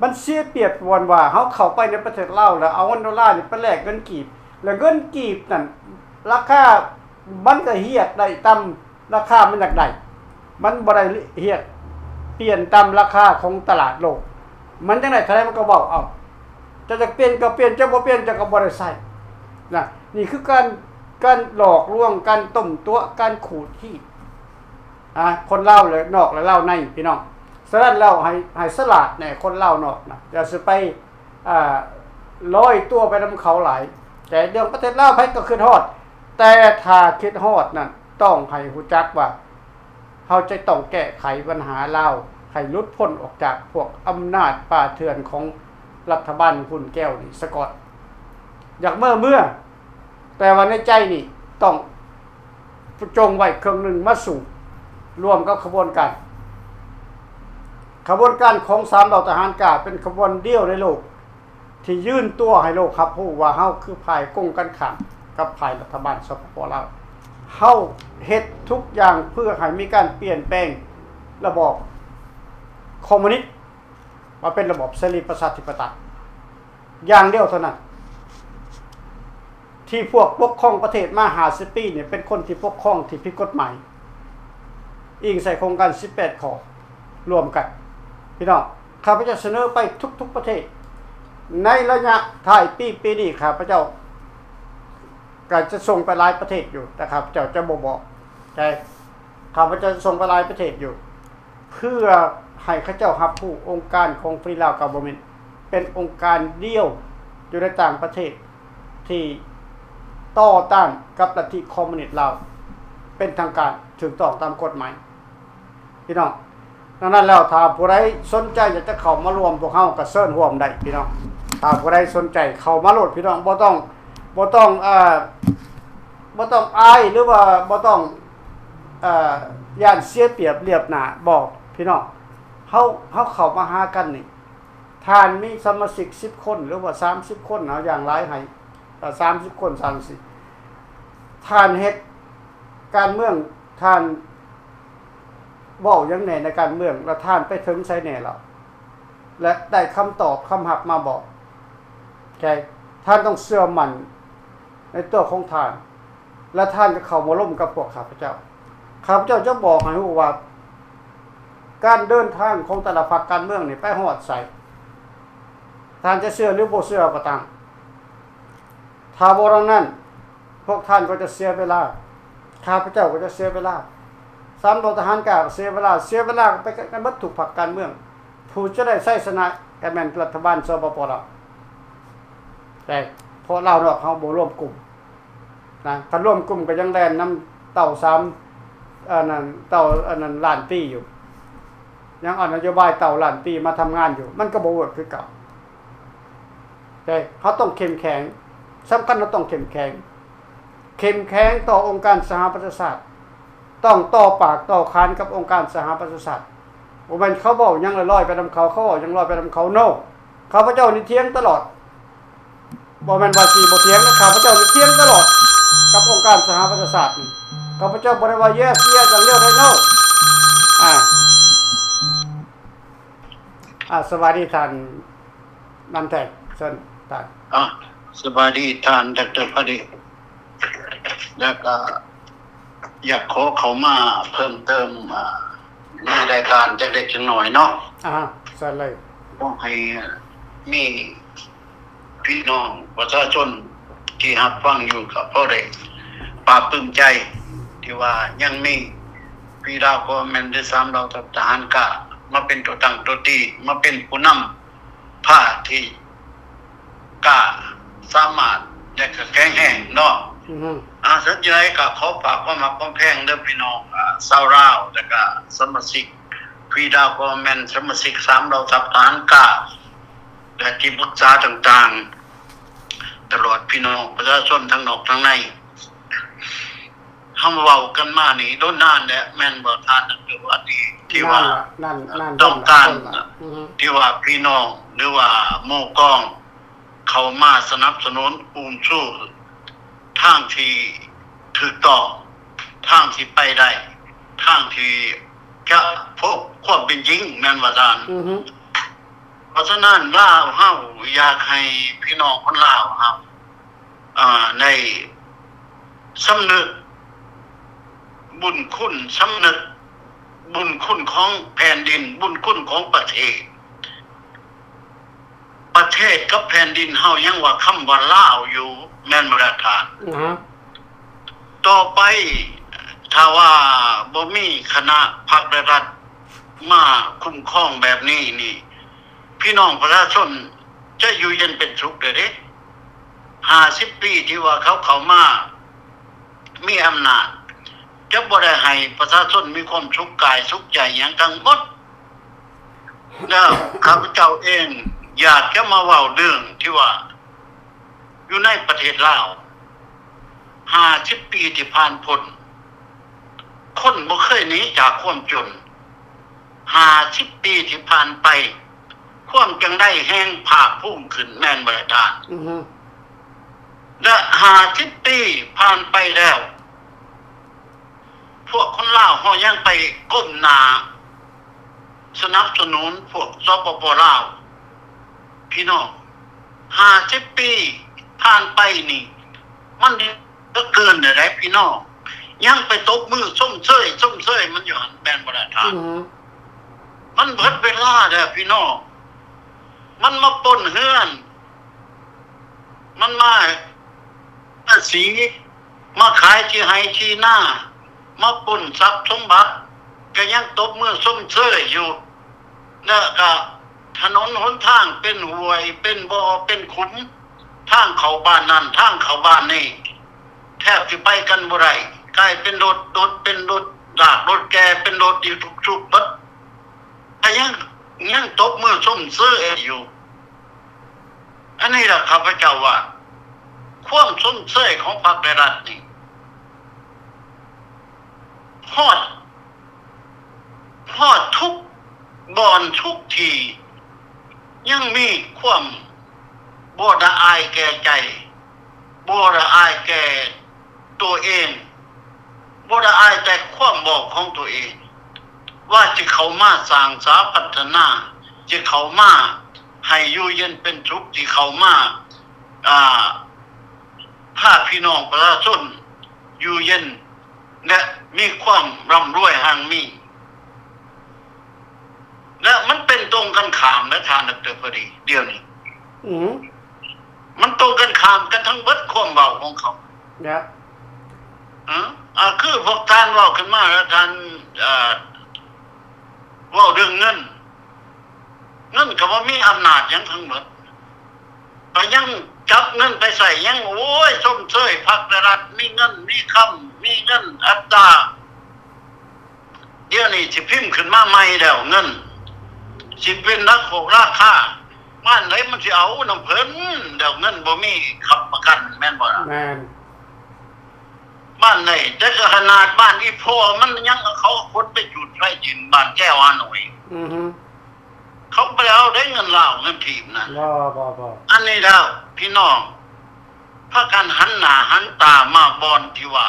ມັນເສຍປຽບບ່ອນວ່າເຮົາເຂົ້າໄປໃນປະເທດລາວ ແລ້ວເອົາເງິນໂດລານີ້ໄປແລກເງິນກີບ ແລ້ວເງິນກີບນັ້ນ ລາຄາມັນກໍຮຽກໄດ້ຕ່ຳ ລາຄາມັນຢາກໄດ້ ມັນບໍ່ໄດ້ຮຽກປ່ຽນຕາມລາຄາຂອງຕະຫຼາດໂລກ. ມັນຈັ່ງໄດ້ເທົ່າໃດມັນກໍເວົ້າເອົາ. ເຈົ້າຢາກປ່ຽນກໍປ່ຽນ, ເຈົ້າບໍ່ປ່ຽນເຈົ້າກໍບໍ່ໄດ້ໃຊ້ນະ. ນີ້ຄືການ, ການຫຼອກລວງ, ການຕົ້ມຕົວະ, ການຂູດຮີດ ອາ ຄົນລາວແລະນອກ ແລະລາວໃນ ພີ່ນ້ອງ. ສະນັ້ນແລ້ວ ໃຫ້, ໃຫ້ສະຫຼາດແດ່ ຄົນລາວນອກນະ, ຢ່າຊິໄປ ອາ ລອຍຕົວໄປນຳເຂົາຫຼາຍ. ແຕ່ເລື່ອງປະເທດລາວໃຜກໍຄິດຮອດ, ແຕ່ຖ້າຄິດຮອດນັ້ນ ຕ້ອງໃຫ້ຮູ້ຈັກວ່າ ເຮົາຈະຕ້ອງແກ້ໄຂບັນຫາລາວ ໃຫ້ຫຼຸດພົ້ນອອກຈາກພວກອຳນາດປ່າເຖື່ອນຂອງລັດຖະບານຮຸ່ນແກ້ວນີ້ສາກ່ອນ. ຢາກເມີເມືອ, ແຕ່ວ່າໃນໃຈນີ້ ຕ້ອງຈົ່ງໄວ້ເຄິ່ງໜຶ່ງມາສູ້ ຮ່ວມກັບຂະບວນການ. ຂະບວນການຂອງສາມເຫຼົ່າທະຫານກ້າ ເປັນຂະບວນດຽວໃນໂລກ ທີ່ຢືນຕົວໃຫ້ໂລກຮັບຮູ້ວ່າເຮົາຄືຝ່າຍກົງກັນຂ້າມກັບຝ່າຍລັດຖະບານ ສປປ ລາວ. ເຮົາເຮັດທຸກຢ່າງເພື່ອໃຫ້ມີການປ່ຽນແປງລະບອບຄອມມູນິດມາເປັນລະບອບເສລີປະຊາທິປະໄຕຢ່າງດຽວເທົ່ານັ້ນ. ທີ່ພວກປົກຄອງປະເທດມາຫ້າສິບປີນີ້ ເປັນຄົນທີ່ປົກຄອງທີ່ຜິດກົດໝາຍ, ອີງໃສ່ໂຄງການສິບແປດຂໍ້ລວມກັນ. ພີ່ນ້ອງ, ຂ້າພະເຈົ້າສະເໜີໄປທຸກໆປະເທດ ໃນໄລຍະທ້າຍປີ ປີນີ້ ຂ້າພະເຈົ້າກໍຈະສົ່ງໄປຫຼາຍປະເທດຢູ່, ແຕ່ຂ້າພະເຈົ້າຈະບໍ່ບອກ, ແຕ່ຂ້າພະເຈົ້າຈະສົ່ງໄປຫຼາຍປະເທດຢູ່ ເພື່ອໃຫ້ເຂົາເຈົ້າຮັບຮູ້ ອົງການຂອງ Free Lao Government ເປັນອົງການດຽວຢູ່ໃນຕ່າງປະເທດ ທີ່ຕໍ່ຕ້ານກັບລັດທິຄອມມູນິດລາວ ເປັນທາງການຖືກຕ້ອງຕາມກົດໝາຍ ພີ່ນ້ອງ. ດັ່ງນັ້ນແລ້ວ ຖ້າຜູ້ໃດສົນໃຈຢາກຈະເຂົ້າມາຮ່ວມພວກເຮົາ ກໍເຊີນຮ່ວມໄດ້ ພີ່ນ້ອງ. ຖ້າຜູ້ໃດສົນໃຈເຂົ້າມາໂລດ ພີ່ນ້ອງ, ບໍ່ຕ້ອງ ບໍ່ຕ້ອງ ເອີ ບໍ່ຕ້ອງອາຍ ຫຼືວ່າບໍ່ຕ້ອງ ເອີ ຢ້ານເສຍປຽບລຽບໜ້າ ບໍ່ ພີ່ນ້ອງ. ເຮົາ ເຮົາເຂົ້າມາຫາກັນນີ້ ທ່ານມີສະມາຊິກສິບຄົນ ຫຼືວ່າສາມສິບຄົນ ເອົາຢ່າງຫຼາຍໃຫ້ ເອີ ສາມສິບຄົນ ສາມສິບ ທ່ານເຮັດການເມືອງ ທ່ານເວົ້າຫຍັງແດ່ໃນການເມືອງ ແລ້ວທ່ານໄປເຖິງໃສແດ່ລະ ແລະ ໄດ້ຄຳຕອບຄຳຮັບມາບໍ່? ແຄ່ທ່ານຕ້ອງເຊື່ອໝັ້ນໃນຕົວຂອງທ່ານ ແລະ ທ່ານຈະເຂົ້າມາລົມກັບພວກຂ້າພະເຈົ້າ. ຂ້າພະເຈົ້າຈະບອກໃຫ້ຮູ້ວ່າ ການເດີນທາງຂອງແຕ່ລະພັກການເມືອງນີ້ໄປຮອດໃສ, ທ່ານຈະເຊື່ອຫຼືບໍ່ເຊື່ອກໍຕາມ, ຖ້າບໍ່ດັ່ງນັ້ນ ພວກທ່ານກໍຈະເສຍເວລາ, ຂ້າພະເຈົ້າກໍຈະເສຍເວລາ, ສາມເຫຼົ່າທະຫານກ້າກໍເສຍເວລາ, ເສຍເວລາໄປກັນເບິດທຸກພັກການເມືອງ. ຜູ້ຈະໄດ້ໄຊຊະນະກໍແມ່ນລັດຖະບານ ສປປ ລາວ, ແຕ່ເພາະລາວນອກເຮົາບໍ່ລວມກຸ່ມນະ, ຄັນລວມກຸ່ມກໍຍັງແລ່ນນຳເຕົ້າສາມ ອັນນັ້ນ ເຕົ້າອັນນັ້ນລ້ານປີຢູ່, ຍັງເອົານະໂຍບາຍເຕົ້າລ້ານປີມາທຳງານຢູ່, ມັນກໍບໍ່ເວີກຄືເກົ່າ. ແຕ່ເຮົາຕ້ອງເຂັ້ມແຂງ, ສຳຄັນເຮົາຕ້ອງເຂັ້ມແຂງ, ເຂັ້ມແຂງຕໍ່ອົງການສະຫະປະຊາຊາດ, ຕ້ອງຕໍ່ປາກຕໍ່ຄານກັບອົງການສະຫະປະຊາຊາດ. ບໍ່ແມ່ນເຂົາເວົ້າຫຍັງລອຍໆໄປນຳເຂົາ, ເຂົາເວົ້າຫຍັງລອຍໄປນຳເຂົາ. No. ຂ້າພະເຈົ້ານີ້ຖຽງຕະຫຼອດ, ບໍ່ແມ່ນວ່າຊິບໍ່ຖຽງນະ, ຂ້າພະເຈົ້ານີ້ຖຽງຕະຫຼອດກັບອົງການສະຫະປະຊາຊາດນີ້. ຂ້າພະເຈົ້າບໍ່ໄດ້ວ່າ yes yes ຢ່າງດຽວໄດ້. No. ອາ ອາ ສະບາຍດີທ່ານນຳແທນ, ເຊີນທ່ານ. ອາ ສະບາຍດີທ່ານ ດຣ ພະດິດ. ແລ້ວກໍຢາກຂໍເຂົ້າມາເພີ່ມເຕີມ ອາ ໃນລາຍການຈັກເລັກຈັກນ້ອຍເນາະ. ອາ ເຊີນເລີຍ. ຂໍໃຫ້ມີພີ່ນ້ອງປະຊາຊົນທີ່ຮັບຟັງຢູ່ ກໍພໍໄດ້ປາບປຶ້ມໃຈ ທີ່ວ່າຍັງມີ Free Lao Government ຫຼື ສາມເຫຼົ່າທະຫານກ້າ ມາເປັນຕົວຕັ້ງຕົວຕີ ມາເປັນຜູ້ນຳ ພາກທີ່ກ້າ ສາມາດ ແລະ ກໍແຂງແຮງເນາະ. ອືຮຶ ອາ ເຖິງຈັ່ງໃດກໍຂໍຝາກຄວາມຮັກຄວາມແພງເດີພີ່ນ້ອງ ອາ ຊາວລາວ ແລະ ກໍສະມາຊິກ Free Lao Government ສະມາຊິກສາມເຫຼົ່າທັບທະຫານກ້າ ແລະ ທີ່ປຶກສາຕ່າງໆ ຕະຫຼອດພີ່ນ້ອງປະຊາຊົນທັງນອກທັງໃນ. ເຮົາເວົ້າກັນມານີ້ດົນນານແລ້ວ ແມ່ນບໍ່ທ່ານ ດຣ ວັດດີ ທີ່ວ່າ ນານລະ ນານ ນານ ຕ້ອງການ ດົນລະ ອືຮຶ ທີ່ວ່າພີ່ນ້ອງ ຫຼືວ່າໝູ່ກອງ ເຂົ້າມາສະໜັບສະໜູນ ອຸ້ມຊູ ທາງທີ່ຖືກຕ້ອງ ທາງທີ່ໄປໄດ້ ທາງທີ່ຈະພົບຄວາມເປັນຈິງ ແມ່ນບໍ່ທ່ານ? ອືຮຶ ເພາະສະນັ້ນ ລາວເຮົາຢາກໃຫ້ພີ່ນ້ອງຄົນລາວເຮົາ ອາ ໄດ້ສຳນຶກບຸນຄຸນ, ສຳນຶກບຸນຄຸນຂອງແຜ່ນດິນ, ບຸນຄຸນຂອງປະເທດ. ປະເທດກັບແຜ່ນດິນເຮົາຍັງວ່າຄຳວ່າລາວຢູ່ ແມ່ນບໍ່ລະທ່ານ? ອືຮຶ ຕໍ່ໄປ ຖ້າວ່າບໍ່ມີຄະນະພັກແລະລັດມາຄຸ້ມຄອງແບບນີ້ນີ້ ພີ່ນ້ອງປະຊາຊົນຈະຢູ່ເຢັນເປັນສຸກເດີເດ້. ຫ້າສິບປີທີ່ວ່າເຂົາເຂົ້າມາມີອຳນາດ ຈະບໍ່ໄດ້ໃຫ້ປະຊາຊົນມີຄວາມສຸກກາຍສຸກໃຈຫຍັງທັງໝົດ. ແລ້ວຂ້າພະເຈົ້າເອງຢາກຈະມາເວົ້າເລື່ອງທີ່ວ່າ ຢູ່ໃນປະເທດລາວ ຫ້າສິບປີທີ່ຜ່ານພົ້ນ ຄົນບໍ່ເຄີຍໜີຈາກຄວາມຈົນ. ຫ້າສິບປີທີ່ຜ່ານໄປ ຄວາມຈັງໄດ້ແຮ່ງພາກພູມຂຶ້ນ ແມ່ນບໍ່ລະທ່ານ? ອືຮຶ ແລະ ຫ້າສິບປີຜ່ານໄປແລ້ວ ພວກຄົນລາວເຮົາຍັງໄປກົ້ມໜ້າສະໜັບສະໜູນພວກ ສປປ ລາວ. ພີ່ນ້ອງ ຫ້າສິບປີຜ່ານໄປນີ້ ມັນເຫຼືອເກີນແລ້ວໃດ໋ພີ່ນ້ອງ ຍັງໄປຕົບມືຊົມເຊີຍ ຊົມເຊີຍມັນຢູ່ຫັ້ນ ແມ່ນບໍ່ລະທ່ານ? ອືຮຶ ມັນເບິດເວລາແລ້ວພີ່ນ້ອງ ມັນມາປຸ້ນເຮືອນ ມັນມາ ພາສີ ມາຂາຍທີ່ໄຮ່ທີ່ນາ ມາປຸ້ນຊັບສົມບັດ ກະຍັງຕົບມືຊົມເຊີຍຢູ່ ແລ້ວກະຖະໜົນຫົນທາງເປັນຫ້ວຍ ເປັນບໍ່ ເປັນຂຸມ ທາງເຂົ້າບ້ານນັ້ນ ທາງເຂົ້າບ້ານນີ້ ແທບຊິໄປກັນບໍ່ໄດ້ ກາຍເປັນລົດ ລົດເປັນລົດລາກ ລົດແກ່ເປັນລົດຢູ່ທຸກຊຸກເບິດ ກະຍັງ ຍັງຕົບມືຊົມເຊີຍຢູ່. ອັນນີ້ລະຂ້າພະເຈົ້າວ່າ ຄວາມຊົມເຊີຍຂອງພັກແລະລັດນີ້ ຮອດ ຮອດທຸກບ່ອນທຸກທີ່ ຍັງມີຄວາມບໍ່ລະອາຍແກ່ໃຈ ບໍ່ລະອາຍແກ່ຕົວເອງ ບໍ່ລະອາຍແຕ່ຄວາມເວົ້າຂອງຕົວເອງ ວ່າຊິເຂົ້າມາສ້າງສາພັດທະນາ ຊິເຂົ້າມາໃຫ້ຢູ່ເຢັນເປັນສຸກ ຊິເຂົ້າມາ ອ່າ ພາພີ່ນ້ອງປະຊາຊົນຢູ່ເຢັນ ແລະ ມີຄວາມລ່ຳລວຍຮັ່ງມີ ແລະ ມັນເປັນຕົງກັນຂ້າມນະທ່ານດອກເຕີ ພໍດີດຽວນີ້ ອືມ ມັນຕົງກັນຂ້າມກັນທັງເບິດຄວາມເວົ້າຂອງເຂົາ ນະ ອາ ຄືພວກທ່ານເວົ້າຂຶ້ນມາແລ້ວທ່ານ ເອີ ເວົ້າເລື່ອງເງິນ ເງິນກໍບໍ່ມີອຳນາດຫຍັງທັງເບິດ ກໍຍັງຈັບເງິນໄປໃຊ້ ຍັງ ໂອ້ຍ ຊົມເຊີຍພັກແລະລັດ ມີເງິນມີຄຳ ມີເງິນອັດຕາ ດຽວນີ້ຊິພິມຂຶ້ນມາໃໝ່ແລ້ວ ເງິນຊິເປັນລາໂຄກລາຄາ ບ້ານໃດມັນຊິເອົານຳເພິ່ນ ແລ້ວເງິນບໍ່ມີຄ້ຳປະກັນ ແມ່ນບໍ່ລະ? ແມ່ນ ບ້ານໃດ ແຕ່ກໍຂະໜາດບ້ານອີ່ພໍ່ມັນຍັງ ເຂົາຂົນໄປຈູດໄຟດິນ ບ້ານແກ້ວຫາໜ້ອຍ ອືຮຶ ເຂົາບໍ່ໄດ້ເອົາເດ້ເງິນລາວ ເງິນກີບນະ ບໍ່ ບໍ່ ບໍ່ ອັນນີ້ແລ້ວ ພີ່ນ້ອງ ພາກັນຫັນໜ້າຫັນຕາມາບ່ອນທີ່ວ່າ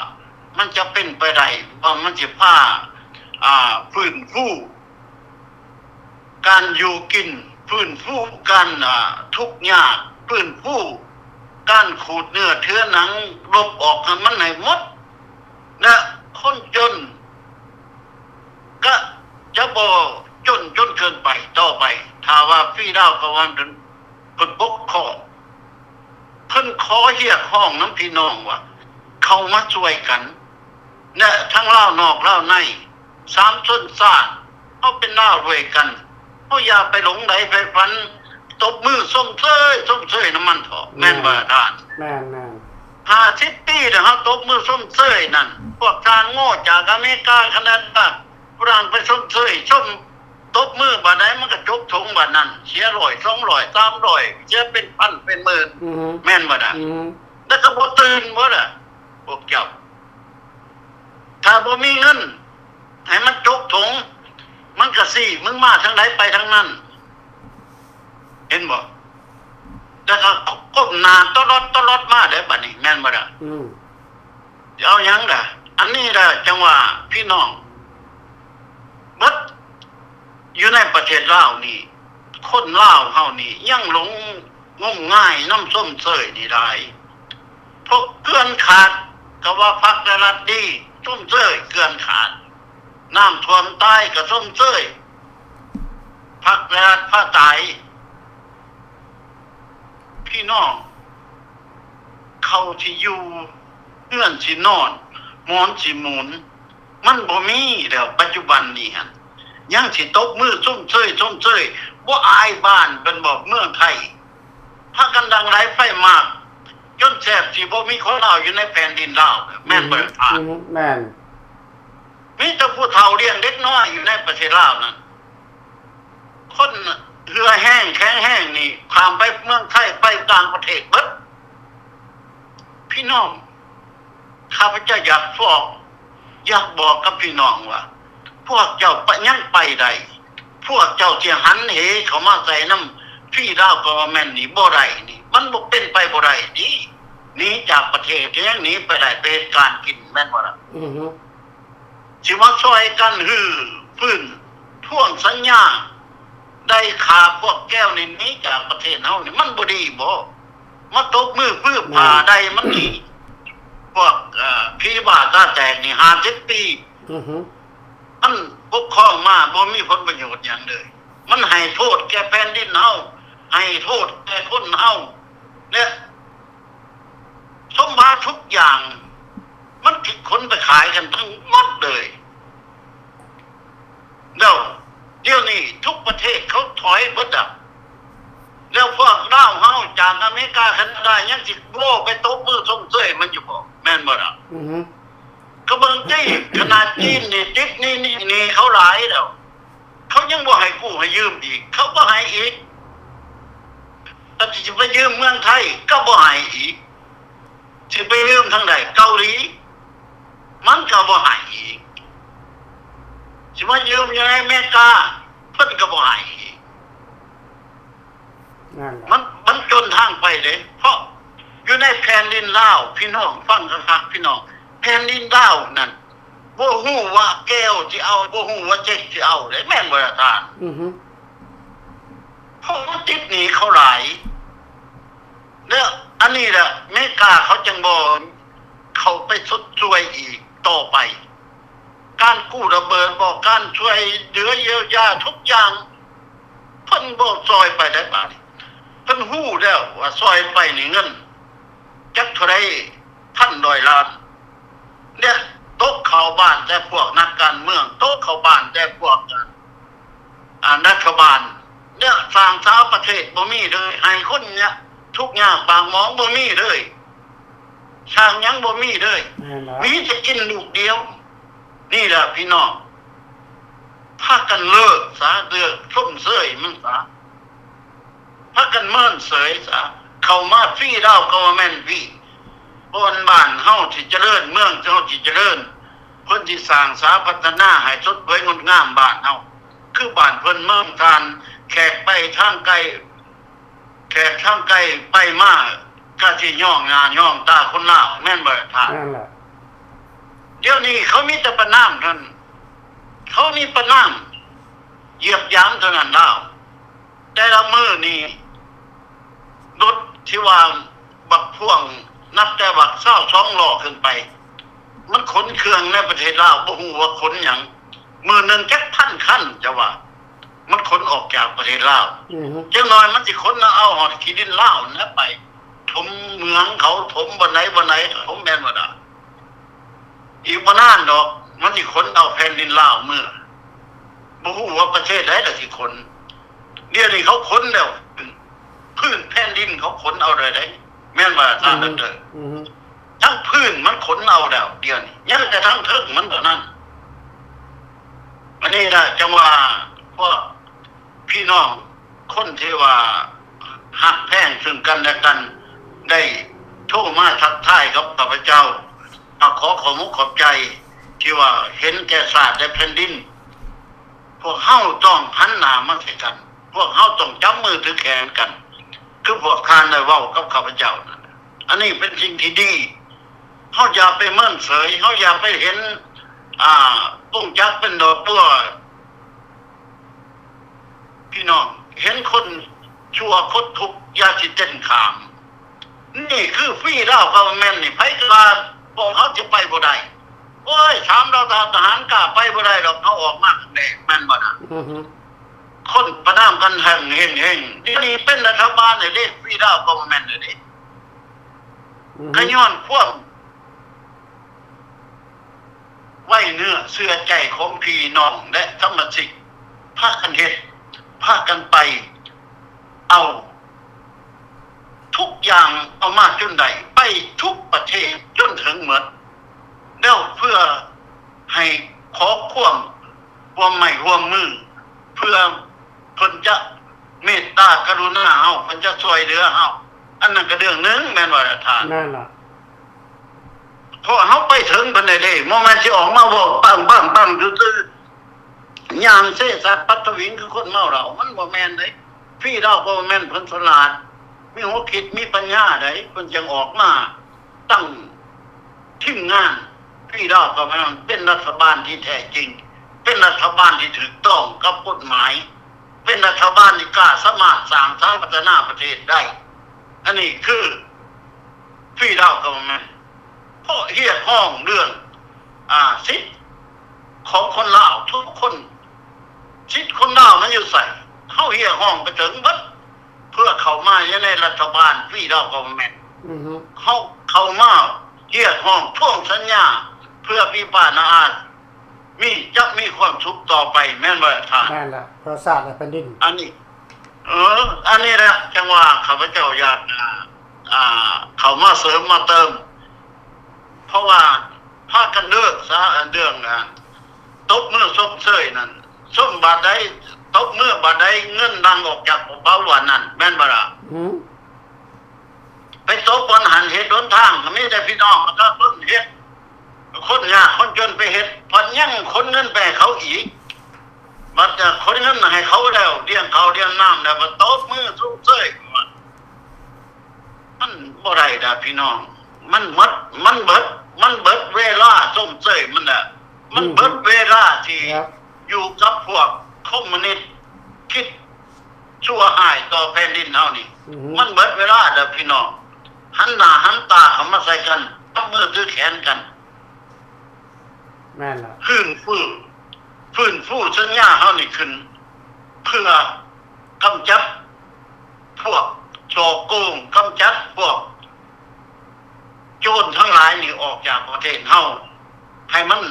ມັນຈະເປັນໄປໄດ້ວ່າມັນຊິພາ ອ່າ ຟື້ນຟູການຢູ່ກິນ ຟື້ນຟູການ ອ່າ ທຸກຍາກ ຟື້ນຟູການຂູດເນື້ອເຖືອໜັງ ລົບອອກໃຫ້ມັນໃຫ້ໝົດ ແລະ ຄົນຈົນກະຈະບໍ່ຈົນຈົນເກີນໄປຕໍ່ໄປ ຖ້າວ່າຟຣີດາວກະວັນເພິ່ນ ເພິ່ນປົກຄອງ ເພິ່ນຂໍຮຽກຮ້ອງນຳພີ່ນ້ອງວ່າ ເຂົ້າມາຊ່ວຍກັນ ແລະ ທັງລາວນອກລາວໃນ ສາມຊົນຊາດ ເຮົາເປັນລາວດ້ວຍກັນ ເຮົາຢ່າໄປຫຼົງໄຫຼໃຝ່ຝັນ ຕົບມືຊົມເຊີຍ ຊົມເຊີຍນຳມັນເຖາະ ແມ່ນບໍ່ລະທ່ານ? ແມ່ນໆ ຫ້າສິບປີແລ້ວ ເຮົາຕົບມືຊົມເຊີຍນັ້ນ ພວກທ່ານໂງ່ຈາກອາເມລິກາ ຄານາດາ ຝຣັ່ງໄປຊົມເຊີຍ ຊົມ ຕົບມືບາດໃດມັນກະຈົກຖົງບາດນັ້ນ ເສຍຮ້ອຍ ສອງຮ້ອຍ ສາມຮ້ອຍ ເສຍເປັນພັນເປັນໝື່ນ ອືຮຶ ແມ່ນບໍ່ນະ? ອືຮຶ ແລ້ວກະບໍ່ຕື່ນບໍ່ລະ ພວກເຈົ້າ ຖ້າບໍ່ມີເງິນໃຫ້ມັນຈົກຖົງ ມັນກະຊີ້ ມຶງມາທາງໃດໄປທາງນັ້ນ ເຫັນບໍ່? ແລ້ວກະກົ້ມໜ້າຕະຫຼອດຕະຫຼອດມາເດ້ບາດນີ້ ແມ່ນບໍ່ລະ? ອືມ ຊິເອົາຫຍັງລະ? ອັນນີ້ລະຈັ່ງວ່າພີ່ນ້ອງເບິດຢູ່ໃນປະເທດລາວນີ້ ຄົນລາວເຮົານີ້ຍັງຫຼົງງົມງາຍນຳຊົມເຊີຍນີ້ຫຼາຍ ພວກເກືອນຂາດກໍວ່າພັກແລະລັດດີ ຊົມເຊີຍເກືອນຂາດ ນ້ຳຖ້ວມຕາຍກໍຊົມເຊີຍ ພັກແລະລັດພາຕາຍ ພີ່ນ້ອງ ເຂົ້າຊິຢູ່ ເຮືອນຊິນອນ ໝອນຊິໝູນ ມັນບໍ່ມີແລ້ວ ປັດຈຸບັນນີ້ຫັ້ນ ຍັງຊິຕົບມືຊົມເຊີຍ ຊົມເຊີຍ ບໍ່ອາຍບ້ານເພິ່ນບໍ ເມືອງໄທ ພາກັນດັ່ງໄຟໄຟໝາກ ຈົນແທບຊິບໍ່ມີຄົນລາວຢູ່ໃນແຜ່ນດິນລາວ ແມ່ນບໍ່ລະທ່ານ? ອືມ ແມ່ນ ມີແຕ່ຜູ້ເຖົ້າລ້ຽງເດັກນ້ອຍຢູ່ໃນປະເທດລາວນັ້ນ ຄົນເຫື່ອແຮງແຂງແຮງນີ້ ຂ້າມໄປເມືອງໄທ ໄປຕ່າງປະເທດເບິດ ພີ່ນ້ອງ ຂ້າພະເຈົ້າຢາກຟ້ອງ ຢາກບອກກັບພີ່ນ້ອງວ່າ ພວກເຈົ້າປະ ຍັງໄປໄດ້ ພວກເຈົ້າທີ່ຫັນເຫເຂົ້າມາໃສ່ນຳ Free Lao Government ນີ້ບໍ່ໄດ້ນີ້ ມັນບໍ່ເປັນໄປບໍ່ໄດ້ນີ້ ໜີຈາກປະເທດ ກໍຍັງໜີໄປໄດ້ ໄປເຮັດການກິນ ແມ່ນບໍ່ລະ? ອືຮຶ ຊິມາຊ່ອຍກັນຮື້ຟື້ນທວງສັນຍາ ໄດ້ຂ້າພວກແກວນີ້ໜີຈາກປະເທດເຮົານີ້ ມັນບໍ່ດີບໍ? ມາຕົບມືຟືບ ແມ່ນ ຜ່າໄດ້ມັນໜີ ພວກ ເອີ ຜີບ້າຕາແຕກນີ້ຫ້າສິບປີ ອືຮຶ ມັນປົກຄອງມາບໍ່ມີຜົນປະໂຫຍດຫຍັງເລີຍ ມັນໃຫ້ໂທດແກ່ແຜ່ນດິນເຮົາ ໃຫ້ໂທດແກ່ຄົນເຮົາ ແລະ ສົມບັດທຸກຢ່າງ ມັນຖືກຂົນໄປຂາຍກັນທັງໝົດເລີຍ ແລ້ວດຽວນີ້ທຸກປະເທດເຂົາຖອຍເບິດແລ້ວ ແລ້ວພວກລາວເຮົາຈາກອາເມລິກາ ແຄນາດາ ຍັງຊິໂວ້ໄປຕົບມືຊົມເຊີຍມັນຢູ່ບໍ່? ແມ່ນບໍ່ລະ? ອືຮຶ ກໍເບິ່ງຕິ ຂະໜາດຈີນນີ້ຕິດໜີ້ ໜີ້ເຂົາຫຼາຍແລ້ວ ເຂົາຍັງບໍ່ໃຫ້ກູ້ໃຫ້ຢືມອີກ ເຂົາບໍ່ໃຫ້ອີກ ແລ້ວຊິໄປຢືມເມືອງໄທກໍບໍ່ໃຫ້ອີກ ຊິໄປຢືມທາງໃດ ເກົາຫຼີ ມັນກໍບໍ່ໃຫ້ອີກ ຊິມາຢືມຢູ່ໃນອາເມລິກາ ເພິ່ນກໍບໍ່ໃຫ້ອີກ ນັ້ນແຫຼະ ມັນ ມັນຈົນທາງໄປເດ້ ເພາະຢູ່ໃນແຜ່ນດິນລາວ ພີ່ນ້ອງຟັງຄັກໆ ພີ່ນ້ອງ ແຜ່ນດິນລາວນັ້ນ ບໍ່ຮູ້ວ່າແກວຊິເອົາ ບໍ່ຮູ້ວ່າເຈັກຊິເອົາເດ້ ແມ່ນບໍ່ລະທ່ານ? ອືຮຶ ເພາະມັນຕິດໜີ້ເຂົາຫຼາຍ ແລ້ວອັນນີ້ລະ ເມກາເຂົາຈັ່ງບໍ່ເຂົ້າໄປຊົດຊ່ວຍອີກຕໍ່ໄປ ການກູ້ລະເບີດບໍ ການຊ່ວຍເຫຼືອຢຽວຢາທຸກຢ່າງ ເພິ່ນບໍ່ຊ່ອຍໄປໄດ້ບາດນີ້ ເພິ່ນຮູ້ແລ້ວວ່າຊ່ອຍໄປນີ້ເງິນຈັກເທົ່າໃດ ພັນຮ້ອຍລ້ານ ແລະ ຕົກເຂົ້າບ້ານແຕ່ພວກນັກການເມືອງ ຕົກເຂົ້າບ້ານແຕ່ພວກ ອາ ລັດຖະບານ ແລະ ສ້າງສາປະເທດບໍ່ມີເລີຍ ໃຫ້ຄົນຍາກ ທຸກຍາກປາກໝອງບໍ່ມີເລີຍ ສ້າງຫຍັງບໍ່ມີເລີຍ ແມ່ນແລ້ວ ມີແຕ່ກິນລູກດຽວ. ນີ້ລະພີ່ນ້ອງ ພາກັນເລີກສາ ເລີກຊົມເຊີຍມັນສາ ພາກັນເມີນເສີຍສາ ເຂົ້າມາຟຣີລາວ Government ຟຣີ ບ່ອນບ້ານເຮົາຊິຈະເລີນ ເມືອງເຮົາຊິຈະເລີນ ເພິ່ນຊິສ້າງສາພັດທະນາໃຫ້ສົດສວຍງົດງາມບ້ານເຮົາ ຄືບ້ານເພິ່ນເມືອງທ່ານ ແຂກໄປທາງໄກ ແຂກທາງໄກໄປມາ ກະຊິຍ້ອງໜ້າຍ້ອງຕາຄົນລາວ ແມ່ນບໍ່ທ່ານ? ນັ້ນແຫຼະ ດຽວນີ້ເຂົາມີແຕ່ປະນາມເທົ່ານັ້ນ ເຂົາມີປະນາມ ຢຽບຢາມເທົ່ານັ້ນລາວ. ແຕ່ລະມື້ນີ້ ລົດທີ່ວ່າບັກພວງ ນັບແຕ່ບັກຊາວສອງລໍ້ຂຶ້ນໄປ ມັນຂົນເຄື່ອງໃນປະເທດລາວ ບໍ່ຮູ້ວ່າຂົນຫຍັງ ມື້ໜຶ່ງຈັກພັນຄັນ ຈະວ່າ ມັນຂົນອອກຈາກປະເທດລາວ ອືຮຶ ຈັກໜ້ອຍມັນຊິຂົນເອົາຮອດຂີ້ດິນລາວນັ້ນແຫຼະໄປ ຖົມເມືອງເຂົາ ຖົມບ່ອນໃດບ່ອນໃດ ຖົມ ແມ່ນບໍ່ລະ? ອີກບໍ່ນານດອກ ມັນຊິຂົນເອົາແຜ່ນດິນລາວເມືອ ບໍ່ຮູ້ວ່າປະເທດໃດລະຊິຂົນ. ດຽວນີ້ເຂົາຂົນແລ້ວ ພື້ນແຜ່ນດິນເຂົາຂົນເອົາໄດ້ໃດ໋ ແມ່ນບໍ່ທ່ານ ອືຮຶ ດອກເຕີ? ອືຮຶ ທັງພື້ນມັນຂົນເອົາແລ້ວ ດຽວນີ້ຍັງແຕ່ທາງເທິງມັນເທົ່ານັ້ນ. ອັນນີ້ລະ ຈັ່ງວ່າພວກພີ່ນ້ອງຄົນທີ່ວ່າຮັກແພງເຊິ່ງກັນແລະກັນ ໄດ້ໂທມາທັກທາຍກັບຂ້າພະເຈົ້າ ກໍຂໍຂອບອົກຂອບໃຈທີ່ວ່າເຫັນແກ່ຊາດແລະແຜ່ນດິນ. ພວກເຮົາຕ້ອງຫັນໜ້າມາໃສ່ກັນ ພວກເຮົາຕ້ອງຈັບມືຖືແຂນກັນ ຄືພວກທ່ານໄດ້ເວົ້າກັບຂ້າພະເຈົ້ານັ້ນ. ອັນນີ້ເປັນສິ່ງທີ່ດີ ເຮົາຢ່າໄປເມີນເສີຍ ເຮົາຢ່າໄປເຫັນ ອ່າ ກົງຈັກເປັນດອກບົວ. ພີ່ນ້ອງ ເຫັນຄົນຊົ່ວຄົນທຸກ ຢ່າຊິເຕັ້ນຂ້າມ. ນີ້ຄືຟຣີລາວ Government ນີ້ ໃຜກໍວ່າພວກເຮົາຊິໄປບໍ່ໄດ້. ໂອ້ຍ ສາມດາວທະຫານກ້າໄປບໍ່ໄດ້ດອກ ເຮົາອອກມາແລ້ວ ແມ່ນບໍ່ນະ? ອືຮຶ ຄົນປະນາມກັນແຮງເຮງໆ ດຽວນີ້ເປັນລັດຖະບານແລ້ວເດ້ ຟຣີລາວ Government ແລ້ວເດ້. ອືຮຶ ກໍຍ້ອນຄວາມ ໄວ້ເນື້ອເຊື່ອໃຈຂອງພີ່ນ້ອງ ແລະ ສະມາຊິກ ພາກັນເຮັດ ພາກັນໄປເອົາທຸກຢ່າງ ເອົາມາຈົນໄດ້ ໄປທຸກປະເທດຈົນເຖິງໝົດ ແລ້ວເພື່ອໃຫ້ຂໍຄວາມຮ່ວມໄມ້ຮ່ວມມື ເພື່ອເພິ່ນຈະເມດຕາກະລຸນາເຮົາ ເພິ່ນຈະຊ່ວຍເຫຼືອເຮົາ ອັນນັ້ນກໍເລື່ອງໜຶ່ງ ແມ່ນບໍ່ລະທ່ານ? ແມ່ນລະ. ເພາະເຮົາໄປເຖິງປານໃດເດ້ ບໍ່ແມ່ນຊິອອກມາເວົ້າປັງໆໆຊື່ໆ ຍ່າງເຊສະປັດທະວິງຄືຄົນເມົາເຫຼົ້າ ມັນບໍ່ແມ່ນເດ້. ຟຣີດາວກອເວີນເມັນເພິ່ນສະຫຼາດ ມີຫົວຄິດ ມີປັນຍາໃດ ເພິ່ນຈຶ່ງອອກມາຕັ້ງທີມງານ ຟຣີດາວກອເວີນເມັນ ເປັນລັດຖະບານທີ່ແທ້ຈິງ ເປັນລັດຖະບານທີ່ຖືກຕ້ອງກັບກົດໝາຍ ເປັນລັດຖະບານທີ່ກ້າສາມາດສ້າງສາພັດທະນາປະເທດໄດ້. ອັນນີ້ຄືຟຣີດາວກອເວີນເມັນ ເພາະຮຽກຮ້ອງເລື່ອງ ອາ ສິດຂອງຄົນລາວທຸກຄົນ. ສິດຄົນລາວມັນຢູ່ໃສ? ເຮົາຮຽກຮ້ອງໄປເຖິງເບິດ ເພື່ອເຂົ້າມາຢູ່ໃນລັດຖະບານຟຣີດາວກອເວີນເມັນ. ອືຮຶ ເຮົາເຂົ້າມາຮຽກຮ້ອງທວງສັນຍາ ເພື່ອປີປາໜ້າອາດມີ ຈະມີຄວາມສຸກຕໍ່ໄປ ແມ່ນບໍ່ທ່ານ? ແມ່ນລະ ເພື່ອຊາດ ແລະ ແຜ່ນດິນ. ອັນນີ້ ເອີ ອັນນີ້ແຫຼະ ຈັ່ງວ່າຂ້າພະເຈົ້າຢາກ ອາ ອາ ເຂົ້າມາເສີມມາເຕີມ ເພາະວ່າພາກັນເລີກຊະ ອັນເລື່ອງ ອາ ຕົບມືຊົມເຊີຍນັ້ນ ຊົມບາດໃດ ຕົບມືບາດໃດ ເງິນຫຼັ່ງອອກຈາກກະເປົາບາດນັ້ນ ແມ່ນບໍ່ລະ? ອືມ ໄປຕົບບ່ອນຫັ້ນ ເຮັດຫົນທາງ ກໍມີແຕ່ພີ່ນ້ອງປະຊາຊົນເຮັດ ຄົນຍາກຄົນຈົນໄປເຮັດ ພັດຍັງຂົນເງິນໄປໃຫ້ເຂົາອີກ ບັດ ອາ ຂົນເງິນໃຫ້ເຂົາແລ້ວ ລ້ຽງເຂົ້າລ້ຽງນ້ຳແລ້ວ ບັດຕົບມືຊົມເຊີຍ ມັນບໍ່ໄດ້ດາພີ່ນ້ອງ ມັນໝົດ ມັນເບິດ ມັນເບິດເວລາຊົມເຊີຍມັນແຫຼະ ມັນເບິດເວລາທີ່ ຢູ່ກັບພວກຄອມມູນິດ ຄິດຊົ່ວຮ້າຍຕໍ່ແຜ່ນດິນເຮົານີ້ ອືຮຶ ມັນເບິດເວລາແລ້ວພີ່ນ້ອງ ຫັນໜ້າຫັນຕາເຂົ້າມາໃສ່ກັນ ຈັບມືຖືແຂນກັນ ແມ່ນລະ ຟື້ນຟູ ຟື້ນຟູສັນຍາເຮົານີ້ຂຶ້ນ ເພື່ອກຳຈັດພວກສໍ້ໂກງ ກຳຈັດພວກ ໂຈນທັງຫຼາຍນີ້ອອກຈາກປະເທດເຮົາ ໃຫ້ມັນ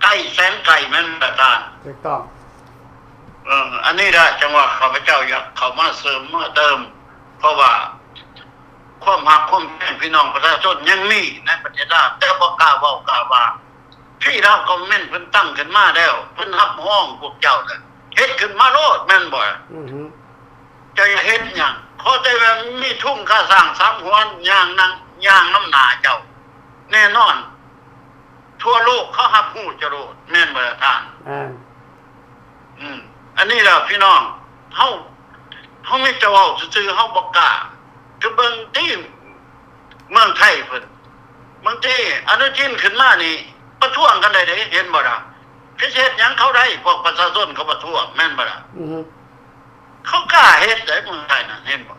ໄກແສນໄກ ແມ່ນບໍ່ທ່ານ? ຖືກຕ້ອງ ເອີ ອັນນີ້ລະ ຈັ່ງວ່າຂ້າພະເຈົ້າຢາກເຂົ້າມາເສີມມາເຕີມ ເພາະວ່າຄວາມຮັກຄວາມແພງພີ່ນ້ອງປະຊາຊົນຍັງມີໃນປະເທດລາວ ແຕ່ບໍ່ກ້າເວົ້າກ້າວ່າ ທີ່ລາວກອເວັນເພິ່ນຕັ້ງຂຶ້ນມາແລ້ວ ເພິ່ນຮັບຮອງພວກເຈົ້າແລ້ວ ເຮັດຂຶ້ນມາໂລດ ແມ່ນບໍ່? ອືຮຶ ເຈົ້າຢາກເຮັດຫຍັງ? ຂໍແຕ່ວ່າມີທຸງຂ້າຊ້າງສາມຫົວຍ່າງນຳ ຍ່າງນຳໜ້າເຈົ້າ ແນ່ນອນ ທົ່ວໂລກເຂົາຮັບຮູ້ເຈົ້າໂລດ ແມ່ນບໍ່ລະທ່ານ? ແມ່ນ ອືມ ອັນນີ້ລະພີ່ນ້ອງ ເຮົາ ເຮົາມີແຕ່ເວົ້າຊື່ໆ ເຮົາບໍ່ກ້າ ຄືເບິ່ງຕິ ເມືອງໄທເພິ່ນ ບາງທີອະນຸທິນຂຶ້ນມານີ້ປະທ້ວງກັນໄດ້ເດ້ ເຫັນບໍ່ລະ? ຄືຊິເຮັດຫຍັງເຂົາໄດ້ ພວກປະຊາຊົນເຂົາປະທ້ວງ ແມ່ນບໍ່ລະ? ອືຮຶ ເຂົາກ້າເຮັດໄດ໋ ເມືອງໄທນັ້ນ ເຫັນບໍ່?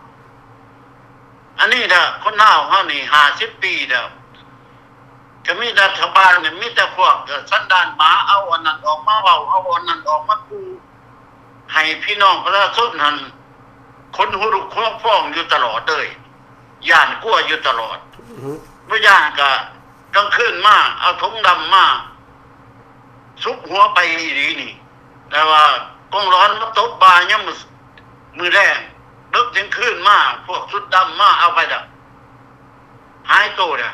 ອັນນີ້ລະ ຄົນລາວເຮົານີ້ຫ້າສິບປີແລ້ວ ກໍມີລັດຖະບານນີ້ ມີແຕ່ພວກສັນດານໝາ ເອົາອັນນັ້ນອອກມາເວົ້າ ເອົາອັນນັ້ນອອກມາຂູ່ ໃຫ້ພີ່ນ້ອງປະຊາຊົນຫັ້ນ ຂົນຫົວລຸກຫົວຟອງຢູ່ຕະຫຼອດເລີຍ ຢ້ານກົວຢູ່ຕະຫຼອດ ອືຮຶ ບໍ່ຢ້ານກະກາງຄືນມາ ເອົາຖົງດຳມາສຸບຫົວໄປອີ່ຫຼີນີ້ ແຕ່ວ່າກົງຫຼອນມາຕົບບ່າຍາມມື້ ມື້ແລງ ເດິກທ່ຽງຄືນມາ ພວກຊຸດດຳມາເອົາໄປລະ ຫາຍໂຕລະ.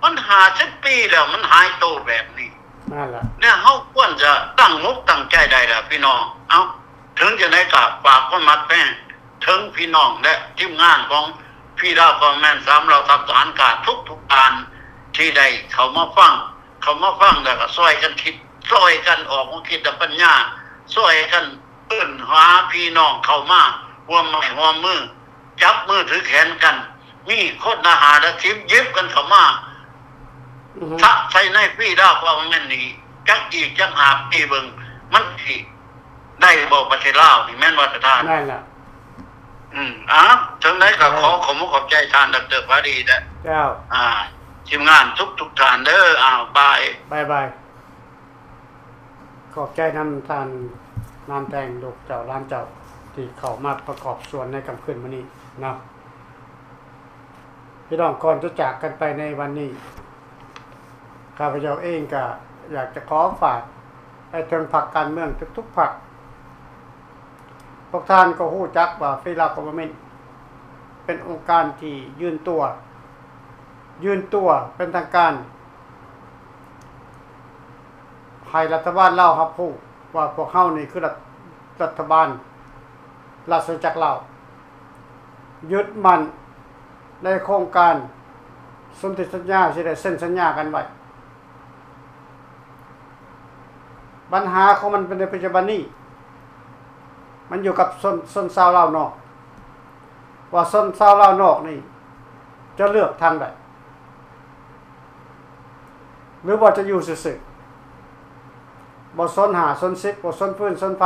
ມັນຫ້າສິບປີແລ້ວ ມັນຫາຍໂຕແບບນີ້ ນັ້ນລະ ແນວເຮົາຄວນຈະຕັ້ງອົກຕັ້ງໃຈໄດ້ລະພີ່ນ້ອງ. ເອົ້າ ເຖິງຈັ່ງໃດກໍຝາກຄວາມຮັກແພງເຖິງພີ່ນ້ອງ ແລະ ທີມງານຂອງຟຣີດາວຄອມເມັນ ສາມເຫຼົ່າທັບທະຫານການ ທຸກໆທ່ານທີ່ໄດ້ເຂົ້າມາຟັງ ເຂົ້າມາຟັງແລ້ວກໍຊ່ອຍກັນຄິດ ຊ່ອຍກັນອອກຄວາມຄິດ ແລະ ປັນຍາ ຊ່ອຍກັນເອີ້ນຫາພີ່ນ້ອງເຂົ້າມາຮ່ວມໄມ້ຮ່ວມມື ຈັບມືຖືແຂນກັນ ມີຄົນລະຫ້າລະສິບ ຢິບກັນເຂົ້າມາ ອືຮຶ ຊະໃສ່ໃນຟຣີດາວຄອມເມັນນີ້ ຈັກອີກຈັກຫ້າປີເບິ່ງ ມັນຊິໄດ້ບໍ່ປະເທດລາວນີ້ ແມ່ນບໍ່ທ່ານ? ແມ່ນລະ ອືມ ເອົ້າ ເຖິງໃດກໍ ເອີ ຂໍຂອບມຸກຂອບໃຈທ່ານດອກເຕີ ພາດີ ແລະ ເຈົ້າ ອາ ທີມງານທຸກໆທ່ານເດີ. ອ້າວ ບາຍ ບາຍບາຍ. ຂອບໃຈນຳທ່ານນາມແຕ່ງ ລູກເຈົ້າຫຼານເຈົ້າ ທີ່ເຂົ້າມາປະກອບສ່ວນໃນຄ່ຳຄືນມື້ນີ້ເນາະ. ພີ່ນ້ອງ ກ່ອນຈະຈາກກັນໄປໃນວັນນີ້ ຂ້າພະເຈົ້າເອງກໍຢາກຈະຂໍຝາກໄປເຖິງພັກການເມືອງທຸກໆພັກ. ພວກທ່ານກໍຮູ້ຈັກວ່າຟຣີດາວກອບເວີນເມັນເປັນອົງການທີ່ຢືນຕົວ ຢືນຕົວເປັນທາງການ ໃຫ້ລັດຖະບານລາວຮັບຮູ້ວ່າພວກເຮົານີ້ຄືລັດ ລັດຖະບານລາຊະອານາຈັກລາວ ຍຶດໝັ້ນໃນໂຄງການ ສົນທິສັນຍາ ຊິໄດ້ເຊັນສັນຍາກັນໄວ້. ບັນຫາຂອງມັນເປັນໃນປັດຈຸບັນນີ້ ມັນຢູ່ກັບຊົນ ຊົນຊາວລາວນອກ ວ່າຊົນຊາວລາວນອກນີ້ຈະເລືອກທາງໃດ ຫຼືວ່າຈະຢູ່ຊື່ໆ ບໍ່ສົນຫ້າສົນສິບ ບໍ່ສົນຟືນສົນໄຟ.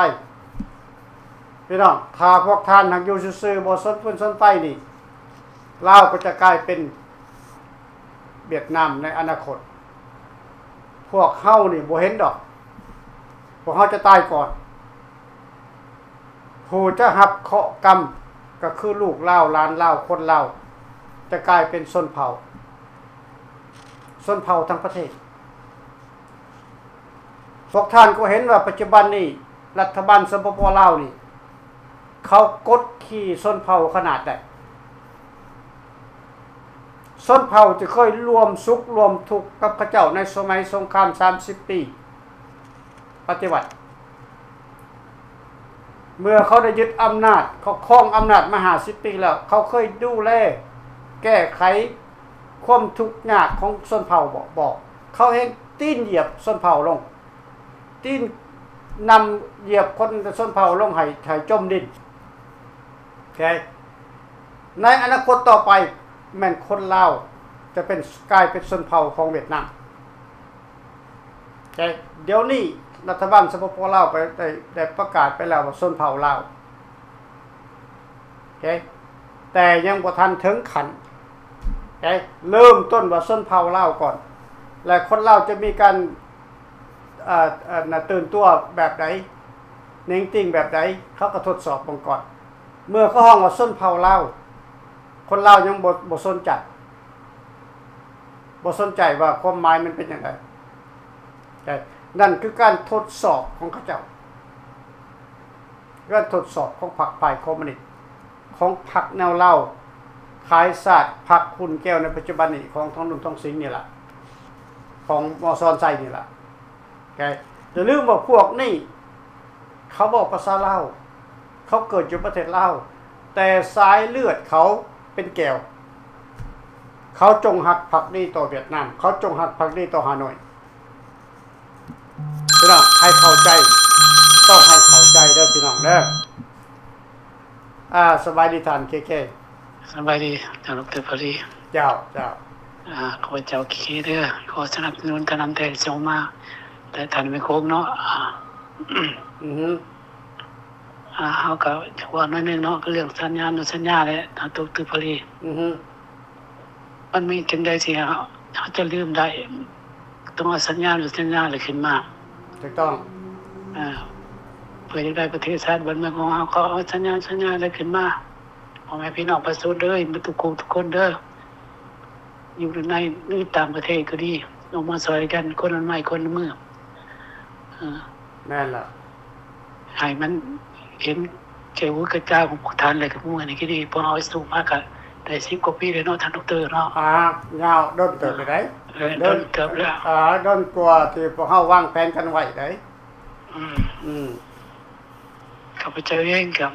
ພີ່ນ້ອງ, ຖ້າພວກທ່ານຫາກຢູ່ຊື່ໆ ບໍ່ສົນຟືນສົນໄຟນີ້ ລາວກໍຈະກາຍເປັນຫວຽດນາມໃນອະນາຄົດ. ພວກເຮົານີ້ບໍ່ເຫັນດອກ, ພວກເຮົາຈະຕາຍກ່ອນ. ຜູ້ຈະຮັບເຄາະກຳກໍຄືລູກລາວ, ຫຼານລາວ, ຄົນລາວ ຈະກາຍເປັນຊົນເຜົ່າ, ຊົນເຜົ່າທັງປະເທດ. ພວກທ່ານກໍເຫັນວ່າປັດຈຸບັນນີ້ ລັດຖະບານ ສປປ ລາວນີ້ ເຂົາກົດຂີ່ຊົນເຜົ່າຂະໜາດໃດ. ຊົນເຜົ່າທີ່ເຄີຍຮ່ວມສຸກຮ່ວມທຸກກັບເຂົາເຈົ້າໃນສະໄໝສົງຄາມສາມສິບປີປະຕິວັດ, ເມື່ອເຂົາໄດ້ຍຶດອຳນາດ, ເຂົາຄອງອຳນາດມາຫ້າສິບປີແລ້ວ, ເຂົາເຄີຍດູແລແກ້ໄຂຄວາມທຸກຍາກຂອງຊົນເຜົ່າບໍ? ບໍ່. ເຂົາແຮ່ງຕີນຢຽບຊົນເຜົ່າລົງ, ຕີນນຳຢຽບຄົນຊົນເຜົ່າລົງໃຫ້, ໃຫ້ຈົມດິນ. ໂອເຄ. ໃນອະນາຄົດຕໍ່ໄປ ແມ່ນຄົນລາວຈະເປັນ, ກາຍເປັນຊົນເຜົ່າຂອງຫວຽດນາມ. ໂອເຄ. ດຽວນີ້ລັດຖະບານ ສປປ ລາວ ໄປໄດ້, ໄດ້ປະກາດໄປແລ້ວວ່າຊົນເຜົ່າລາວ. ໂອເຄ. ແຕ່ຍັງບໍ່ທັນເຖິງຂັ້ນ. ໂອເຄ. ເລີ່ມຕົ້ນວ່າຊົນເຜົ່າລາວກ່ອນ ແລະ ຄົນລາວຈະມີການ ເອີ່ ເອີ່ ນະ ຕື່ນຕົວແບບໃດ, ເໜັງຕີງແບບໃດ, ເຂົາກໍທົດສອບເບິ່ງກ່ອນ. ເມື່ອເຂົາຮ້ອງວ່າຊົນເຜົ່າລາວ, ຄົນລາວຍັງບໍ່, ບໍ່ສົນໃຈ, ບໍ່ສົນໃຈວ່າຄວາມໝາຍມັນເປັນຈັ່ງໃດ. ນັ້ນຄືການທົດສອບຂອງເຂົາເຈົ້າ, ການທົດສອບຂອງພັກຝ່າຍຄອມມູນິດ, ຂອງພັກແນວລາວຂາຍຊາດ, ພັກຂຸນແກ້ວໃນປັດຈຸບັນນີ້ ຂອງທອງລຸນ ທອງສິງນີ້ລະ, ຂອງ ມ. ສອນໄຊນີ້ລະ. ແກ ຢ່າລືມວ່າພວກນີ້ເຂົາເວົ້າພາສາລາວ, ເຂົາເກີດຢູ່ປະເທດລາວ, ແຕ່ສາຍເລືອດເຂົາເປັນແກວ. ເຂົາຈົງຮັກພັກດີຕໍ່ຫວຽດນາມ, ເຂົາຈົງຮັກພັກດີຕໍ່ຮ່າໂນ້ຍ. ພີ່ນ້ອງໃຫ້ເຂົ້າໃຈ, ຕ້ອງໃຫ້ເຂົ້າໃຈເດີພີ່ນ້ອງເດີ. ອ່າ ສະບາຍດີທ່ານເຄເຄ. ສະບາຍດີທ່ານດອກເຕີ ພາຣີ. ເຈົ້າ, ເຈົ້າ. ອ່າ ຂໍເຈົ້າເຄເດີ ຂໍສະໜັບສະໜູນການນຳແຕ່ສົ່ງມາ ແຕ່ທ່ານແມ່ໂຄງເນາະ. ອືຮຶ. ອ່າ ເຮົາກໍເວົ້າໜ້ອຍໜຶ່ງເນາະ ກໍເລື່ອງສັນຍາ ສັນຍາແຫຼະ ທ່ານດອກເຕີ ພາຣີ. ອືຮຶ. ມັນມີຈັ່ງໃດຊິເຮົາ, ເຮົາຈະລືມໄດ້? ຕ້ອງເອົາສັນຍາ ສັນຍາແຫຼະຂຶ້ນມາ. ຖືກຕ້ອງ. ເອີ ເພື່ອຢາກໄດ້ປະເທດຊາດບ້ານເມືອງຂອງເຮົາ, ກໍເອົາສັນຍາ ສັນຍາແຫຼະຂຶ້ນມາ. ພໍ່ແມ່ພີ່ນ້ອງປະຊາຊົນເອີຍ, ໝົດທຸກຜູ້ທຸກຄົນເດີ, ຢູ່ໃນ ຫຼື ຕ່າງປະເທດກໍດີ, ລົງມາຊ່ອຍກັນ ຄົນລະໄມ້ຄົນລະມື. ເອີ ແມ່ນລະ. ໃຫ້ມັນເຫັນແກ່ຫູກະຕາຂອງພວກທ່ານ ແລະ ກໍມື້ນີ້ກໍດີ, ພວກເຮົາສູ້ມາກໍໄດ້ສິບກວ່າປີແລ້ວເນາະ ທ່ານດອກເຕີເນາະ. ອ່າ ຍາວດົນເຕີບແລ້ວໃດ໋. ເອີ ດົນເຕີບແລ້ວ. ອ່າ ດົນກວ່າທີ່ພວກເຮົາວາງແຜນກັນໄວ້ໃດ໋. ອືມ ອືມ. ຂ້າພະເຈົ້າເອງກໍ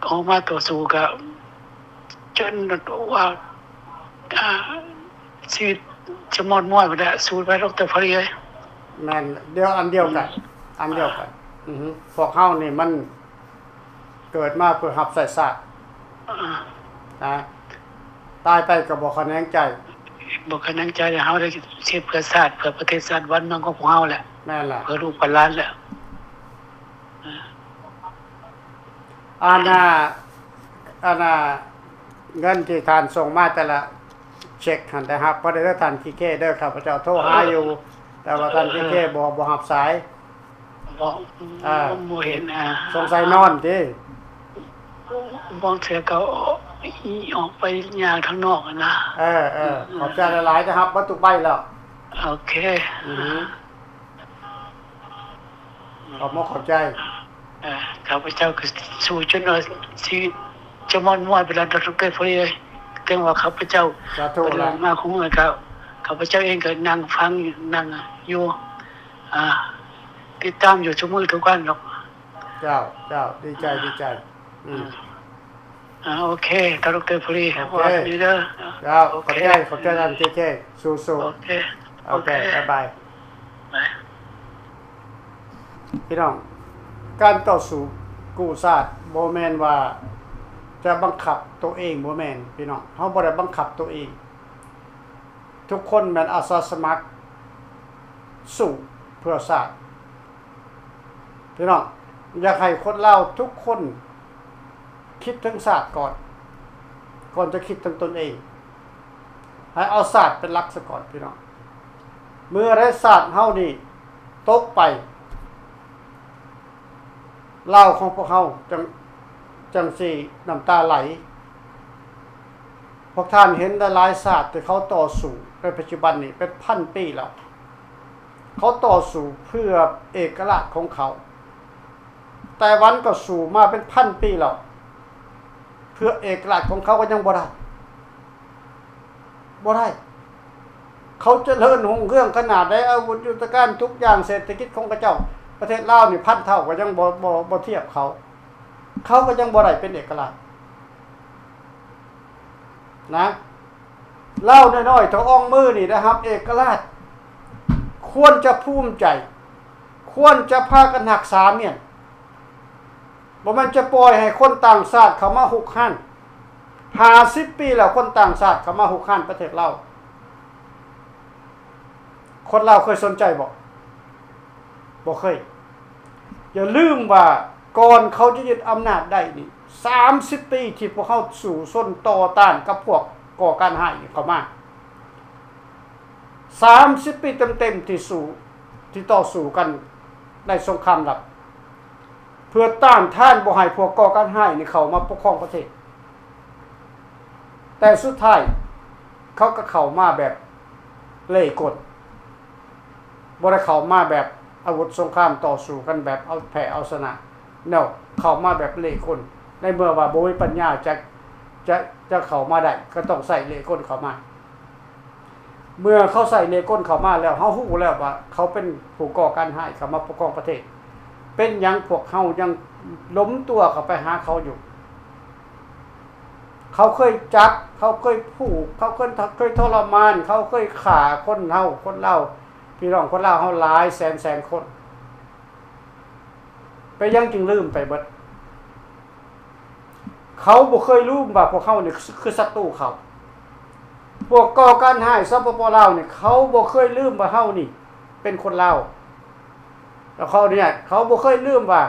ອອກມາຕໍ່ສູ້ກະຈົນວ່າ ອ່າ ຊີວິດຈະໝົດມວຍພຸ້ນແຫຼະ ສູ້ໄປດອກເຕີ ພາຣີເອີຍ. ແມ່ນ ດຽວ ອັນດຽວກັນ ອືມ ອັນດຽວກັນ. ອືຮຶ ພວກເຮົານີ້ມັນເກີດມາເພື່ອຮັບໃຊ້ຊາດ ອ່າ ນະ ຕາຍໄປກໍບໍ່ຂະແໜງໃຈ ບໍ່ຂະແໜງໃຈ. ເຮົາໄດ້ເຮັດເພື່ອຊາດ ເພື່ອປະເທດຊາດບ້ານເມືອງຂອງພວກເຮົາແຫຼະ. ແມ່ນລະ ເພື່ອລູກເພື່ອຫຼານແຫຼະ. ອັນນ່າ ອັນນ່າ ເງິນທີ່ທ່ານສົ່ງມາແຕ່ລະເຊັກຫັ້ນ ໄດ້ຮັບບໍ່ໄດ້ເດີທ່ານ ຄິເຄ ເດີ. ຂ້າພະເຈົ້າໂທຫາຢູ່ ແຕ່ວ່າທ່ານ ຄິເຄ ບໍ່ ບໍ່ຮັບສາຍ. ບໍ່ ອ່າ ບໍ່ເຫັນ. ອ່າ ສົງໄສນອນຕິ? ບາງເທື່ອກໍອອກໄປຍ່າງທາງນອກຫັ້ນນະ. ເອີ ເອີ ຂອບໃຈຫຼາຍໆ ໄດ້ຮັບເບິດທຸກໃບແລ້ວ. ໂອເຄ. ອືຮຶ. ຂອບອົກຂອບໃຈ. ເອີ ຂ້າພະເຈົ້າກໍສູ້ຈົນວ່າຊິຈະໝົດມວຍໄປແລ້ວ ດອກເຕີ ເກີດພໍດີເລີຍ. ເຖິງວ່າຂ້າພະເຈົ້າ ສາທຸ ບໍ່ໄດ້ ລະ ມາຄູ່ມື້ ກໍ ຂ້າພະເຈົ້າເອງກໍນັ່ງຟັງ ນັ່ງຢູ່ ອ່າ ຕິດຕາມຢູ່ທຸກມື້ທຸກວັນດອກ. ເຈົ້າ ເຈົ້າ ດີໃຈ ອ່າ ດີໃຈ. ອືມ ອ່າ ອ່າ ໂອເຄ ທ່ານ ດຣ ພູລີ ໂອເຄ ຂໍສະຫວັດດີເດີ. ເຈົ້າ ໂອເຄ ຂອບໃຈ ຂອບໃຈທ່ານ ເຈເຈ ສູ້ໆ ໂອເຄ ໂອເຄ ໂອເຄ ບາຍບາຍ ບາຍ. ພີ່ນ້ອງ ການຕໍ່ສູ້ກູ້ຊາດບໍ່ແມ່ນວ່າຈະບັງຄັບໂຕເອງ ບໍ່ແມ່ນ ພີ່ນ້ອງ ເຮົາບໍ່ໄດ້ບັງຄັບໂຕເອງ. ທຸກຄົນແມ່ນອາສາສະໝັກສູ້ເພື່ອຊາດ. ພີ່ນ້ອງ ຢາກໃຫ້ຄົນລາວທຸກຄົນຄິດເຖິງຊາດກ່ອນ ກ່ອນຈະຄິດເຖິງຕົນເອງ. ໃຫ້ເອົາຊາດເປັນຫຼັກຊະກ່ອນ ພີ່ນ້ອງ. ເມື່ອໃດຊາດເຮົານີ້ຕົກໄປ ລາວຂອງພວກເຮົາຈັ່ງ ຈັ່ງຊິນ້ຳຕາໄຫຼ. ພວກທ່ານເຫັນຫຼາຍໆຊາດທີ່ເຂົາຕໍ່ສູ້ໃນປັດຈຸບັນນີ້ເປັນພັນປີແລ້ວ. ເຂົາຕໍ່ສູ້ເພື່ອເອກະລາດຂອງເຂົາ. ໄຕ້ຫວັນກໍສູ້ມາເປັນພັນປີແລ້ວ ເພື່ອເອກະລາດຂອງເຂົາກໍຍັງບໍ່ໄດ້. ບໍ່ໄດ້. ເຂົາຈະເລີນຮຸ່ງເຮືອງຂະໜາດໃດ, ອາວຸດຍຸດທະການທຸກຢ່າງ, ເສດຖະກິດຂອງເຂົາເຈົ້າ, ປະເທດລາວນີ້ພັນເທົ່າກໍຍັງບໍ່ ບໍ່ ບໍ່ທຽບເຂົາ. ເຂົາກໍຍັງບໍ່ໄດ້ເປັນເອກະລາດນະ. ລາວນ້ອຍໆ ເທົ່າອອງມືນີ້ໄດ້ຮັບເອກະລາດ, ຄວນຈະພູມໃຈ, ຄວນຈະພາກັນຮັກສາມຽນ. ບໍ່ແມ່ນຈະປ່ອຍໃຫ້ຄົນຕ່າງຊາດເຂົ້າມາຮຸກຮານ. ຫ້າສິບປີແລ້ວ ຄົນຕ່າງຊາດເຂົ້າມາຮຸກຮານປະເທດລາວ. ຄົນລາວເຄີຍສົນໃຈບໍ່? ບໍ່ເຄີຍ. ຢ່າລືມວ່າກ່ອນເຂົາຈະຍຶດອຳນາດໄດ້ນີ້ ສາມສິບປີທີ່ພວກເຮົາສູ້ຊົນຕໍ່ຕ້ານກັບພວກກໍ່ການຮ້າຍນີ້ເຂົ້າມາ. ສາມສິບປີເຕັມໆ ທີ່ສູ້ ທີ່ຕໍ່ສູ້ກັນໃນສົງຄາມລັບ ເພື່ອຕ້ານທານບໍ່ໃຫ້ພວກກໍ່ການຮ້າຍນີ້ເຂົ້າມາປົກຄອງປະເທດ. ແຕ່ສຸດທ້າຍເຂົາກໍເຂົ້າມາແບບເລ່ກົນ, ບໍ່ໄດ້ເຂົ້າມາແບບອາວຸດສົງຄາມຕໍ່ສູ້ກັນແບບເອົາແພ້ເອົາຊະນະ. No, ເຂົ້າມາແບບເລ່ກົນ. ໃນເມື່ອວ່າບໍ່ມີປັນຍາຈະ ຈະ ຈະເຂົ້າມາໄດ້ ກໍຕ້ອງໃຊ້ເລ່ກົນເຂົ້າມາ. ເມື່ອເຂົາໃຊ້ເລ່ກົນເຂົ້າມາແລ້ວ ເຮົາຮູ້ແລ້ວວ່າເຂົາເປັນຜູ້ກໍ່ການຮ້າຍເຂົ້າມາປົກຄອງປະເທດ. ເປັນຫຍັງພວກເຮົາຍັງຫຼົມຕົວເຂົ້າໄປຫາເຂົາຢູ່? ເຂົາເຄີຍຈັບ, ເຂົາເຄີຍຜູກ, ເຂົາເຄີຍ ເຄີຍທໍລະມານ, ເຂົາເຄີຍຂ້າຄົນເຮົາ, ຄົນລາວ, ພີ່ນ້ອງຄົນລາວເຮົາຫຼາຍແສນແສນຄົນ. ເປັນຫຍັງຈຶ່ງລືມໄປເບິດ? ເຂົາບໍ່ເຄີຍລືມວ່າພວກເຮົານີ້ຄືສັດຕູເຂົາ. ພວກກໍ່ການຮ້າຍ ສປປ ລາວ ນີ້ ເຂົາບໍ່ເຄີຍລືມວ່າເຮົານີ້ເປັນຄົນລາວ. ແລ້ວເຂົານີ້ ເຂົາບໍ່ເຄີຍລືມວ່າ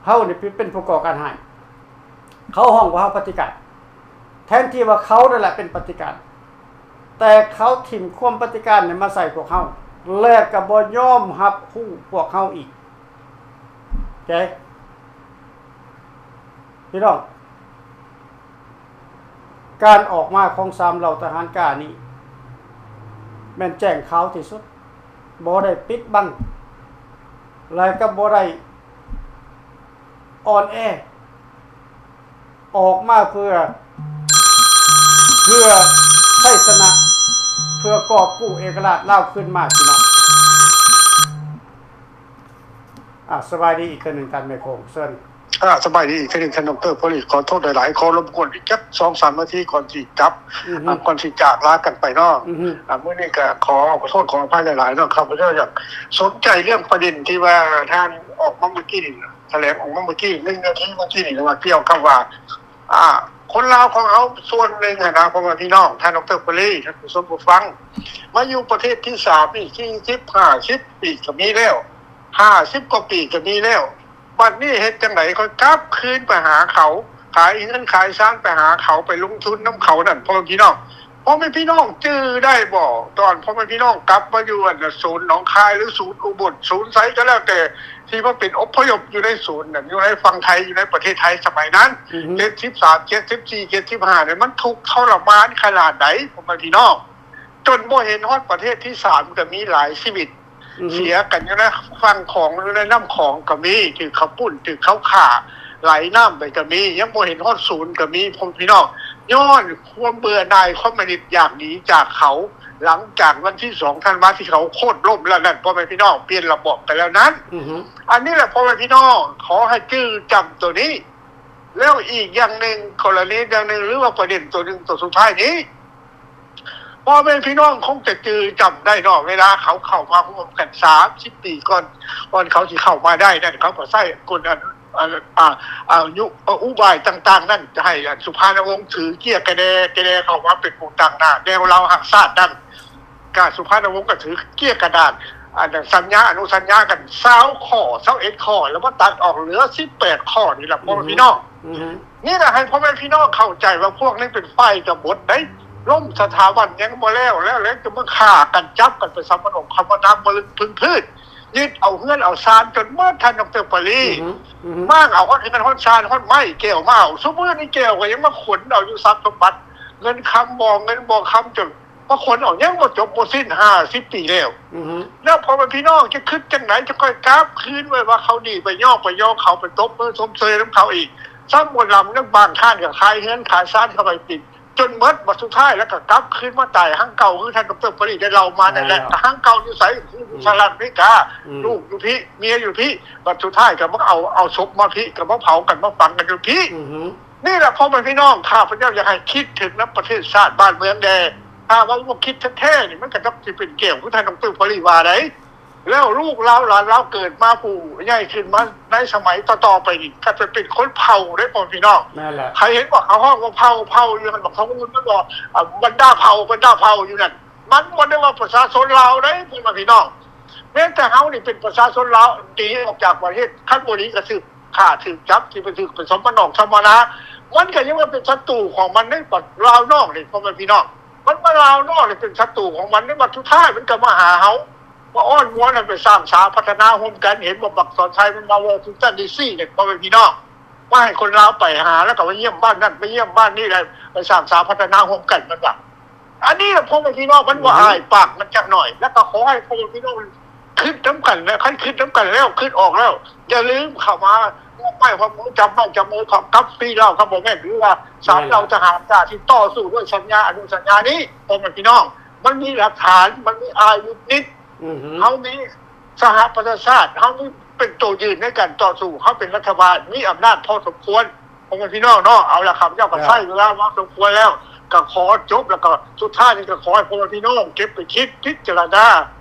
ເຮົານີ້ເປັນ ເປັນຜູ້ກໍ່ການຮ້າຍ. ເຂົາຮ້ອງວ່າເຮົາປະຕິການ ແທນທີ່ວ່າເຂົານັ້ນແຫຼະເປັນປະຕິການ. ແຕ່ເຂົາຖິ້ມຄວາມປະຕິການນີ້ມາໃສ່ພວກເຮົາ ແລະ ກໍບໍ່ຍອມຮັບຮູ້ພວກເຮົາອີກ. ເຈົ້າ ພີ່ນ້ອງ, ການອອກມາຂອງສາມເຫຼົ່າທະຫານກ້ານີ້ ແມ່ນແຈ້ງຂາວທີ່ສຸດ, ບໍ່ໄດ້ປິດບັງ ແລະ ກໍບໍ່ໄດ້ອ່ອນແອ. ອອກມາເພື່ອ ເພື່ອໄຊຊະນະ, ເພື່ອກອບກູ້ເອກະລາດລາວຄືນມາ ພີ່ນ້ອງ. ອ່າ ສະບາຍດີອີກເທື່ອໜຶ່ງທ່ານແມ່ໂຂງ, ເຊີນ. ອ່າ ສະບາຍດີອີກເທື່ອໜຶ່ງທ່ານດຣ ໂພລີ. ຂໍໂທດຫຼາຍໆ, ຂໍລົບກວນອີກຈັກສອງສາມນາທີກ່ອນຊິກັບ ອືຮຶ ອ່າ ກ່ອນຊິຈາກລາກັນໄປເນາະ. ອືຮຶ ອ່າ ມື້ນີ້ກໍຂໍ ຂໍໂທດ ຂໍອະໄພຫຼາຍໆເນາະ. ຂ້າພະເຈົ້າຢາກສົນໃຈເລື່ອງປະເດັນທີ່ວ່າທ່ານອອກມາເມື່ອກີ້ນີ້ ຖະແຫຼງອອກມາເມື່ອກີ້ ໜຶ່ງນາທີເມື່ອກີ້ນີ້ ວ່າກ່ຽວກັບວ່າ ອ່າ ຄົນລາວຂອງເຮົາສ່ວນໜຶ່ງຫັ້ນນະ ພໍ່ແມ່ພີ່ນ້ອງ, ທ່ານດຣ ໂພລີ, ທ່ານຜູ້ຊົມຜູ້ຟັງ, ມາຢູ່ປະເທດທີສາມນີ້ ສີ່ສິບ ຫ້າສິບປີກໍມີແລ້ວ, ຫ້າສິບກວ່າປີກໍມີແລ້ວ. ບັດນີ້ເຮັດຈັ່ງໃດ ຂ້ອຍກັບຄືນໄປຫາເຂົາ, ຂາຍເຮືອນຂາຍຊານໄປຫາເຂົາ, ໄປລົງທຶນນຳເຂົານັ້ນ ພໍ່ແມ່ພີ່ນ້ອງ. ພໍ່ແມ່ພີ່ນ້ອງຈື່ໄດ້ບໍ່? ຕອນພໍ່ແມ່ພີ່ນ້ອງກັບມາຢູ່ອັນນະ ສູນໜອງຄາຍ ຫຼື ສູນອຸບົນ ສູນໃສກໍແລ້ວແຕ່ ທີ່ມາເປັນອົບພະຍົບຢູ່ໃນສູນນັ້ນ ຢູ່ໃນຝັ່ງໄທ ຢູ່ໃນປະເທດໄທສະໄໝນັ້ນ ອືຮຶ ເຈັດສິບສາມ ເຈັດສິບສີ່ ເຈັດສິບຫ້າ ນີ້ ມັນທຸກທໍລະມານຂະໜາດໃດ ພໍ່ແມ່ພີ່ນ້ອງ. ຈົນບໍ່ເຫັນຮອດປະເທດທີສາມ ກໍມີຫຼາຍຊີວິດ ອືຮຶ ເສຍກັນຢູ່ໃນຝັ່ງຂອງ ຢູ່ໃນນ້ຳຂອງກໍມີ, ຖືກເຂົາປຸ້ນ ຖືກເຂົາຂ້າ ໄຫຼນ້ຳໄປກໍມີ, ຍັງບໍ່ເຫັນຮອດສູນກໍມີ ພໍ່ແມ່ພີ່ນ້ອງ. ຍ້ອນຄວາມເບື່ອໜ່າຍ ຄວາມມະນິດຢາກໜີຈາກເຂົາ ຫຼັງຈາກວັນທີສອງທັນວາທີ່ເຂົາໂຄ່ນລົ້ມແລ້ວນັ້ນ ພໍ່ແມ່ພີ່ນ້ອງ, ປ່ຽນລະບອບໄປແລ້ວນັ້ນ. ອືຮຶ ອັນນີ້ແຫຼະ ພໍ່ແມ່ພີ່ນ້ອງ, ຂໍໃຫ້ຈື່ຈຳໂຕນີ້. ແລ້ວອີກຢ່າງໜຶ່ງ ກໍລະນີຢ່າງໜຶ່ງ ຫຼືວ່າປະເດັນຕົວໜຶ່ງຕົວສຸດທ້າຍນີ້ ພໍ່ແມ່ພີ່ນ້ອງຄົງຈະຈື່ຈຳໄດ້ເນາະ ເວລາເຂົາເຂົ້າມາຮ່ວມກັນສາມສິບປີກ່ອນ ກ່ອນເຂົາຊິເຂົ້າມາໄດ້ນັ້ນ ເຂົາກໍໃຊ້ກົນອັນ ອັນ ອ່າ ອາຍຸ ອຸບາຍຕ່າງໆນັ້ນ ໃຫ້ອັນສຸພານຸວົງຖືເກຍກະແດ ກະແດເຂົ້າມາເປັນຜູ້ຕາງໜ້າແນວລາວຮັກຊາດນັ້ນ ກະສຸພານຸວົງກໍຖືເກຍກະດາດ ອັນສັນຍາ ອະນຸສັນຍາກັນຊາວຂໍ້ ຊາວເອັດຂໍ້ ແລ້ວມາຕັດອອກເຫຼືອສິບແປດຂໍ້ນີ້ລະ ພໍ່ແມ່ພີ່ນ້ອງ. ນີ້ລະໃຫ້ພໍ່ແມ່ພີ່ນ້ອງເຂົ້າໃຈວ່າພວກນີ້ເປັນຝ່າຍກະບົດໃດ ລົ້ມສະຖາບັນຍັງບໍ່ແລ້ວ ແລ້ວແລ້ວຈະມາຂ້າກັນ ຈັບກັນໄປສຳມະໂນ ຄຳວ່ານາມບໍ່ລຶກພຶງພືດ ຍຶດເອົາເຮືອນເອົາຊານຈົນໝົດ ທ່ານດອກເຕີປາລີ ມ້າງເອົາຮອດເຮືອນຮອດຊານ ຮອດໄມ້ແກ້ວມາເອົາ. ຊຸມື້ນີ້ແກ້ວກໍຍັງມາຂົນເອົາຢູ່ຊັບສົມບັດ ເງິນຄຳບໍ່ເງິນບໍ່ຄຳ ຈົນມາຂົນເອົາ ຍັງບໍ່ຈົບບໍ່ສິ້ນ ຫ້າສິບປີແລ້ວ. ແລ້ວພໍ່ແມ່ພີ່ນ້ອງຈະຄິດຈັ່ງໃດ ຈະຄ່ອຍກັບຄືນໄວ້ວ່າເຂົາດີ ໄປຍ້ອງໄປຍໍເຂົາ ໄປຕົບມືຊົມເຊີຍນຳເຂົາອີກ ຊ້ຳບໍ່ລຳ ຍັງບາງທ່ານກໍຂາຍເຮືອນຂາຍຊານເຂົ້າໄປກິນ ຈົນໝົດ ບັດສຸດທ້າຍແລ້ວກໍກັບຄືນມາຕາຍຮັງເກົ່າ ຄືທ່ານດອກເຕີປາລີໄດ້ເລົ່າມານັ້ນແຫຼະ. ແລ້ວກໍຮັງເກົ່າຢູ່ໃສ? ຢູ່ສະຫະລັດອາເມລິກາ ລູກຢູ່ພີ້ ເມຍຢູ່ພີ້ ບັດສຸດທ້າຍກໍມາເອົາ ເອົາສົບມາພີ້ ກໍມາເຜົາກັນ ມາຝັງກັນຢູ່ພີ້. ນີ້ແຫຼະພໍ່ແມ່ພີ່ນ້ອງ ຂ້າພະເຈົ້າຢາກໃຫ້ຄິດເຖິງນຳປະເທດຊາດບ້ານເມືອງແດ່ ຖ້າວ່າບໍ່ຄິດແທ້ໆນີ້ ມັນກໍຕ້ອງຊິເປັນແກ້ວ ຄືທ່ານດອກເຕີປາລີວ່າໃດ. ແລ້ວລູກລາວຫຼານລາວເກີດມາ ຜູ້ໃຫຍ່ຂຶ້ນມາໃນສະໄໝຕໍ່ໆໄປນີ້ ກໍຈະເປັນຄົນເຜົ່າເດ້ພໍ່ແມ່ພີ່ນ້ອງ. ໃຜເຫັນວ່າເຂົາຮ້ອງວ່າເຜົ່າ ເຜົ່າຢູ່ຫັ້ນ ບັກທອງອຸ່ນມັນບອກ ບັນດາເຜົ່າ ບັນດາເຜົ່າຢູ່ນັ້ນ ມັນບໍ່ໄດ້ວ່າປະຊາຊົນລາວເດ້ພໍ່ແມ່ພີ່ນ້ອງ. ແມ້ແຕ່ເຮົານີ້ເປັນປະຊາຊົນລາວ ໜີອອກຈາກປະເທດ ຄັນບໍ່ໜີກໍຖືກຂ້າ ຖືກຈັບ ຊິໄປຖືກໄປສຳມະນອກສຳມະນາ ມັນກໍຍັງວ່າເປັນສັດຕູຂອງມັນເດ້ ລາວນອກນີ້ພໍ່ແມ່ພີ່ນ້ອງ. ມັນມາລາວນອກນີ້ເປັນສັດຕູຂອງມັນເດ້ ບັດສຸດທ້າຍມັນກໍມາຫາເຮົາ ມາອ້ອນວອນໃຫ້ໄປສ້າງສາພັດທະນາຮ່ວມກັນ. ເຫັນບໍ່ ບັກສອນໄຊມັນມາວໍຊິງຕັນ ດີ ຊີ ນີ້ ພໍ່ແມ່ພີ່ນ້ອງ ມາໃຫ້ຄົນລາວໄປຫາ ແລ້ວກໍໄປຢ້ຽມບ້ານນັ້ນ ໄປຢ້ຽມບ້ານນີ້ ແລ້ວໄປສ້າງສາພັດທະນາຮ່ວມກັນ ມັນວ່າ. ອັນນີ້ລະພໍ່ແມ່ພີ່ນ້ອງ ມັນບໍ່ອາຍປາກມັນຈັກໜ້ອຍ. ແລ້ວກໍຂໍໃຫ້ພໍ່ແມ່ພີ່ນ້ອງຄິດນຳກັນ ແລະ ຄັນຄິດນຳກັນແລ້ວ ຄິດອອກແລ້ວ ຢ່າລືມເຂົ້າມາຮ່ວມໄມ້ຮ່ວມມື ຈັບໄມ້ຈັບມືກັບ ກັບສີ່ເຫຼົ່າ ກັບບໍ່ແມ່ນ ຫຼືວ່າສາມເຫຼົ່າທະຫານກາ ທີ່ຕໍ່ສູ້ດ້ວຍສັນຍາ ອະນຸສັນຍານີ້ ພໍ່ແມ່ພີ່ນ້ອງ. ມັນມີຫຼັກຖານ ມັນມີອ້າງອິງນິດ ເຮົາມີສະຫະປະຊາຊາດ ເຮົາມີເປັນໂຕຢືນໃນການຕໍ່ສູ້ ເຮົາເປັນລັດຖະບານ ມີອຳນາດພໍສົມຄວນ ພໍ່ແມ່ພີ່ນ້ອງເນາະ. ເອົາລະ ຂ້າພະເຈົ້າກໍໃຊ້ເວລາພໍສົມຄວນແລ້ວ ກໍຂໍຈົບ ແລ້ວກໍສຸດທ້າຍນີ້ກໍຂໍໃຫ້ພໍ່ແມ່ພີ່ນ້ອງເກັບໄປຄິດ ພິຈາລະນາ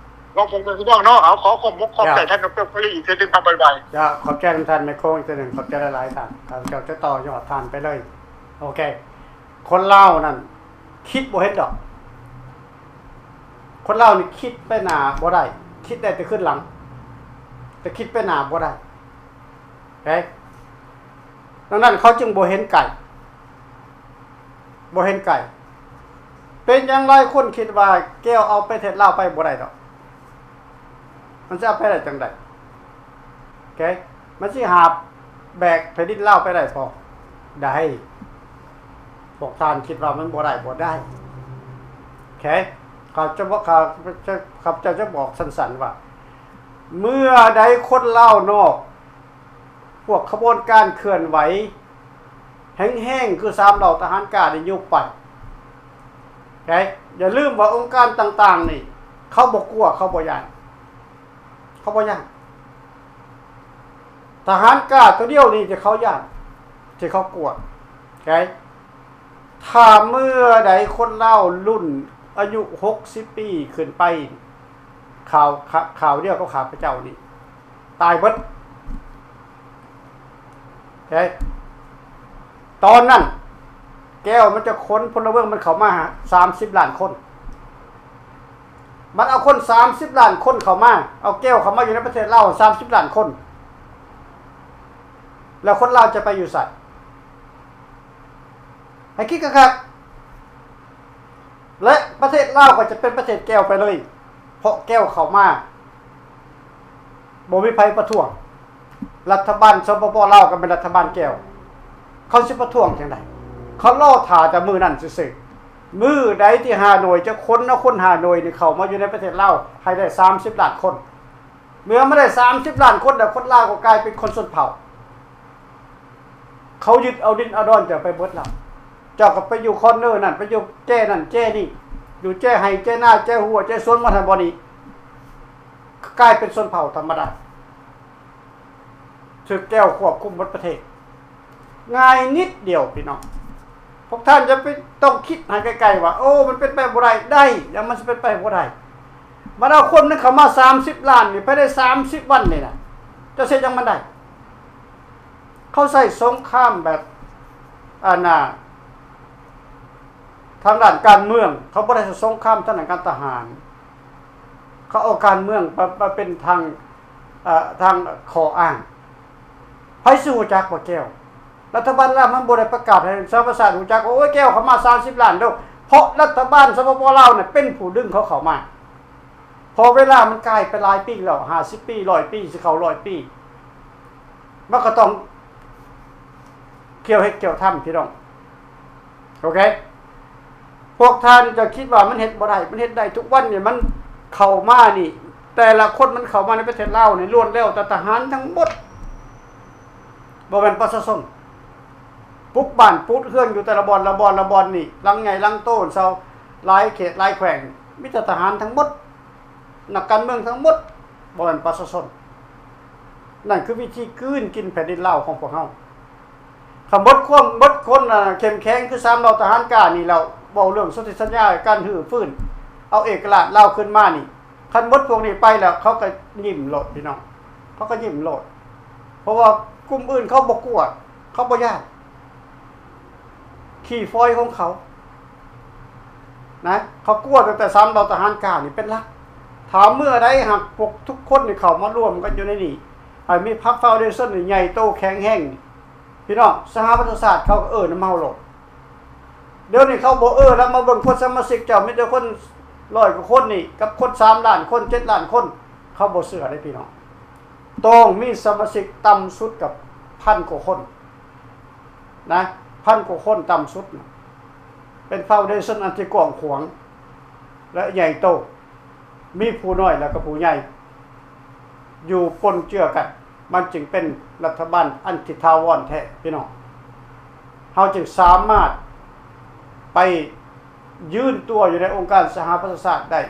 ເນາະ ພໍ່ແມ່ພີ່ນ້ອງເນາະ. ເອົາ ຂໍຂອບອົກຂອບໃຈທ່ານດອກເຕີ ເຟີຣີ ອີກເທື່ອໜຶ່ງ ຄຳບາຍບາຍ. ເຈົ້າ ຂອບໃຈນຳທ່ານແມ່ໂຄ້ງອີກເທື່ອໜຶ່ງ ຂອບໃຈຫຼາຍໆ. ທ່ານ ຂ້າພະເຈົ້າຈະຕໍ່ຍອດທ່ານໄປເລີຍ. ໂອເຄ ຄົນລາວນັ້ນຄິດບໍ່ເຫັນດອກ ຄົນລາວນີ້ຄິດໄປໜ້າບໍ່ໄດ້ ຄິດໄດ້ແຕ່ຄືນຫຼັງ ແຕ່ຄິດໄປໜ້າບໍ່ໄດ້. ເອີ ດັ່ງນັ້ນເຂົາຈຶ່ງບໍ່ເຫັນໄກ ບໍ່ເຫັນໄກ. ເປັນຫຍັງຫຼາຍຄົນຄິດວ່າແກ້ວເອົາປະເທດລາວໄປບໍ່ໄດ້ດອກ ມັນຊິເອົາໄປໄດ້ຈັ່ງໃດ? ໂອເຄ ມັນຊິຫາບແບກແຜ່ນດິນລາວໄປໄດ້ບໍ່? ໄດ້. ພວກທ່ານຄິດວ່າມັນບໍ່ໄດ້ ບໍ່ໄດ້. ໂອເຄ ຂ້າພະເຈົ້າຈະບອກ ຂ້າພະເຈົ້າຈະບອກສັ້ນໆວ່າ ເມື່ອໃດຄົນລາວນອກ ພວກຂະບວນການເຄື່ອນໄຫວແຮງໆ ຄືສາມເຫຼົ່າທະຫານກ້ານີ້ຍຸບໄປ. ໂອເຄ ຢ່າລືມວ່າອົງການຕ່າງໆນີ້ ເຂົາບໍ່ກົວ ເຂົາບໍ່ຢ້ານ ເຂົາບໍ່ຢ້ານ. ທະຫານກ້າຕົວດຽວນີ້ທີ່ເຂົາຢ້ານ ທີ່ເຂົາກົວ. ໂອເຄ ຖ້າເມື່ອໃດຄົນລາວລຸ້ນອາຍຸຫົກສິບປີຂຶ້ນໄປ ຂ່າວ ຂ່າວດຽວກັບຂ້າພະເຈົ້ານີ້ ຕາຍເບິດ. ເອີ ຕອນນັ້ນແກ້ວມັນຈະຂົນພົນລະເມືອງມັນເຂົ້າມາສາມສິບລ້ານຄົນ. ມັນເອົາຄົນສາມສິບລ້ານຄົນເຂົ້າມາ ເອົາແກ້ວເຂົ້າມາຢູ່ໃນປະເທດລາວສາມສິບລ້ານຄົນ ແລ້ວຄົນລາວຈະໄປຢູ່ໃສ? ໃຫ້ຄິດຄັກໆ ແລະ ປະເທດລາວກໍຈະເປັນປະເທດແກ້ວໄປເລີຍ ເພາະແກ້ວເຂົ້າມາ ບໍ່ມີໃຜປະທ້ວງ. ລັດຖະບານ ສປປ ລາວ ກໍເປັນລັດຖະບານແກ້ວ ເຂົາຊິປະທ້ວງຈັ່ງໃດ? ເຂົາລໍຖ້າແຕ່ມື້ນັ້ນຊື່ໆ. ມື້ໃດທີ່ຮ່າໂນ້ຍຈະຂົນເອົາຄົນຮ່າໂນ້ຍນີ້ເຂົ້າມາຢູ່ໃນປະເທດລາວໃຫ້ໄດ້ສາມສິບລ້ານຄົນ. ເມື່ອມາໄດ້ສາມສິບລ້ານຄົນແລ້ວ ຄົນລາວກໍກາຍເປັນຄົນຊົນເຜົ່າ. ເຂົາຍຶດເອົາດິນເອົາດອນເຈົ້າໄປເບິດແລ້ວ. ເຈົ້າກໍໄປຢູ່ຄອນເນີນັ້ນ ໄປຢູ່ແຈນັ້ນແຈນີ້ ຢູ່ແຈໄຮ່ແຈນາ ແຈຮົ້ວແຈສວນ ໝົດຫັ້ນບໍ່ນີ້ ກາຍເປັນຊົນເຜົ່າທຳມະດາ ຖືກແກ້ວຄວບຄຸມໝົດປະເທດ. ງ່າຍນິດດຽວພີ່ນ້ອງ. ພວກທ່ານຢ່າໄປຕ້ອງຄິດໃຫ້ໄກໆວ່າ ໂອ້ ມັນເປັນໄປບໍ່ໄດ້. ໄດ້ ແລ້ວມັນຊິເປັນໄປບໍ່ໄດ້? ມັນເອົາຄົນໜຶ່ງເຂົ້າມາສາມສິບລ້ານນີ້ ພາຍໃນສາມສິບວັນນີ້ນະ ເຈົ້າຊິເຮັດຫຍັງມັນໄດ້? ເຂົາໃຊ້ສົງຄາມແບບ ອັນນ່າ ທາງດ້ານການເມືອງ, ເຂົາບໍ່ໄດ້ໃຊ້ສົງຄາມທາງດ້ານການທະຫານ. ເຂົາເອົາການເມືອງມາ ມາເປັນທາງ ເອີ ທາງຂໍ້ອ້າງ. ໃຜຊິຮູ້ຈັກວ່າແກ້ວ? ລັດຖະບານລາວມັນບໍ່ໄດ້ປະກາດໃຫ້ສະຫະປະຊາຊາດຮູ້ຈັກວ່າ ໂອ້ຍ ແກ້ວເຂົ້າມາສາມສິບລ້ານໂດ. ເພາະລັດຖະບານ ສປປ ລາວ ນັ້ນເປັນຜູ້ດຶງເຂົາເຂົ້າມາ. ເພາະເວລາມັນກາຍໄປຫຼາຍປີແລ້ວ, ຫ້າສິບປີ, ຮ້ອຍປີ, ຊິເຂົ້າຮ້ອຍປີ, ມັນກໍຕ້ອງກ່ຽວເຮັດກ່ຽວທຳ ພີ່ນ້ອງ. ໂອເຄ ພວກທ່ານຈະຄິດວ່າມັນເຮັດບໍ່ໄດ້, ມັນເຮັດໄດ້. ທຸກວັນນີ້ມັນເຂົ້າມານີ້ ແຕ່ລະຄົນມັນເຂົ້າມາໃນປະເທດລາວນີ້ ລ້ວນແລ້ວແຕ່ທະຫານທັງໝົດ, ບໍ່ແມ່ນປະຊາຊົນ. ປຸກບ້ານປຸກເຮືອນຢູ່ແຕ່ລະບ່ອນລະບ່ອນລະບ່ອນນີ້ ຫຼັງໃຫຍ່ຫຼັງໂຕ ເຊົາ ຫຼາຍເຂດຫຼາຍແຂວງ ມີແຕ່ທະຫານທັງໝົດ, ນັກການເມືອງທັງໝົດ, ບໍ່ແມ່ນປະຊາຊົນ. ນັ້ນຄືວິທີກືນກິນແຜ່ນດິນລາວຂອງພວກເຮົາ. ຄັນໝົດຄວາມ ໝົດຄົນ ອາ ເຂັ້ມແຂງຄືສາມເຫຼົ່າທະຫານກ້ານີ້ແລ້ວ, ເວົ້າເລື່ອງສົນທິສັນຍາການຮື້ຟື້ນເອົາເອກະລາດລາວຄືນມານີ້, ຄັນໝົດພວກນີ້ໄປແລ້ວ ເຂົາກໍຍິ້ມໂລດພີ່ນ້ອງ, ເຂົາກໍຍິ້ມໂລດ. ເພາະວ່າກຸ່ມອື່ນເຂົາບໍ່ກົວ, ເຂົາບໍ່ຢ້ານ. ຂີ້ຝອຍຂອງເຂົານະ, ເຂົາກົວຕັ້ງແຕ່ສາມເຫຼົ່າທະຫານກ້ານີ້ເປັນຫຼັກ. ຖ້າເມື່ອໃດຫາກພວກທຸກຄົນນີ້ເຂົ້າມາລວມກັນຢູ່ໃນນີ້, ໃຫ້ມີພັກຟາວເດຊັນນີ້ໃຫຍ່ໂຕແຂງແຮງ, ພີ່ນ້ອງ, ສະຫະປະຊາຊາດເຂົາກໍເອີນຳເຮົາໂລດ. ດຽວນີ້ເຂົາບໍ່ເອີແລ້ວ, ມາເບິ່ງຄົນສະມາຊິກເຈົ້າ ມີແຕ່ຄົນຮ້ອຍກວ່າຄົນນີ້ ກັບຄົນສາມລ້ານຄົນ ເຈັດລ້ານຄົນ, ເຂົາບໍ່ເຊື່ອເດ້ພີ່ນ້ອງ. ຕ້ອງມີສະມາຊິກຕ່ຳສຸດກັບພັນກວ່າຄົນນະ, ພັນກວ່າຄົນຕ່ຳສຸດນະ, ເປັນຟາວເດຊັນອັນທີ່ກວ້າງຂວາງ ແລະ ໃຫຍ່ໂຕ, ມີຜູ້ນ້ອຍ ແລະ ກໍຜູ້ໃຫຍ່ ຢູ່ປົນເຈືອກັນ, ມັນຈຶ່ງເປັນລັດຖະບານອັນທີ່ຖາວອນແທ້ພີ່ນ້ອງ. ເຮົາຈຶ່ງສາມາດໄປຢືນຕົວຢູ່ໃນອົງການສະຫະປະຊາຊາດໄດ້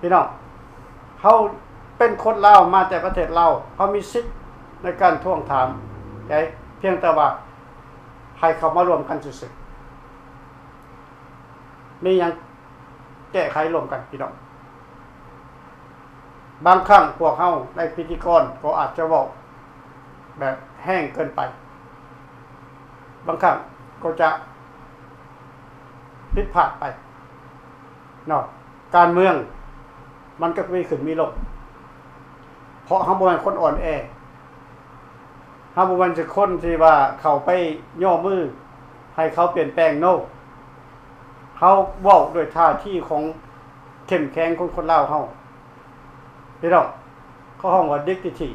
ພີ່ນ້ອງ. ເຮົາເປັນຄົນລາວ ມາແຕ່ປະເທດລາວ, ເຮົາມີສິດໃນການທວງຖາມໄດ້, ພຽງແຕ່ວ່າໃຫ້ເຂົ້າມາລວມກັນຊື່ໆ. ມີຫຍັງແກ້ໄຂລວມກັນພີ່ນ້ອງ. ບາງຄັ້ງພວກເຮົາໃນພິທີກອນກໍອາດຈະເວົ້າແບບແຮງເກີນໄປ, ບາງຄັ້ງກໍຈະຜິດພາດໄປເນາະ. ການເມືອງມັນກໍມີຂຶ້ນມີລົງ, ເພາະເຮົາບໍ່ແມ່ນຄົນອ່ອນແອ. ເຮົາບໍ່ແມ່ນຊິຄົນທີ່ວ່າເຂົ້າໄປຍໍມືໃຫ້ເຂົາປ່ຽນແປງ, no. ເຮົາເວົ້າດ້ວຍທ່າທີຂອງເຂັ້ມແຂງຂອງຄົນລາວເຮົາ, ພີ່ນ້ອງ. ເຂົາຮ້ອງວ່າ dignity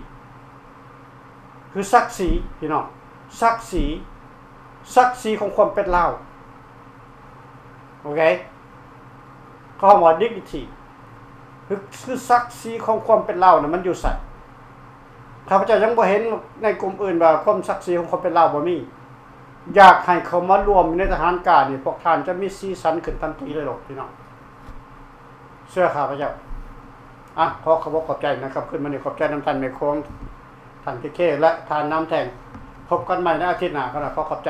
ຄືສັກສີ, ພີ່ນ້ອງ, ສັກສີ, ສັກສີຂອງຄວາມເປັນລາວ. ໂອເຄ ເຂົາເວົ້າວ່າ dignity ຄື ຄືສັກສີຂອງຄວາມເປັນລາວນະ ມັນຢູ່ໃສ? ຂ້າພະເຈົ້າຍັງບໍ່ເຫັນໃນກຸ່ມອື່ນວ່າຄວາມສັກສີຂອງຄວາມເປັນລາວບໍ່ມີ. ຢາກໃຫ້ເຂົ້າມາລວມຢູ່ໃນທະຫານການນີ້ ພວກທ່ານຈະມີສີສັນຂຶ້ນທັນທີເລີຍໂລດ ພີ່ນ້ອງ, ເຊື່ອຂ້າພະເຈົ້າ. ອ່ະ ຂໍຂອບອົກຂອບໃຈນະ ຄ່ຳຄືນມື້ນີ້. ຂອບໃຈນຳທ່ານແມ່ຄວງ, ທ່ານເຄເຄ ແລະ ທ່ານນຳແທ່ງ. ພົບກັນໃໝ່ໃນອາທິດໜ້າ. ຂໍຂອບໃຈ.